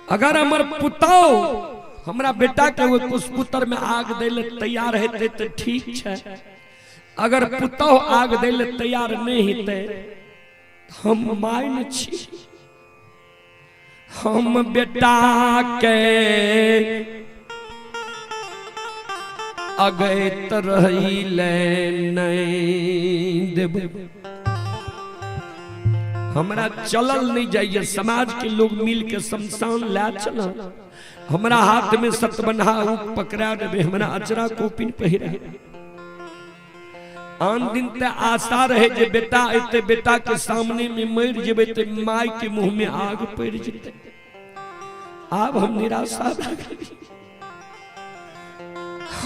अगर हमर पुतोह हमरा बेटा के वो कुछ पुत्र में आग दै ले तैयार हेतै तऽ ठीक छै, अगर पुतोह आग दै ले तैयार नहीं हेतै हम माइन छी, हम बेटा के अगैत रही ले नहीं देबै। हमरा चलल नहीं जाइए, समाज के लोग मिल के शमशान ला चल, हमरा हाथ में सतबन्हा ऊख पकड़ा देबे, हमरा अचरा कोपिन पहिरा। आन दिन ते आशा रहे जे बेटा अयतै, बेटा के सामने में मरि जेबै ते my के मुंह में आग पड़ि जेतै, आब हम निराशा भए गेलियै।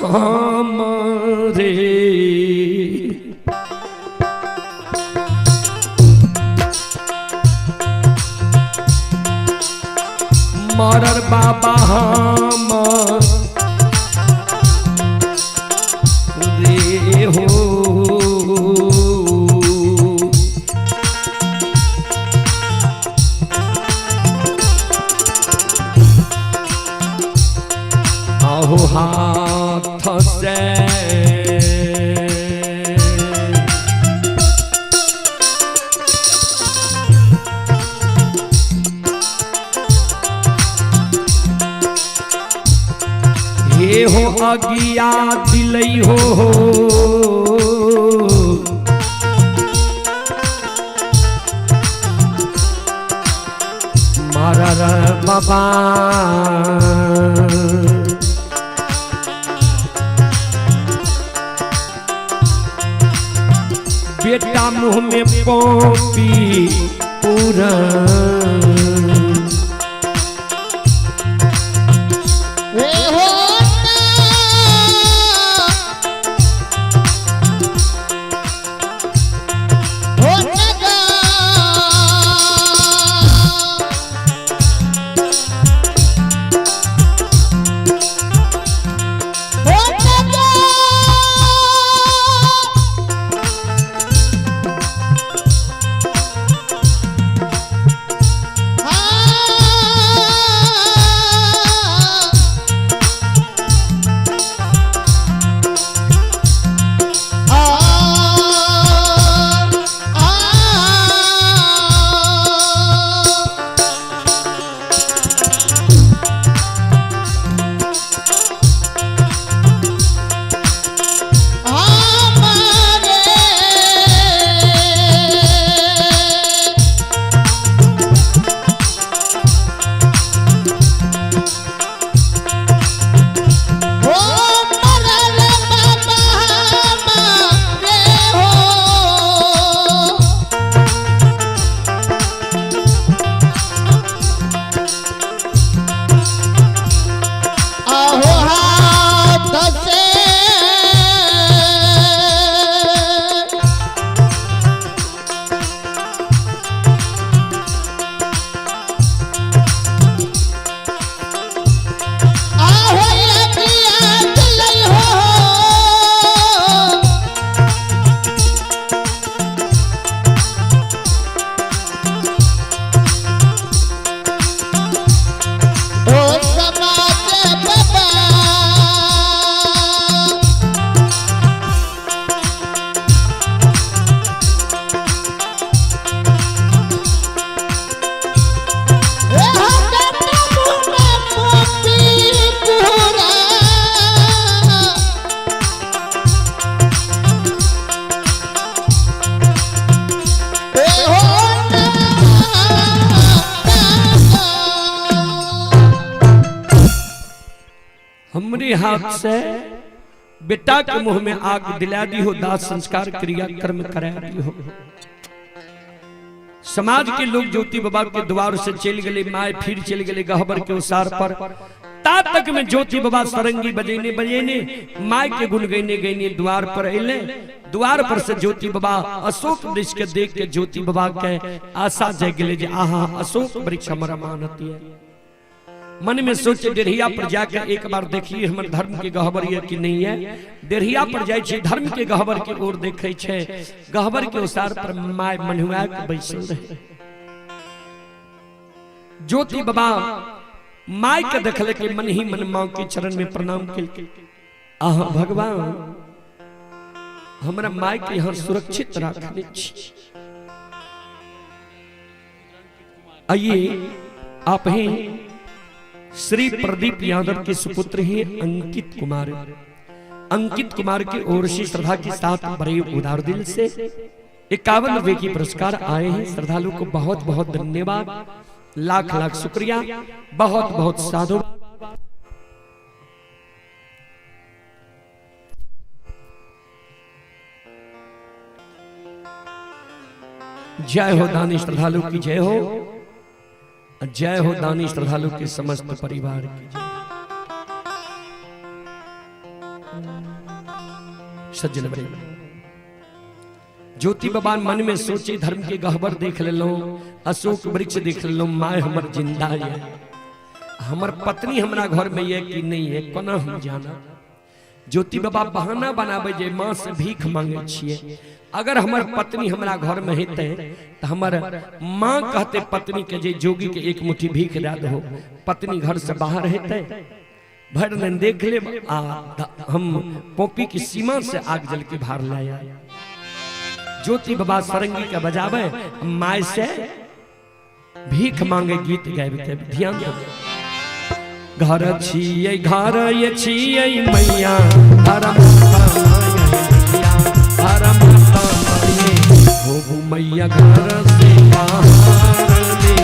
हमरे मरर बाबा हम रे हो, आहो हाथ से हे हो अगिया दिलई हो, मरर बाबा। बेटा मुंह में पोपी पूरा। हमरे हाथ से बेटा के मुंह में आग दिला दी हो, दाह संस्कार क्रिया कर्म करा दी हो। समाज के लोग ज्योति बाबा के द्वार से चल गए, माए फिर चल गए गहबर के उसार पर। ता तक में ज्योति बाबा सरंगी बजेने बजेने माए के गुण गईने गईने द्वार पर अले। द्वार पर से ज्योति बाबा अशोक वृक्ष के देख के ज्योति बाबा के आशा जग गए जे आहा अशोक वृक्ष हमारा मानती है। मन में सोचे डेढ़िया पर जाकर एक बार देखिए हमर धर्म के गहबर है कि नहीं है। डेढ़िया पर जाए छे धर्म के गहबर के ओर देखे छे, गहबर के उसार पर my मनुआ के बैसल रहे। ज्योति बाबा my के देखले के मन ही मन माँ के चरण में प्रणाम के, आहा भगवान हमरा my के यहाँ सुरक्षित रखने छी। आइए आप ही श्री प्रदीप यादव के सुपुत्र हैं अंकित कुमार। अंकित कुमार की ओर से श्रद्धा के साथ बड़े उदार दिल से 51 रुपए की पुरस्कार आए हैं। श्रद्धालु को बहुत बहुत धन्यवाद, लाख लाख शुक्रिया, बहुत बहुत साधु। जय हो दानी श्रद्धालु की जय हो, जय हो दानी श्रद्धालु के समस्त परिवार की जय। सज्जन बड़े ज्योति बाबा मन में सोचे धर्म के गहबर देख ले लो, अशोक वृक्ष देख लो, my हमर जिंदा है, हमर पत्नी हमरा घर में ये कि नहीं है कोना हम जाना। ज्योति बाबा बहाना बनावे जे माँ से भीख मांगे छिए, अगर हमर पत्नी हमरा घर में हेते तो हमर माँ कहते पत्नी के जे जोगी के एक मुट्ठी भीख दे दो। पत्नी घर से बाहर हेते भर दिन देख ले आ हम पोपी की सीमा से आग जल के भार लाया। ज्योति बाबा सरंगी के बजावे my से भीख मांगे गीत गावे के ध्यान दो। घर छियै घर ये छियै मैया, घर माता मैया, घर माता मैया, हो मैया घर से बाहर ले।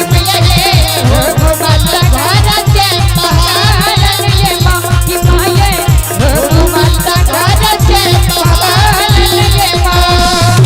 मैया रे हो माता घर से बाहर ले मां, कि माये हो माता घर से बाहर ले मां।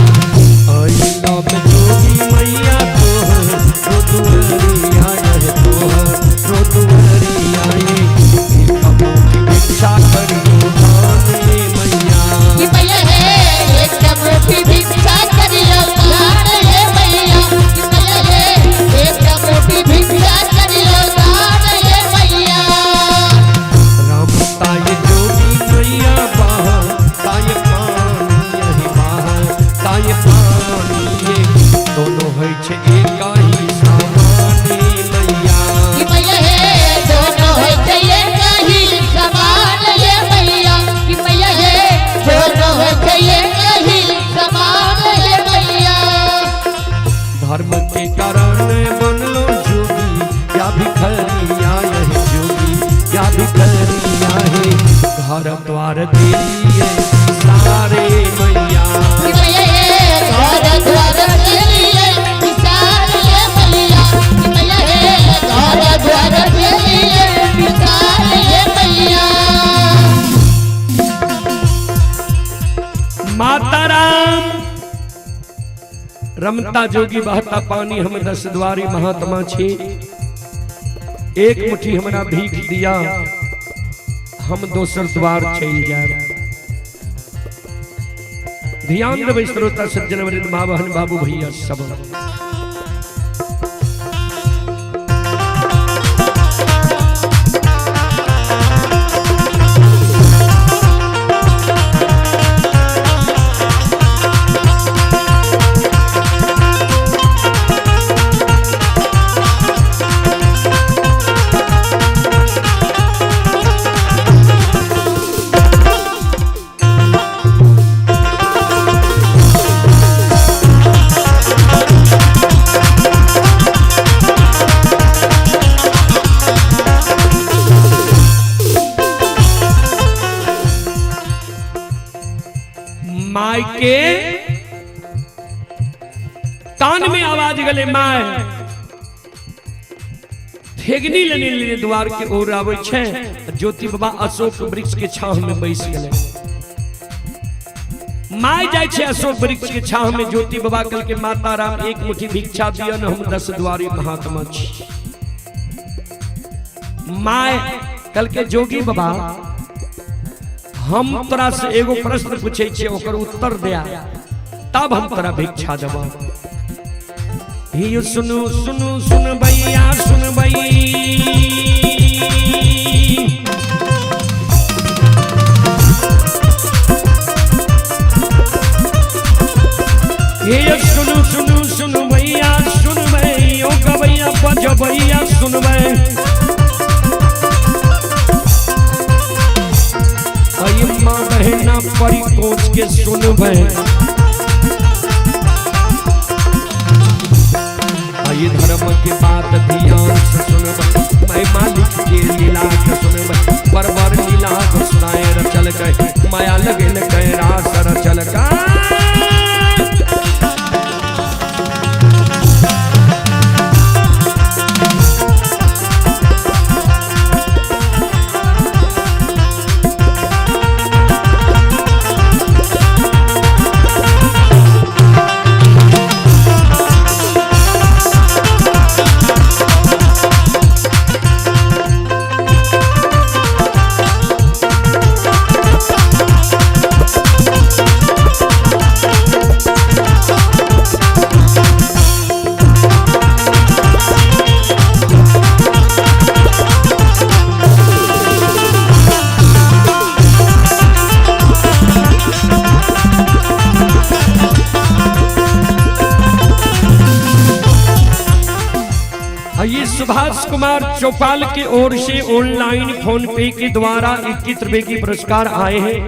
घर द्वार दिए सारे मैया। घर द्वार दिए सारे मैया, घर द्वार दिए सारे मैया। माता राम रमता जोगी बहता पानी, हम दस द्वारी महात्मा छी। एक मुट्ठी हमरा भीख दिया, हम दोसर द्वार चल जाए। ध्यान देबै श्रोता सज्जन वृंद, माँ बहन बाबू भैया सब। My के कान में आवाज गले, my ठेगनी लेने लेने द्वार के ओर आवे छे। ज्योति बाबा अशोक वृक्ष के छांव में बैस गले। My जाय छे अशोक वृक्ष के छांव में। ज्योति बाबा कल के माता राम एक मुट्ठी भिक्षा दिया न, हम दस द्वारी महात्मा छी। My कल के जोगी बाबा हम तोरा से एगो प्रश्न पूछे छे, ओकर उत्तर दिया तब हम तोरा भिक्षा देबो। सुनु सुनु सुन भैया सुन भई, सुनु सुनु सुन भैया सुन भई, ओ गवैया बजबैया सुन भई। माँ बहना परी कोच के सुन भई, धर्म के बात ध्यान से सुनबै, मैं मालिक के लीला के सुनबै। परवर लीला को सुनाए रचल गए, माया लगल गए रास रचल गए। ये सुभाष कुमार चौपाल की ओर से ऑनलाइन फोन पे के द्वारा 21 रुपए की पुरस्कार आए हैं।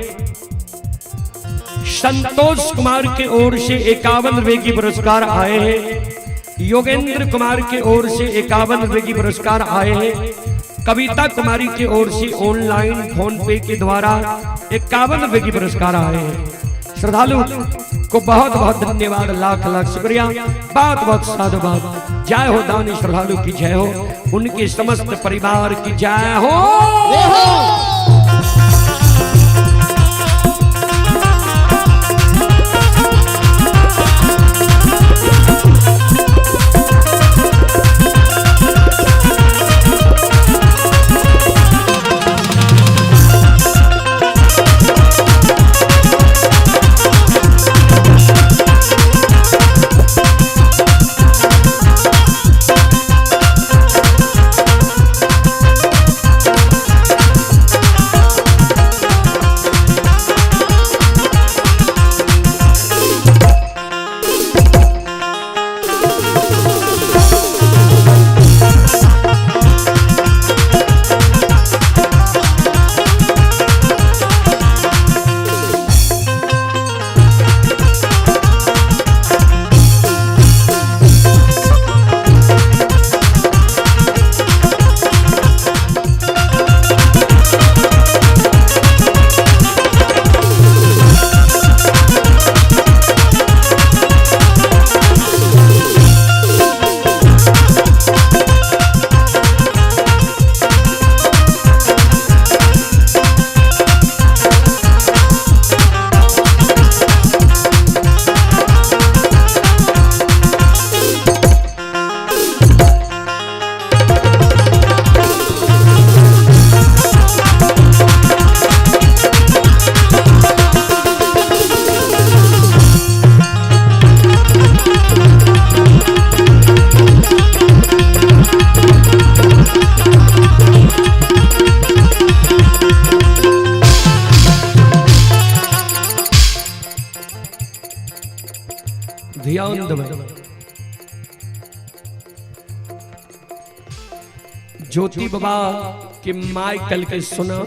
संतोष कुमार की ओर से 51 रुपए की पुरस्कार आए हैं। योगेंद्र कुमार की ओर से 51 रुपए की पुरस्कार आए हैं। कविता कुमारी की ओर से ऑनलाइन फोन पे के द्वारा 51 रुपए की पुरस्कार आए हैं। श्रद्धालु को बहुत बहुत धन्यवाद, लाख लाख शुक्रिया, बहुत बहुत साधुवाद। जय हो दानी श्रद्धालु की जय हो, उनके समस्त परिवार की जय हो। ज्योति बाबा के my कल के सुना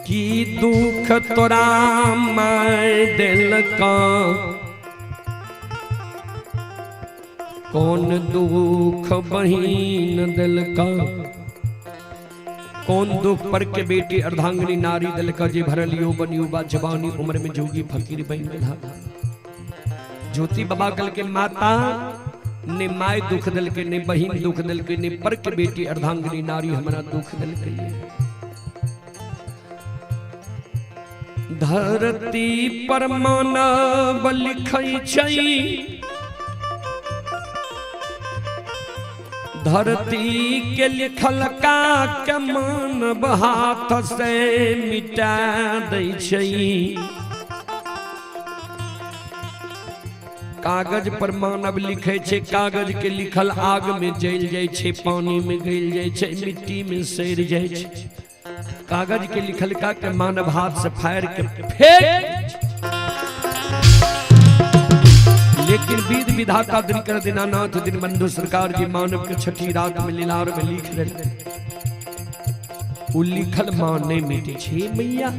कि दुख तोरा my दिल का, कौन दुख बहिन दिल का, कौन दुख पर के बेटी अर्धांगिनी नारी दिल का, जे भरल यौवन युवा जवानी उम्र में जोगी फकीर बन गेला। ज्योति बाबा कल के माता ने my दुख दिल के, ने बहिन दुख दिल के, ने पर के बेटी अर्धांगिनी नारी हमरा दुख दिल के। धरती पर मानव लिखै छै, धरती के लिखल का के मानव हाथ से मिटा दै छै। कागज पर मानव लिखे छै, कागज के लिखल आग में जल जाइ छै, पानी में गल जाइ छै, मिट्टी में सड़ जाइ छै। कागज के लिखल का के मानव हाथ से फाड़ के फेंक, लेकिन वेद विधाता दिनकर दीनानाथ दीनबंधु सरकार जी मानव के छठी रात में लीलार में लिख रहे, उ लिखल मां नहीं मिटे छे मैया।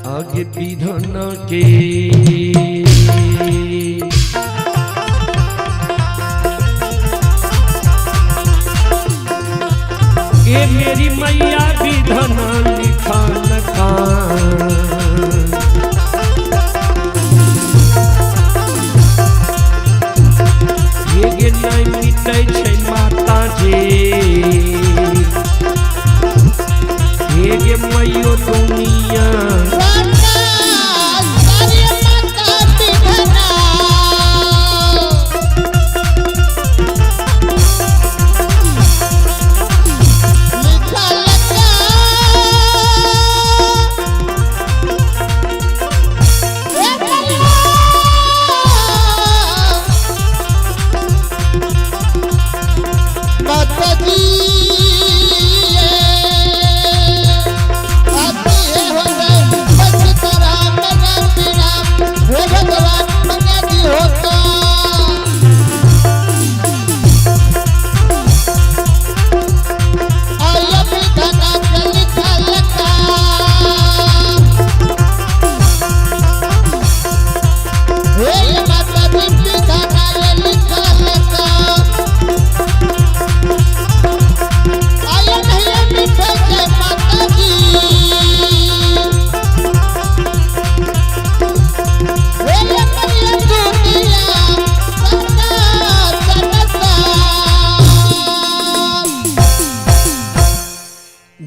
आगे विधन के ए मेरी मैया विधन लिखल का, ये नहीं मिटै छै माता जी, ये मैयो दुनिया।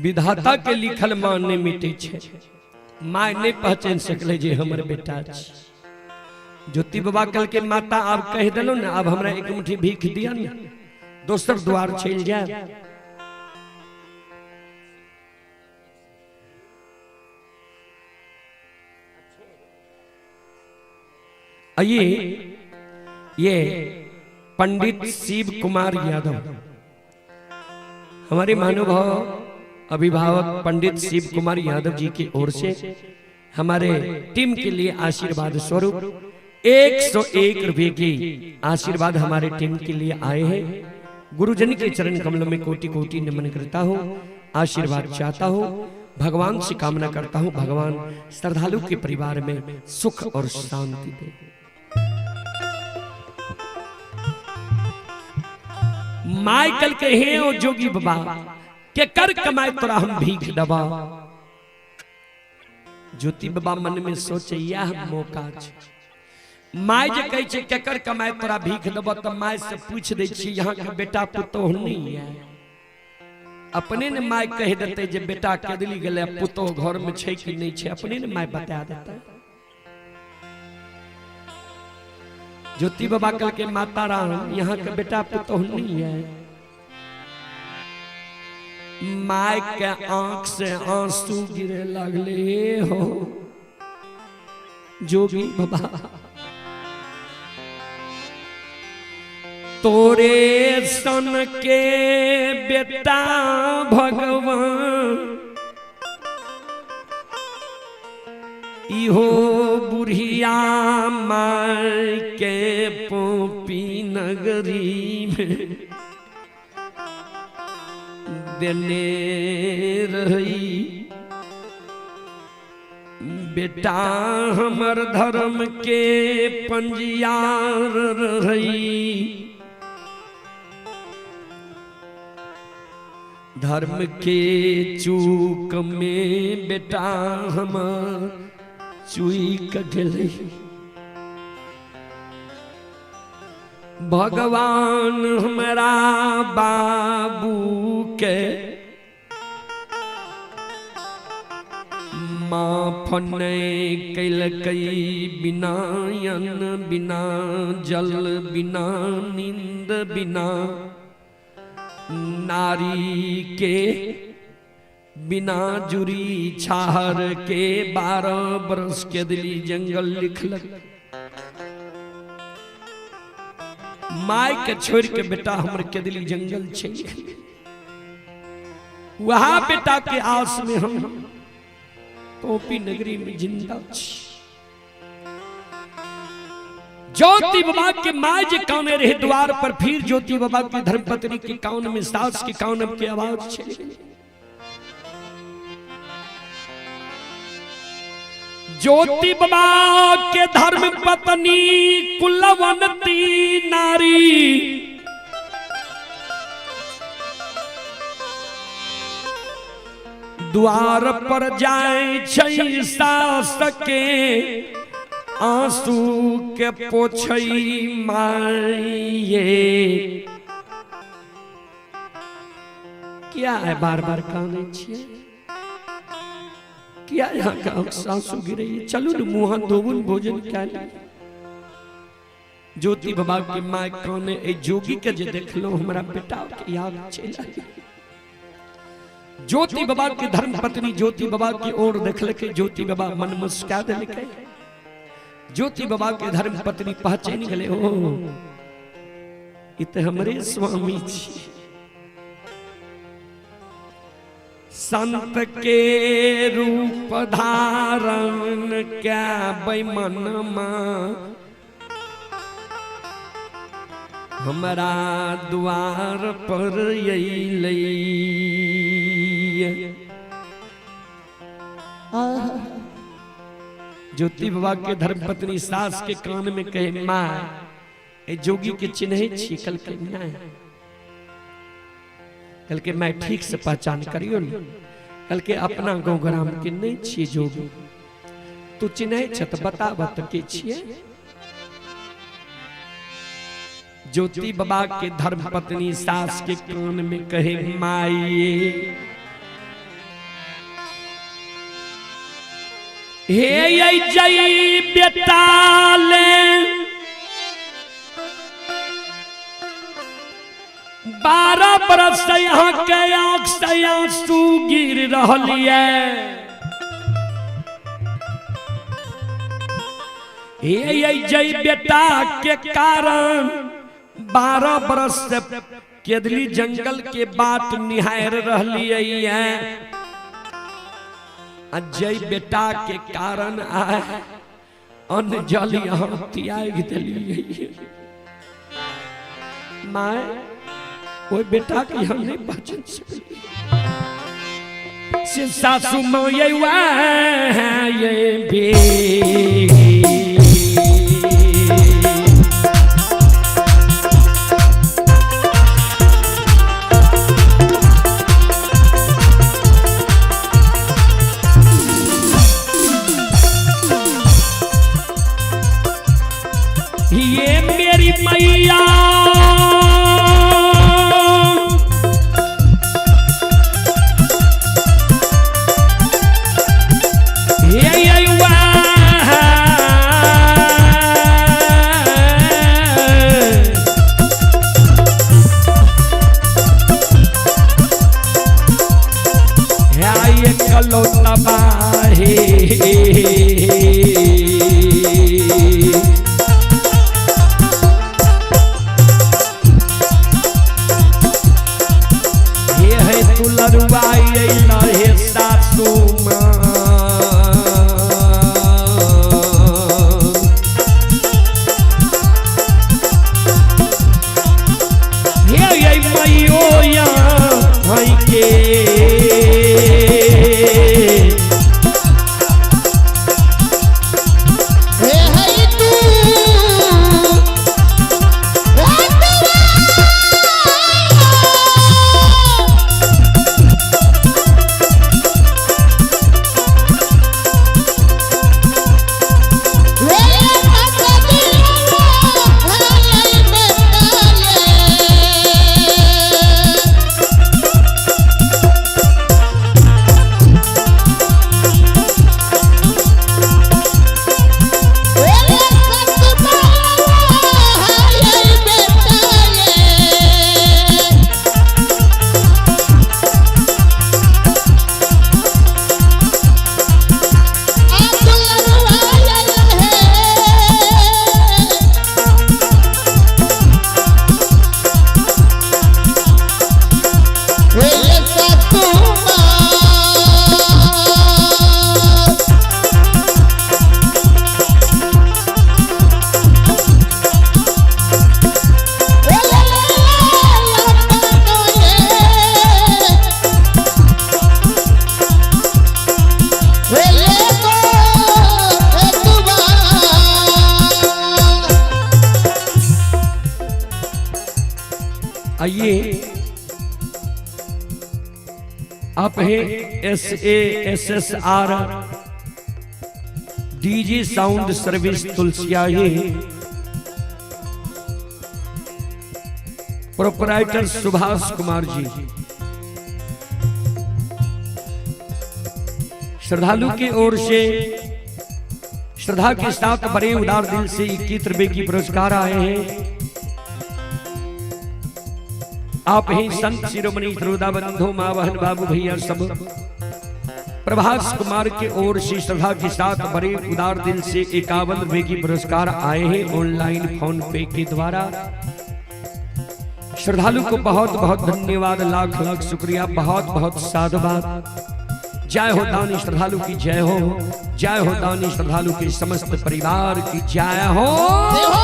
विधाता के लिखल मां नहीं मिटे छे, my नहीं पहचान सकले जे हमर बेटा छे। ज्योति बाबा कल के माता आप कह दिलो ना, अब हमरा एक मुट्ठी भीख दिया ना, दोसर द्वार चल जाए। आइए ये पंडित शिव कुमार यादव हमारे महानुभाव अभिभावक पंडित शिव कुमार यादव जी की ओर से हमारे टीम के लिए आशीर्वाद स्वरूप 101 रुपये की आशीर्वाद हमारे टीम के लिए आए हैं। गुरुजन के चरण कमलों में कोटि कोटि नमन करता हूँ, आशीर्वाद चाहता हूँ, भगवान से कामना करता हूँ भगवान श्रद्धालु के परिवार में सुख और शांति दे। माइकल के हैं और जोगी बाबा के कर कमाए तोरा हम भीख दबा। ज्योति बाबा मन में सोचे यह मौका छे, my जे कहे छे के कर कमाए तोरा भीख दबा, त my से पूछ दे छी यहाँ के बेटा पुतोह नहीं है। अपने ने my कह देते जे बेटा केदली गेले पुतोह घर में छे कि नहीं छे, अपने ने my बता देते। ज्योति बाबा कल के माता राम यहाँ के बेटा पुतोह नहीं है। My के आंख से आंसू गिरे लगले हो जोगी बाबा तोरे सन के बेटा भगवान इहो बुढ़िया माय के पोपी नगरी में देने रही। बेटा हमर धर्म के पंजियार रही, धर्म के चूक में बेटा हमर चूक गेलै। भगवान हमरा बाबू के माफ नहि केलकै, बिना अन्न बिना जल बिना नींद बिना नारी के बिना जुरी छाहर के 12 बरस के दिली जंगल लिखलक। My के छोड़ के बेटा हमर के दिली जंगल चलि गेलै। वहाँ बेटा के आस में हम टोपी नगरी में जिंदा छी। ज्योति बाबा के my जे काने रहे द्वार पर, फिर ज्योति बाबा के धर्मपत्नी के कान में सास के कान के आवाज छे। ज्योति बाबा के धर्म पत्नी कुलवंती नारी, द्वार पर जाय छै सास के आंसू के पोछै माये। क्या है बार बार कानै छियै, क्या यहाँ का सासू गिरे, चलू न मुँह धोबू भोजन कए ली। ज्योति बाबा के my काने ए जोगी के जे देखलो हमरा बेटा के याद चलि आयल। ज्योति बाबा के धर्म पत्नी ज्योति बाबा की ओर देखलकै, ज्योति बाबा मन मुस्का देलकै। ज्योति बाबा के धर्म पत्नी पहचान गेलै, ओ ई तऽ हमरे स्वामी छी। संत के रूप धारण कै बेमनमा हमरा द्वार पर अयलै। ज्योति बाबा के धर्मपत्नी सास के कान में कहे, माँ ए जोगी के चिन्है छी? कल के नहीं, कल के मैं ठीक से पहचान करियो ने, कल के अपना गाँव ग्राम के नहीं छियै जोगी, तू चिन्है छ तऽ बताब तऽ के छियै। ज्योति बाबा के धर्मपत्नी सास के कान में कहे, माये हे जय बेटा ले 12 बरस यहाँ के आंख से आंसू गिर रहल ये। हे जय बेटा के कारण 12 बरस से केदली जंगल के बाट निहार रहलियै। जय बेटा के कारण आए अन्न जल यहाँ त्याग दिलियै। My ओहि बेटा के हम नहीं पहचान सकलियै। से सासू माँ ये भी ये मेरी मैया ये कलो तबाही। ये है दुलरुआ ये लहे सासू माँ। आप हैं SASSR DJ sound service Tulsiyahi, proprietor Subhash Kumar ji. श्रद्धालु की ओर से श्रद्धा के साथ बड़े उदार दिल से 21 रुपए की पुरस्कार आए हैं। आप ही संत शिरोमणि श्रोता बंधु माँ बहन बाबू भैया सब प्रभास कुमार के ओर से श्रद्धा के साथ बड़े उदार दिल से 51 रुपए की पुरस्कार आए हैं ऑनलाइन फोन पे के द्वारा। श्रद्धालु को बहुत बहुत धन्यवाद, लाख लाख शुक्रिया, बहुत बहुत साधुवाद। जय हो दानी श्रद्धालु की जय हो, जय हो दानी श्रद्धालु के समस्त परिवार की जय हो। जय हो।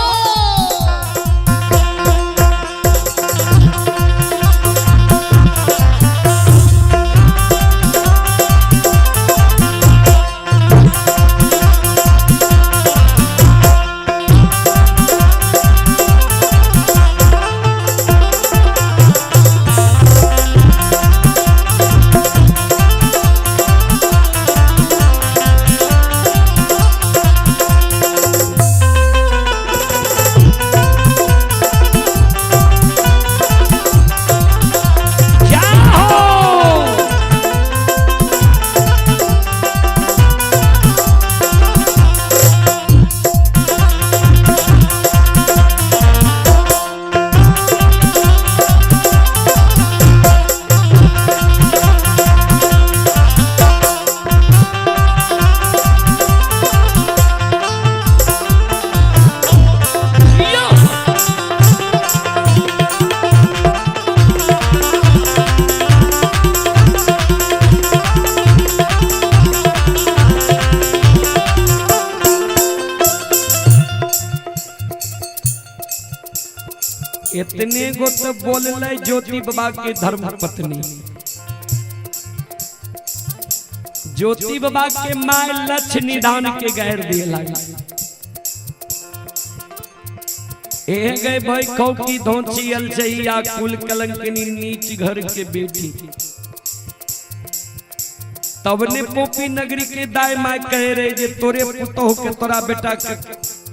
इतने गो तो बोलले ज्योति बाबा के धर्म पत्नी, ज्योति बाबा के my लक्ष्य निदान के गैर दिए लगा। ए गए भाई खौ की धोची अलचैया कुल कलंकनी नीच घर के बेटी। तब ने पोपी नगरी के दाय my कह रहे जे तोरे पुतोह के तोरा बेटा के,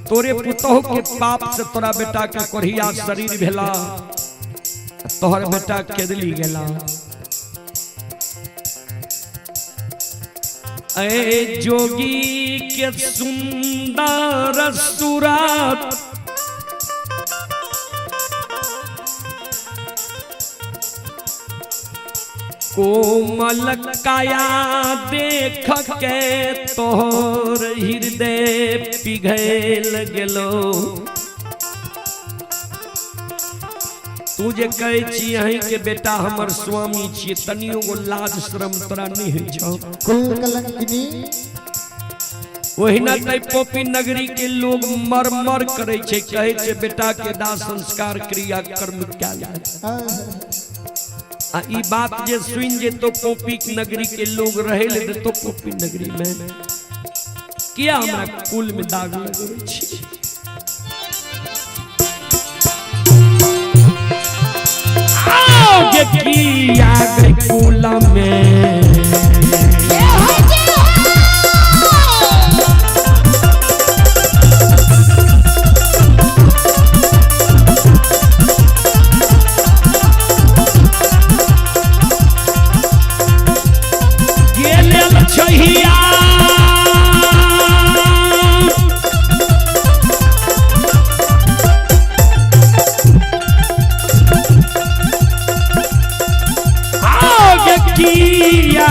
तोरे पुतोह के पाप से तोरा बेटा के कोढ़िया शरीर भेला, तोहर बेटा केदली गेला। ए जोगी के सुंदर सूरत कोमल काया देख के तोहर हृदय पिघल गेलो। तू जे कहै छी अहीं के बेटा हमर स्वामी छियै, तनियो गो लाज शरम तोरा नहीं होइ छौ। कुल कलंकिनी ओहिना तै पोपी नगरी के लोग मर मर करै छै, कहै छै बेटा के दाह संस्कार क्रिया कर्म कयल जाय। आ ई बात जे सुन जेतो पोपी नगरी के लोग रहे ले देतो पोपी नगरी में, किया हमरा कुल में दाग लगबै छी। आओ जे किया गई कुल में किया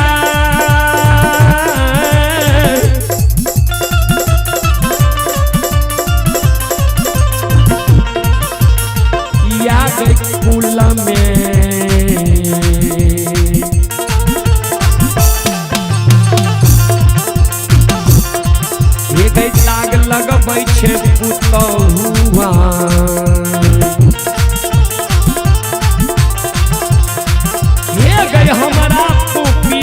या गई कुल में ये गई दाग लगबै छै पुतहुआ। ये गई हमारा पोपी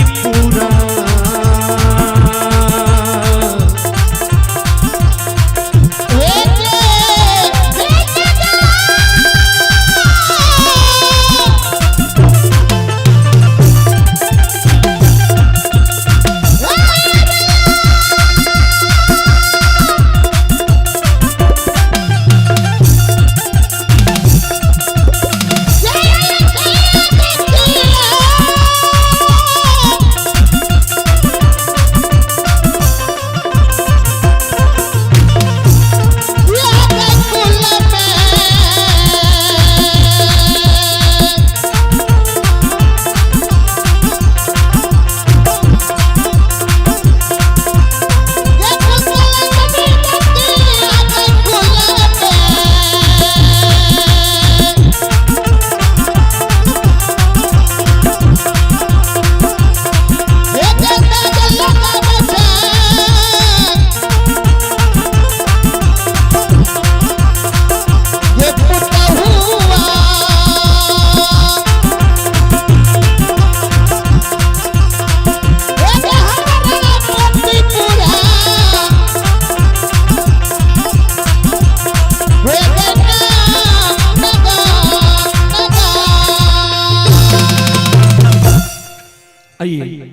आइए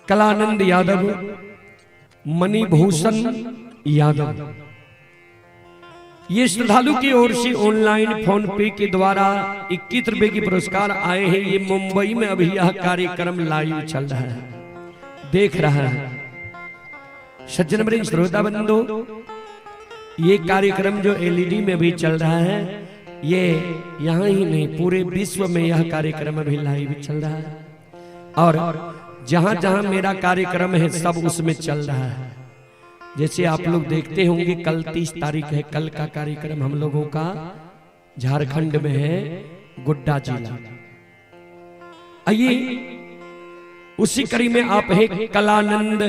कलानंद यादव, मणिभूषण यादव, ये श्रद्धालु की ओर से ऑनलाइन फोन पे के द्वारा 21 रुपए की पुरस्कार आए हैं। ये मुंबई में अभी यह कार्यक्रम लाइव चल रहा है, देख रहा है। सज्जन वृंद श्रोता बंधु, ये कार्यक्रम जो एलईडी में भी चल रहा है, ये यहाँ ही नहीं पूरे विश्व में यह कार्यक्रम अभी लाइव चल रहा है। और जहां जहां मेरा कार्यक्रम है सब उसमें चल रहा है। जैसे आप लोग देखते होंगे कल 30 तारीख है, कल का कार्यक्रम हम लोगों का झारखंड में है, गोड्डा जिला। आइए उसी कड़ी में आप है कलानंद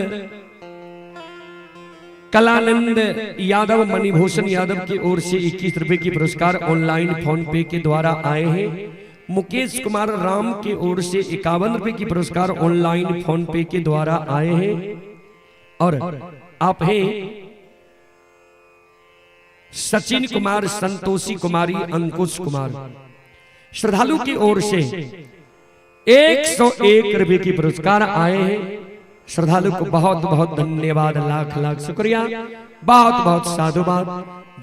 कलानंद यादव, मणिभूषण यादव की ओर से 21 रुपए की पुरस्कार ऑनलाइन फोन पे के द्वारा आए हैं। मुकेश कुमार राम की ओर से 51 रुपए की पुरस्कार ऑनलाइन फोन पे के द्वारा आए हैं। और आप हैं सचिन कुमार, संतोषी कुमारी, अंकुश कुमार, श्रद्धालु की ओर से 101 रुपए की पुरस्कार आए हैं। श्रद्धालु को बहुत बहुत धन्यवाद, लाख लाख शुक्रिया, बहुत बहुत साधुवाद।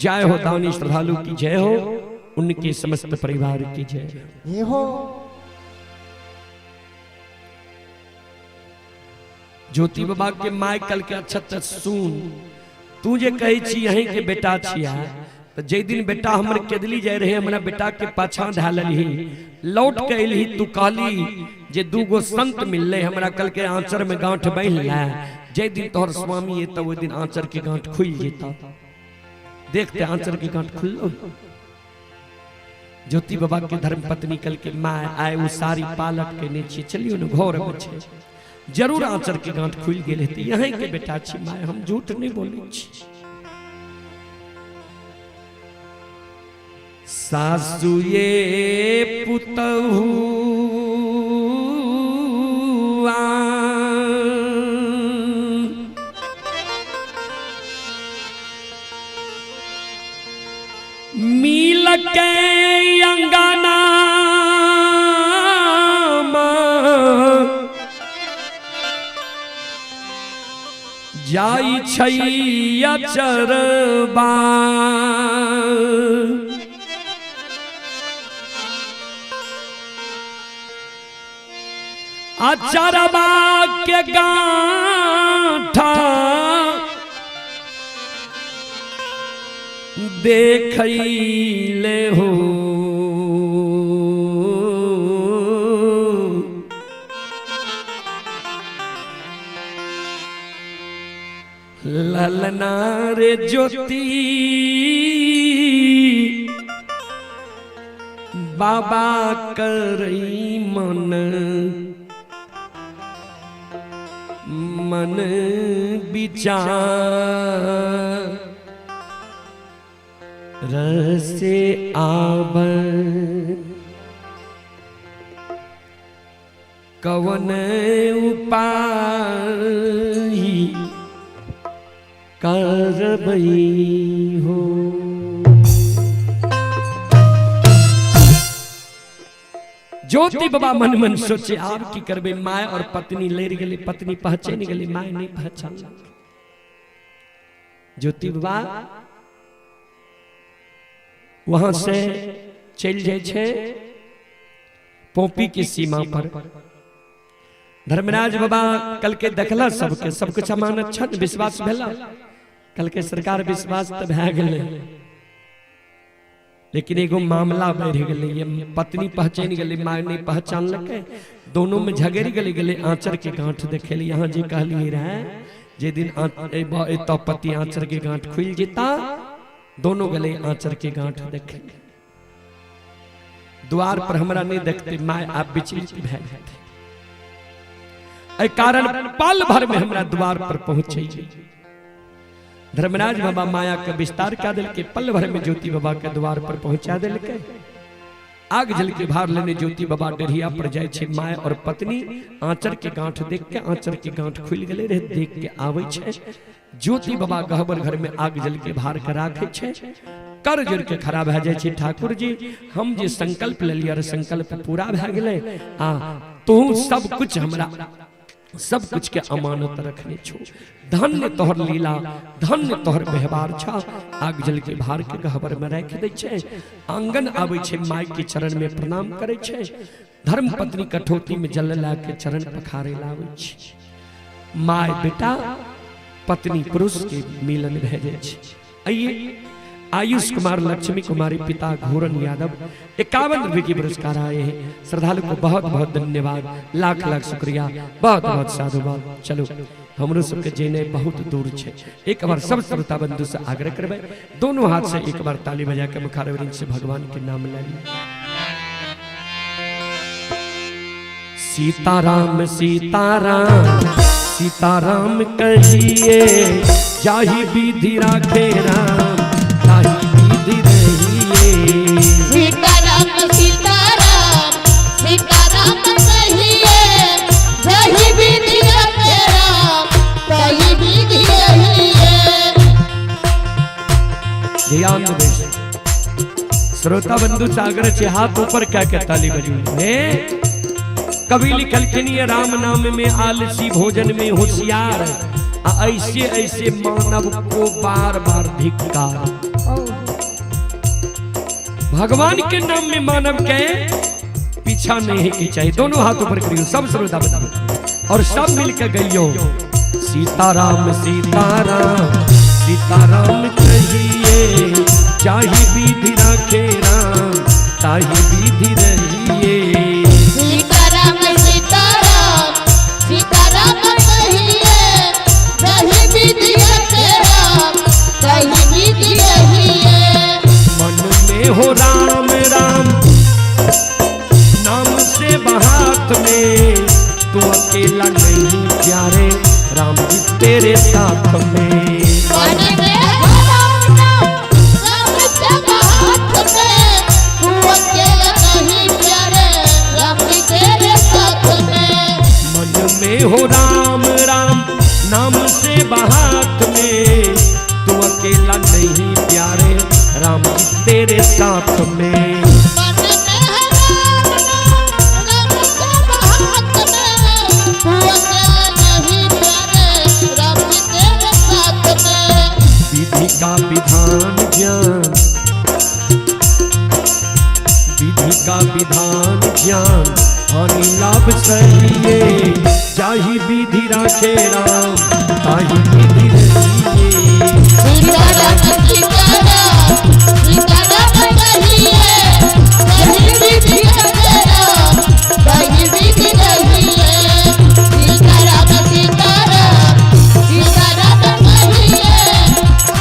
जय हो दानी श्रद्धालु की जय हो, उनके समस्त परिवार की जय हो। ज्योति बाबा के my कल के अच्छा त सुन, तू जे कहै छी यहीं के बेटा छिया, तो जे दिन बेटा हमर केदली जाय रहे, हमरा बेटा के पाछा धए लेलही, लौट के एलही, तू कहली जे दूगो संत मिलले हमरा, कल के आंचर में गांठ बान्हि ले, जे दिन तोहर स्वामी एतौ ओहि दिन आंचर के गांठ खुलि जेतौ। देखते आंचर के गांठ खुललो। ज्योति बाबा के धर्म पत्नी कल के my आए वो सारी पालक के नीचे चलियो न घर में छे, जरूर आंचर के गांठ खुलि गेल हेतै। यहीं के बेटा छी my, हम झूठ नहीं बोलै छी। सासु ये पुतहु मिल के अंगना जाई छैया चरबा, अचरबा के गांठा देखैले हो। ललना रे ज्योति बाबा करई मन मन विचार रसे आब कवन उपाय करबई हो। ज्योति बाबा मन मन सोचे आप की करबे, my और पत्नी लड़ गई, पत्नी पहचान गई, my नहीं पहचान। ज्योति बाबा वहां से चल जाए छे पोपी की सीमा पर। धर्मराज बाबा कल के देखला सबके सबके सामान अच्छा विश्वास भेला, कल के सरकार विश्वास तो भए गेलै, लेकिन एगो मामला बढ़ गेलै। ये पत्नी पहचान गेलै, my नहीं पहचानलकै, दोनों में झगड़ि गेलै, गेलै आंचर के गांठ देखेली। यहाँ जे कहलियै रहे जे दिन एतऽ पति आंचर के गांठ खुलि जेता, दोनों गेलै आंचर के गांठ देखे। द्वार पर हमरा नहीं देखते my आप विचलित भए जेतै, एहि कारण पल भर में हमरा द्वार पर पहुंचे। धर्मराज बाबा माया के विस्तार कऽ देलकै, पल भर में ज्योति बाबा के द्वार पर पहुंचा देलकै। आग जल के भार लेने ज्योति बाबा डेढ़िया पर जाय छै, my और पत्नी आंचर के गांठ देख के आंचर के गांठ खुलि गेलै रहे, देख के आबै छै। ज्योति बाबा गहबर घर में आग जल के भार के राखै छै, कर जोड़ के खड़ा भए जाइ छै। ठाकुर जी हम जे संकल्प लेलियै संकल्प पूरा भए गेलै, आ तू सब कुछ हमरा सब कुछ के अमानत रखने छो। धन्य तोहर लीला, धन्य तोहर व्यवहार छा। आग जल के भार के गहबर में राखि दै छै, आंगन आबै छै, माय के चरण में प्रणाम करै छै, धर्म पत्नी कठौती में जल ला के चरण पखारे लाबै छै। माय बेटा पत्नी पुरुष के मिलन भए जाइ छै। आइए आयुष कुमार लक्ष्मी कुमारी पिता घूरन यादव 51 रुपए की पुरस्कार आए हैं। श्रद्धालु को बहुत बहुत धन्यवाद, लाख लाख शुक्रिया, बहुत बहुत साधुवाद। चलो हमरो सबके जेने बहुत दूर छे, एक बार सब श्रोता बंधु से आग्रह करबै दोनों हाथ से एक बार ताली बजा के मुखारविंद से भगवान के नाम ले ली। सीताराम सीताराम सीताराम कहिए, जाहि विधि राखे राम ताहि विधि रहिए। सीताराम सीताराम सीताराम कहिए, जाहि विधि राखे राम ताहि विधि रहिए। ध्यान देबै श्रोता बंधु सागर से हाथ ऊपर क्या के ताली बजू। हे कवि लिखलखिन ये राम नाम में आलसी भोजन में होशियार, ऐसे ऐसे मानव को बार बार धिक्कार। भगवान के नाम में मानव के पीछा नहीं की चाहिए। दोनों हाथ ऊपर करियो सब श्रोता बंधु और सब मिलकर गइयो। सीताराम सीताराम सीताराम कहिए, जाहि विधि राखे राम ताहि विधि रहिए। सीताराम सीताराम सीताराम कहिए, जाहि विधि राखे राम ताहि विधि रहिए। मन में हो राम राम नाम से हाथ में, तू अकेला नहीं प्यारे राम जी तेरे साथ में। मन में हो राम नाम राम से हाथ में, तू अकेला नहीं प्यारे राम जी तेरे साथ में। मन में हो राम राम नाम से हाथ में, तू अकेला नहीं प्यारे राम जी तेरे साथ में। मन में है राम नाम राम से हाथ में, तू अकेला नहीं प्यारे राम जी तेरे साथ में। विधि का विधान ज्ञान, विधि का विधान ज्ञान हानि लाभ सहिए, जाहि विधि राखे राम ताहि विधि रहिए। सीताराम सीताराम सीताराम कहिए, जाहि विधि राखे राम ताहि विधि रहिए। सीताराम सीताराम सीताराम कहिए,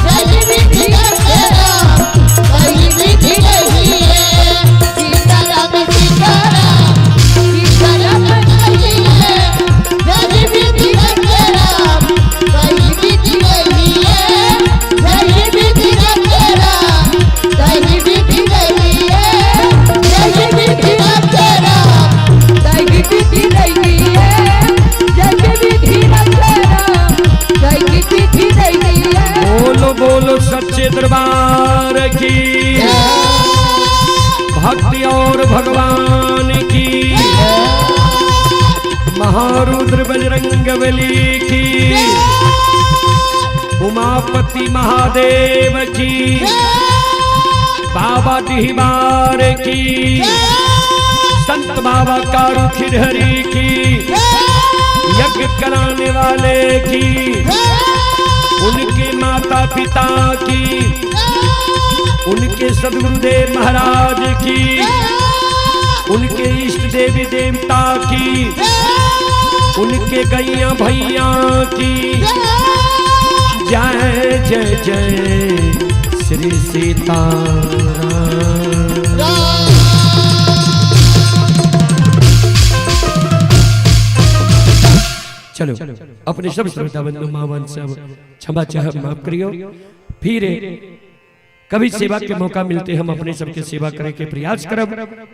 जाहि विधि राखे राम ताहि विधि रहिए। सीताराम सीताराम सीताराम कहिए, जाहि विधि राखे राम ताहि विधि रहिए। जाहि विधि राखे राम ताहि विधि रहिए। जाहि विधि राखे राम ताहि विधि रहिए। जय विधि रखे राम ताहि विधि रहिए। बोलो बोलो सच्चे दरबार की, भक्ति और भगवान की, महारुद्र बजरंग बली की, उमापति महादेव की, बाबा डिहबार की, संत बाबा कारू खिरहरी की, यज्ञ कराने वाले की, उनके माता पिता की, उनके सदगुरुदेव महाराज की, उनके इष्ट देवी देवता की, उनके गैया भैया की जय जय जय श्री सीताराम। चलो अपने सब श्रोता बंधु मावन सब क्षमा चाह माफ करियो। फिर कभी सेवा के मौका मिलते हम अपने सबके सेवा करे के प्रयास करब।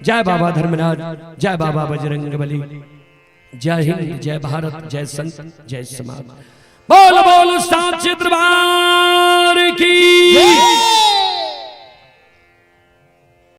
जय बाबा धर्मराज, जय बाबा बजरंग बली, जय हिंद, जय भारत, जय संत, जय समाज। बोल बोल साचे दरबार की।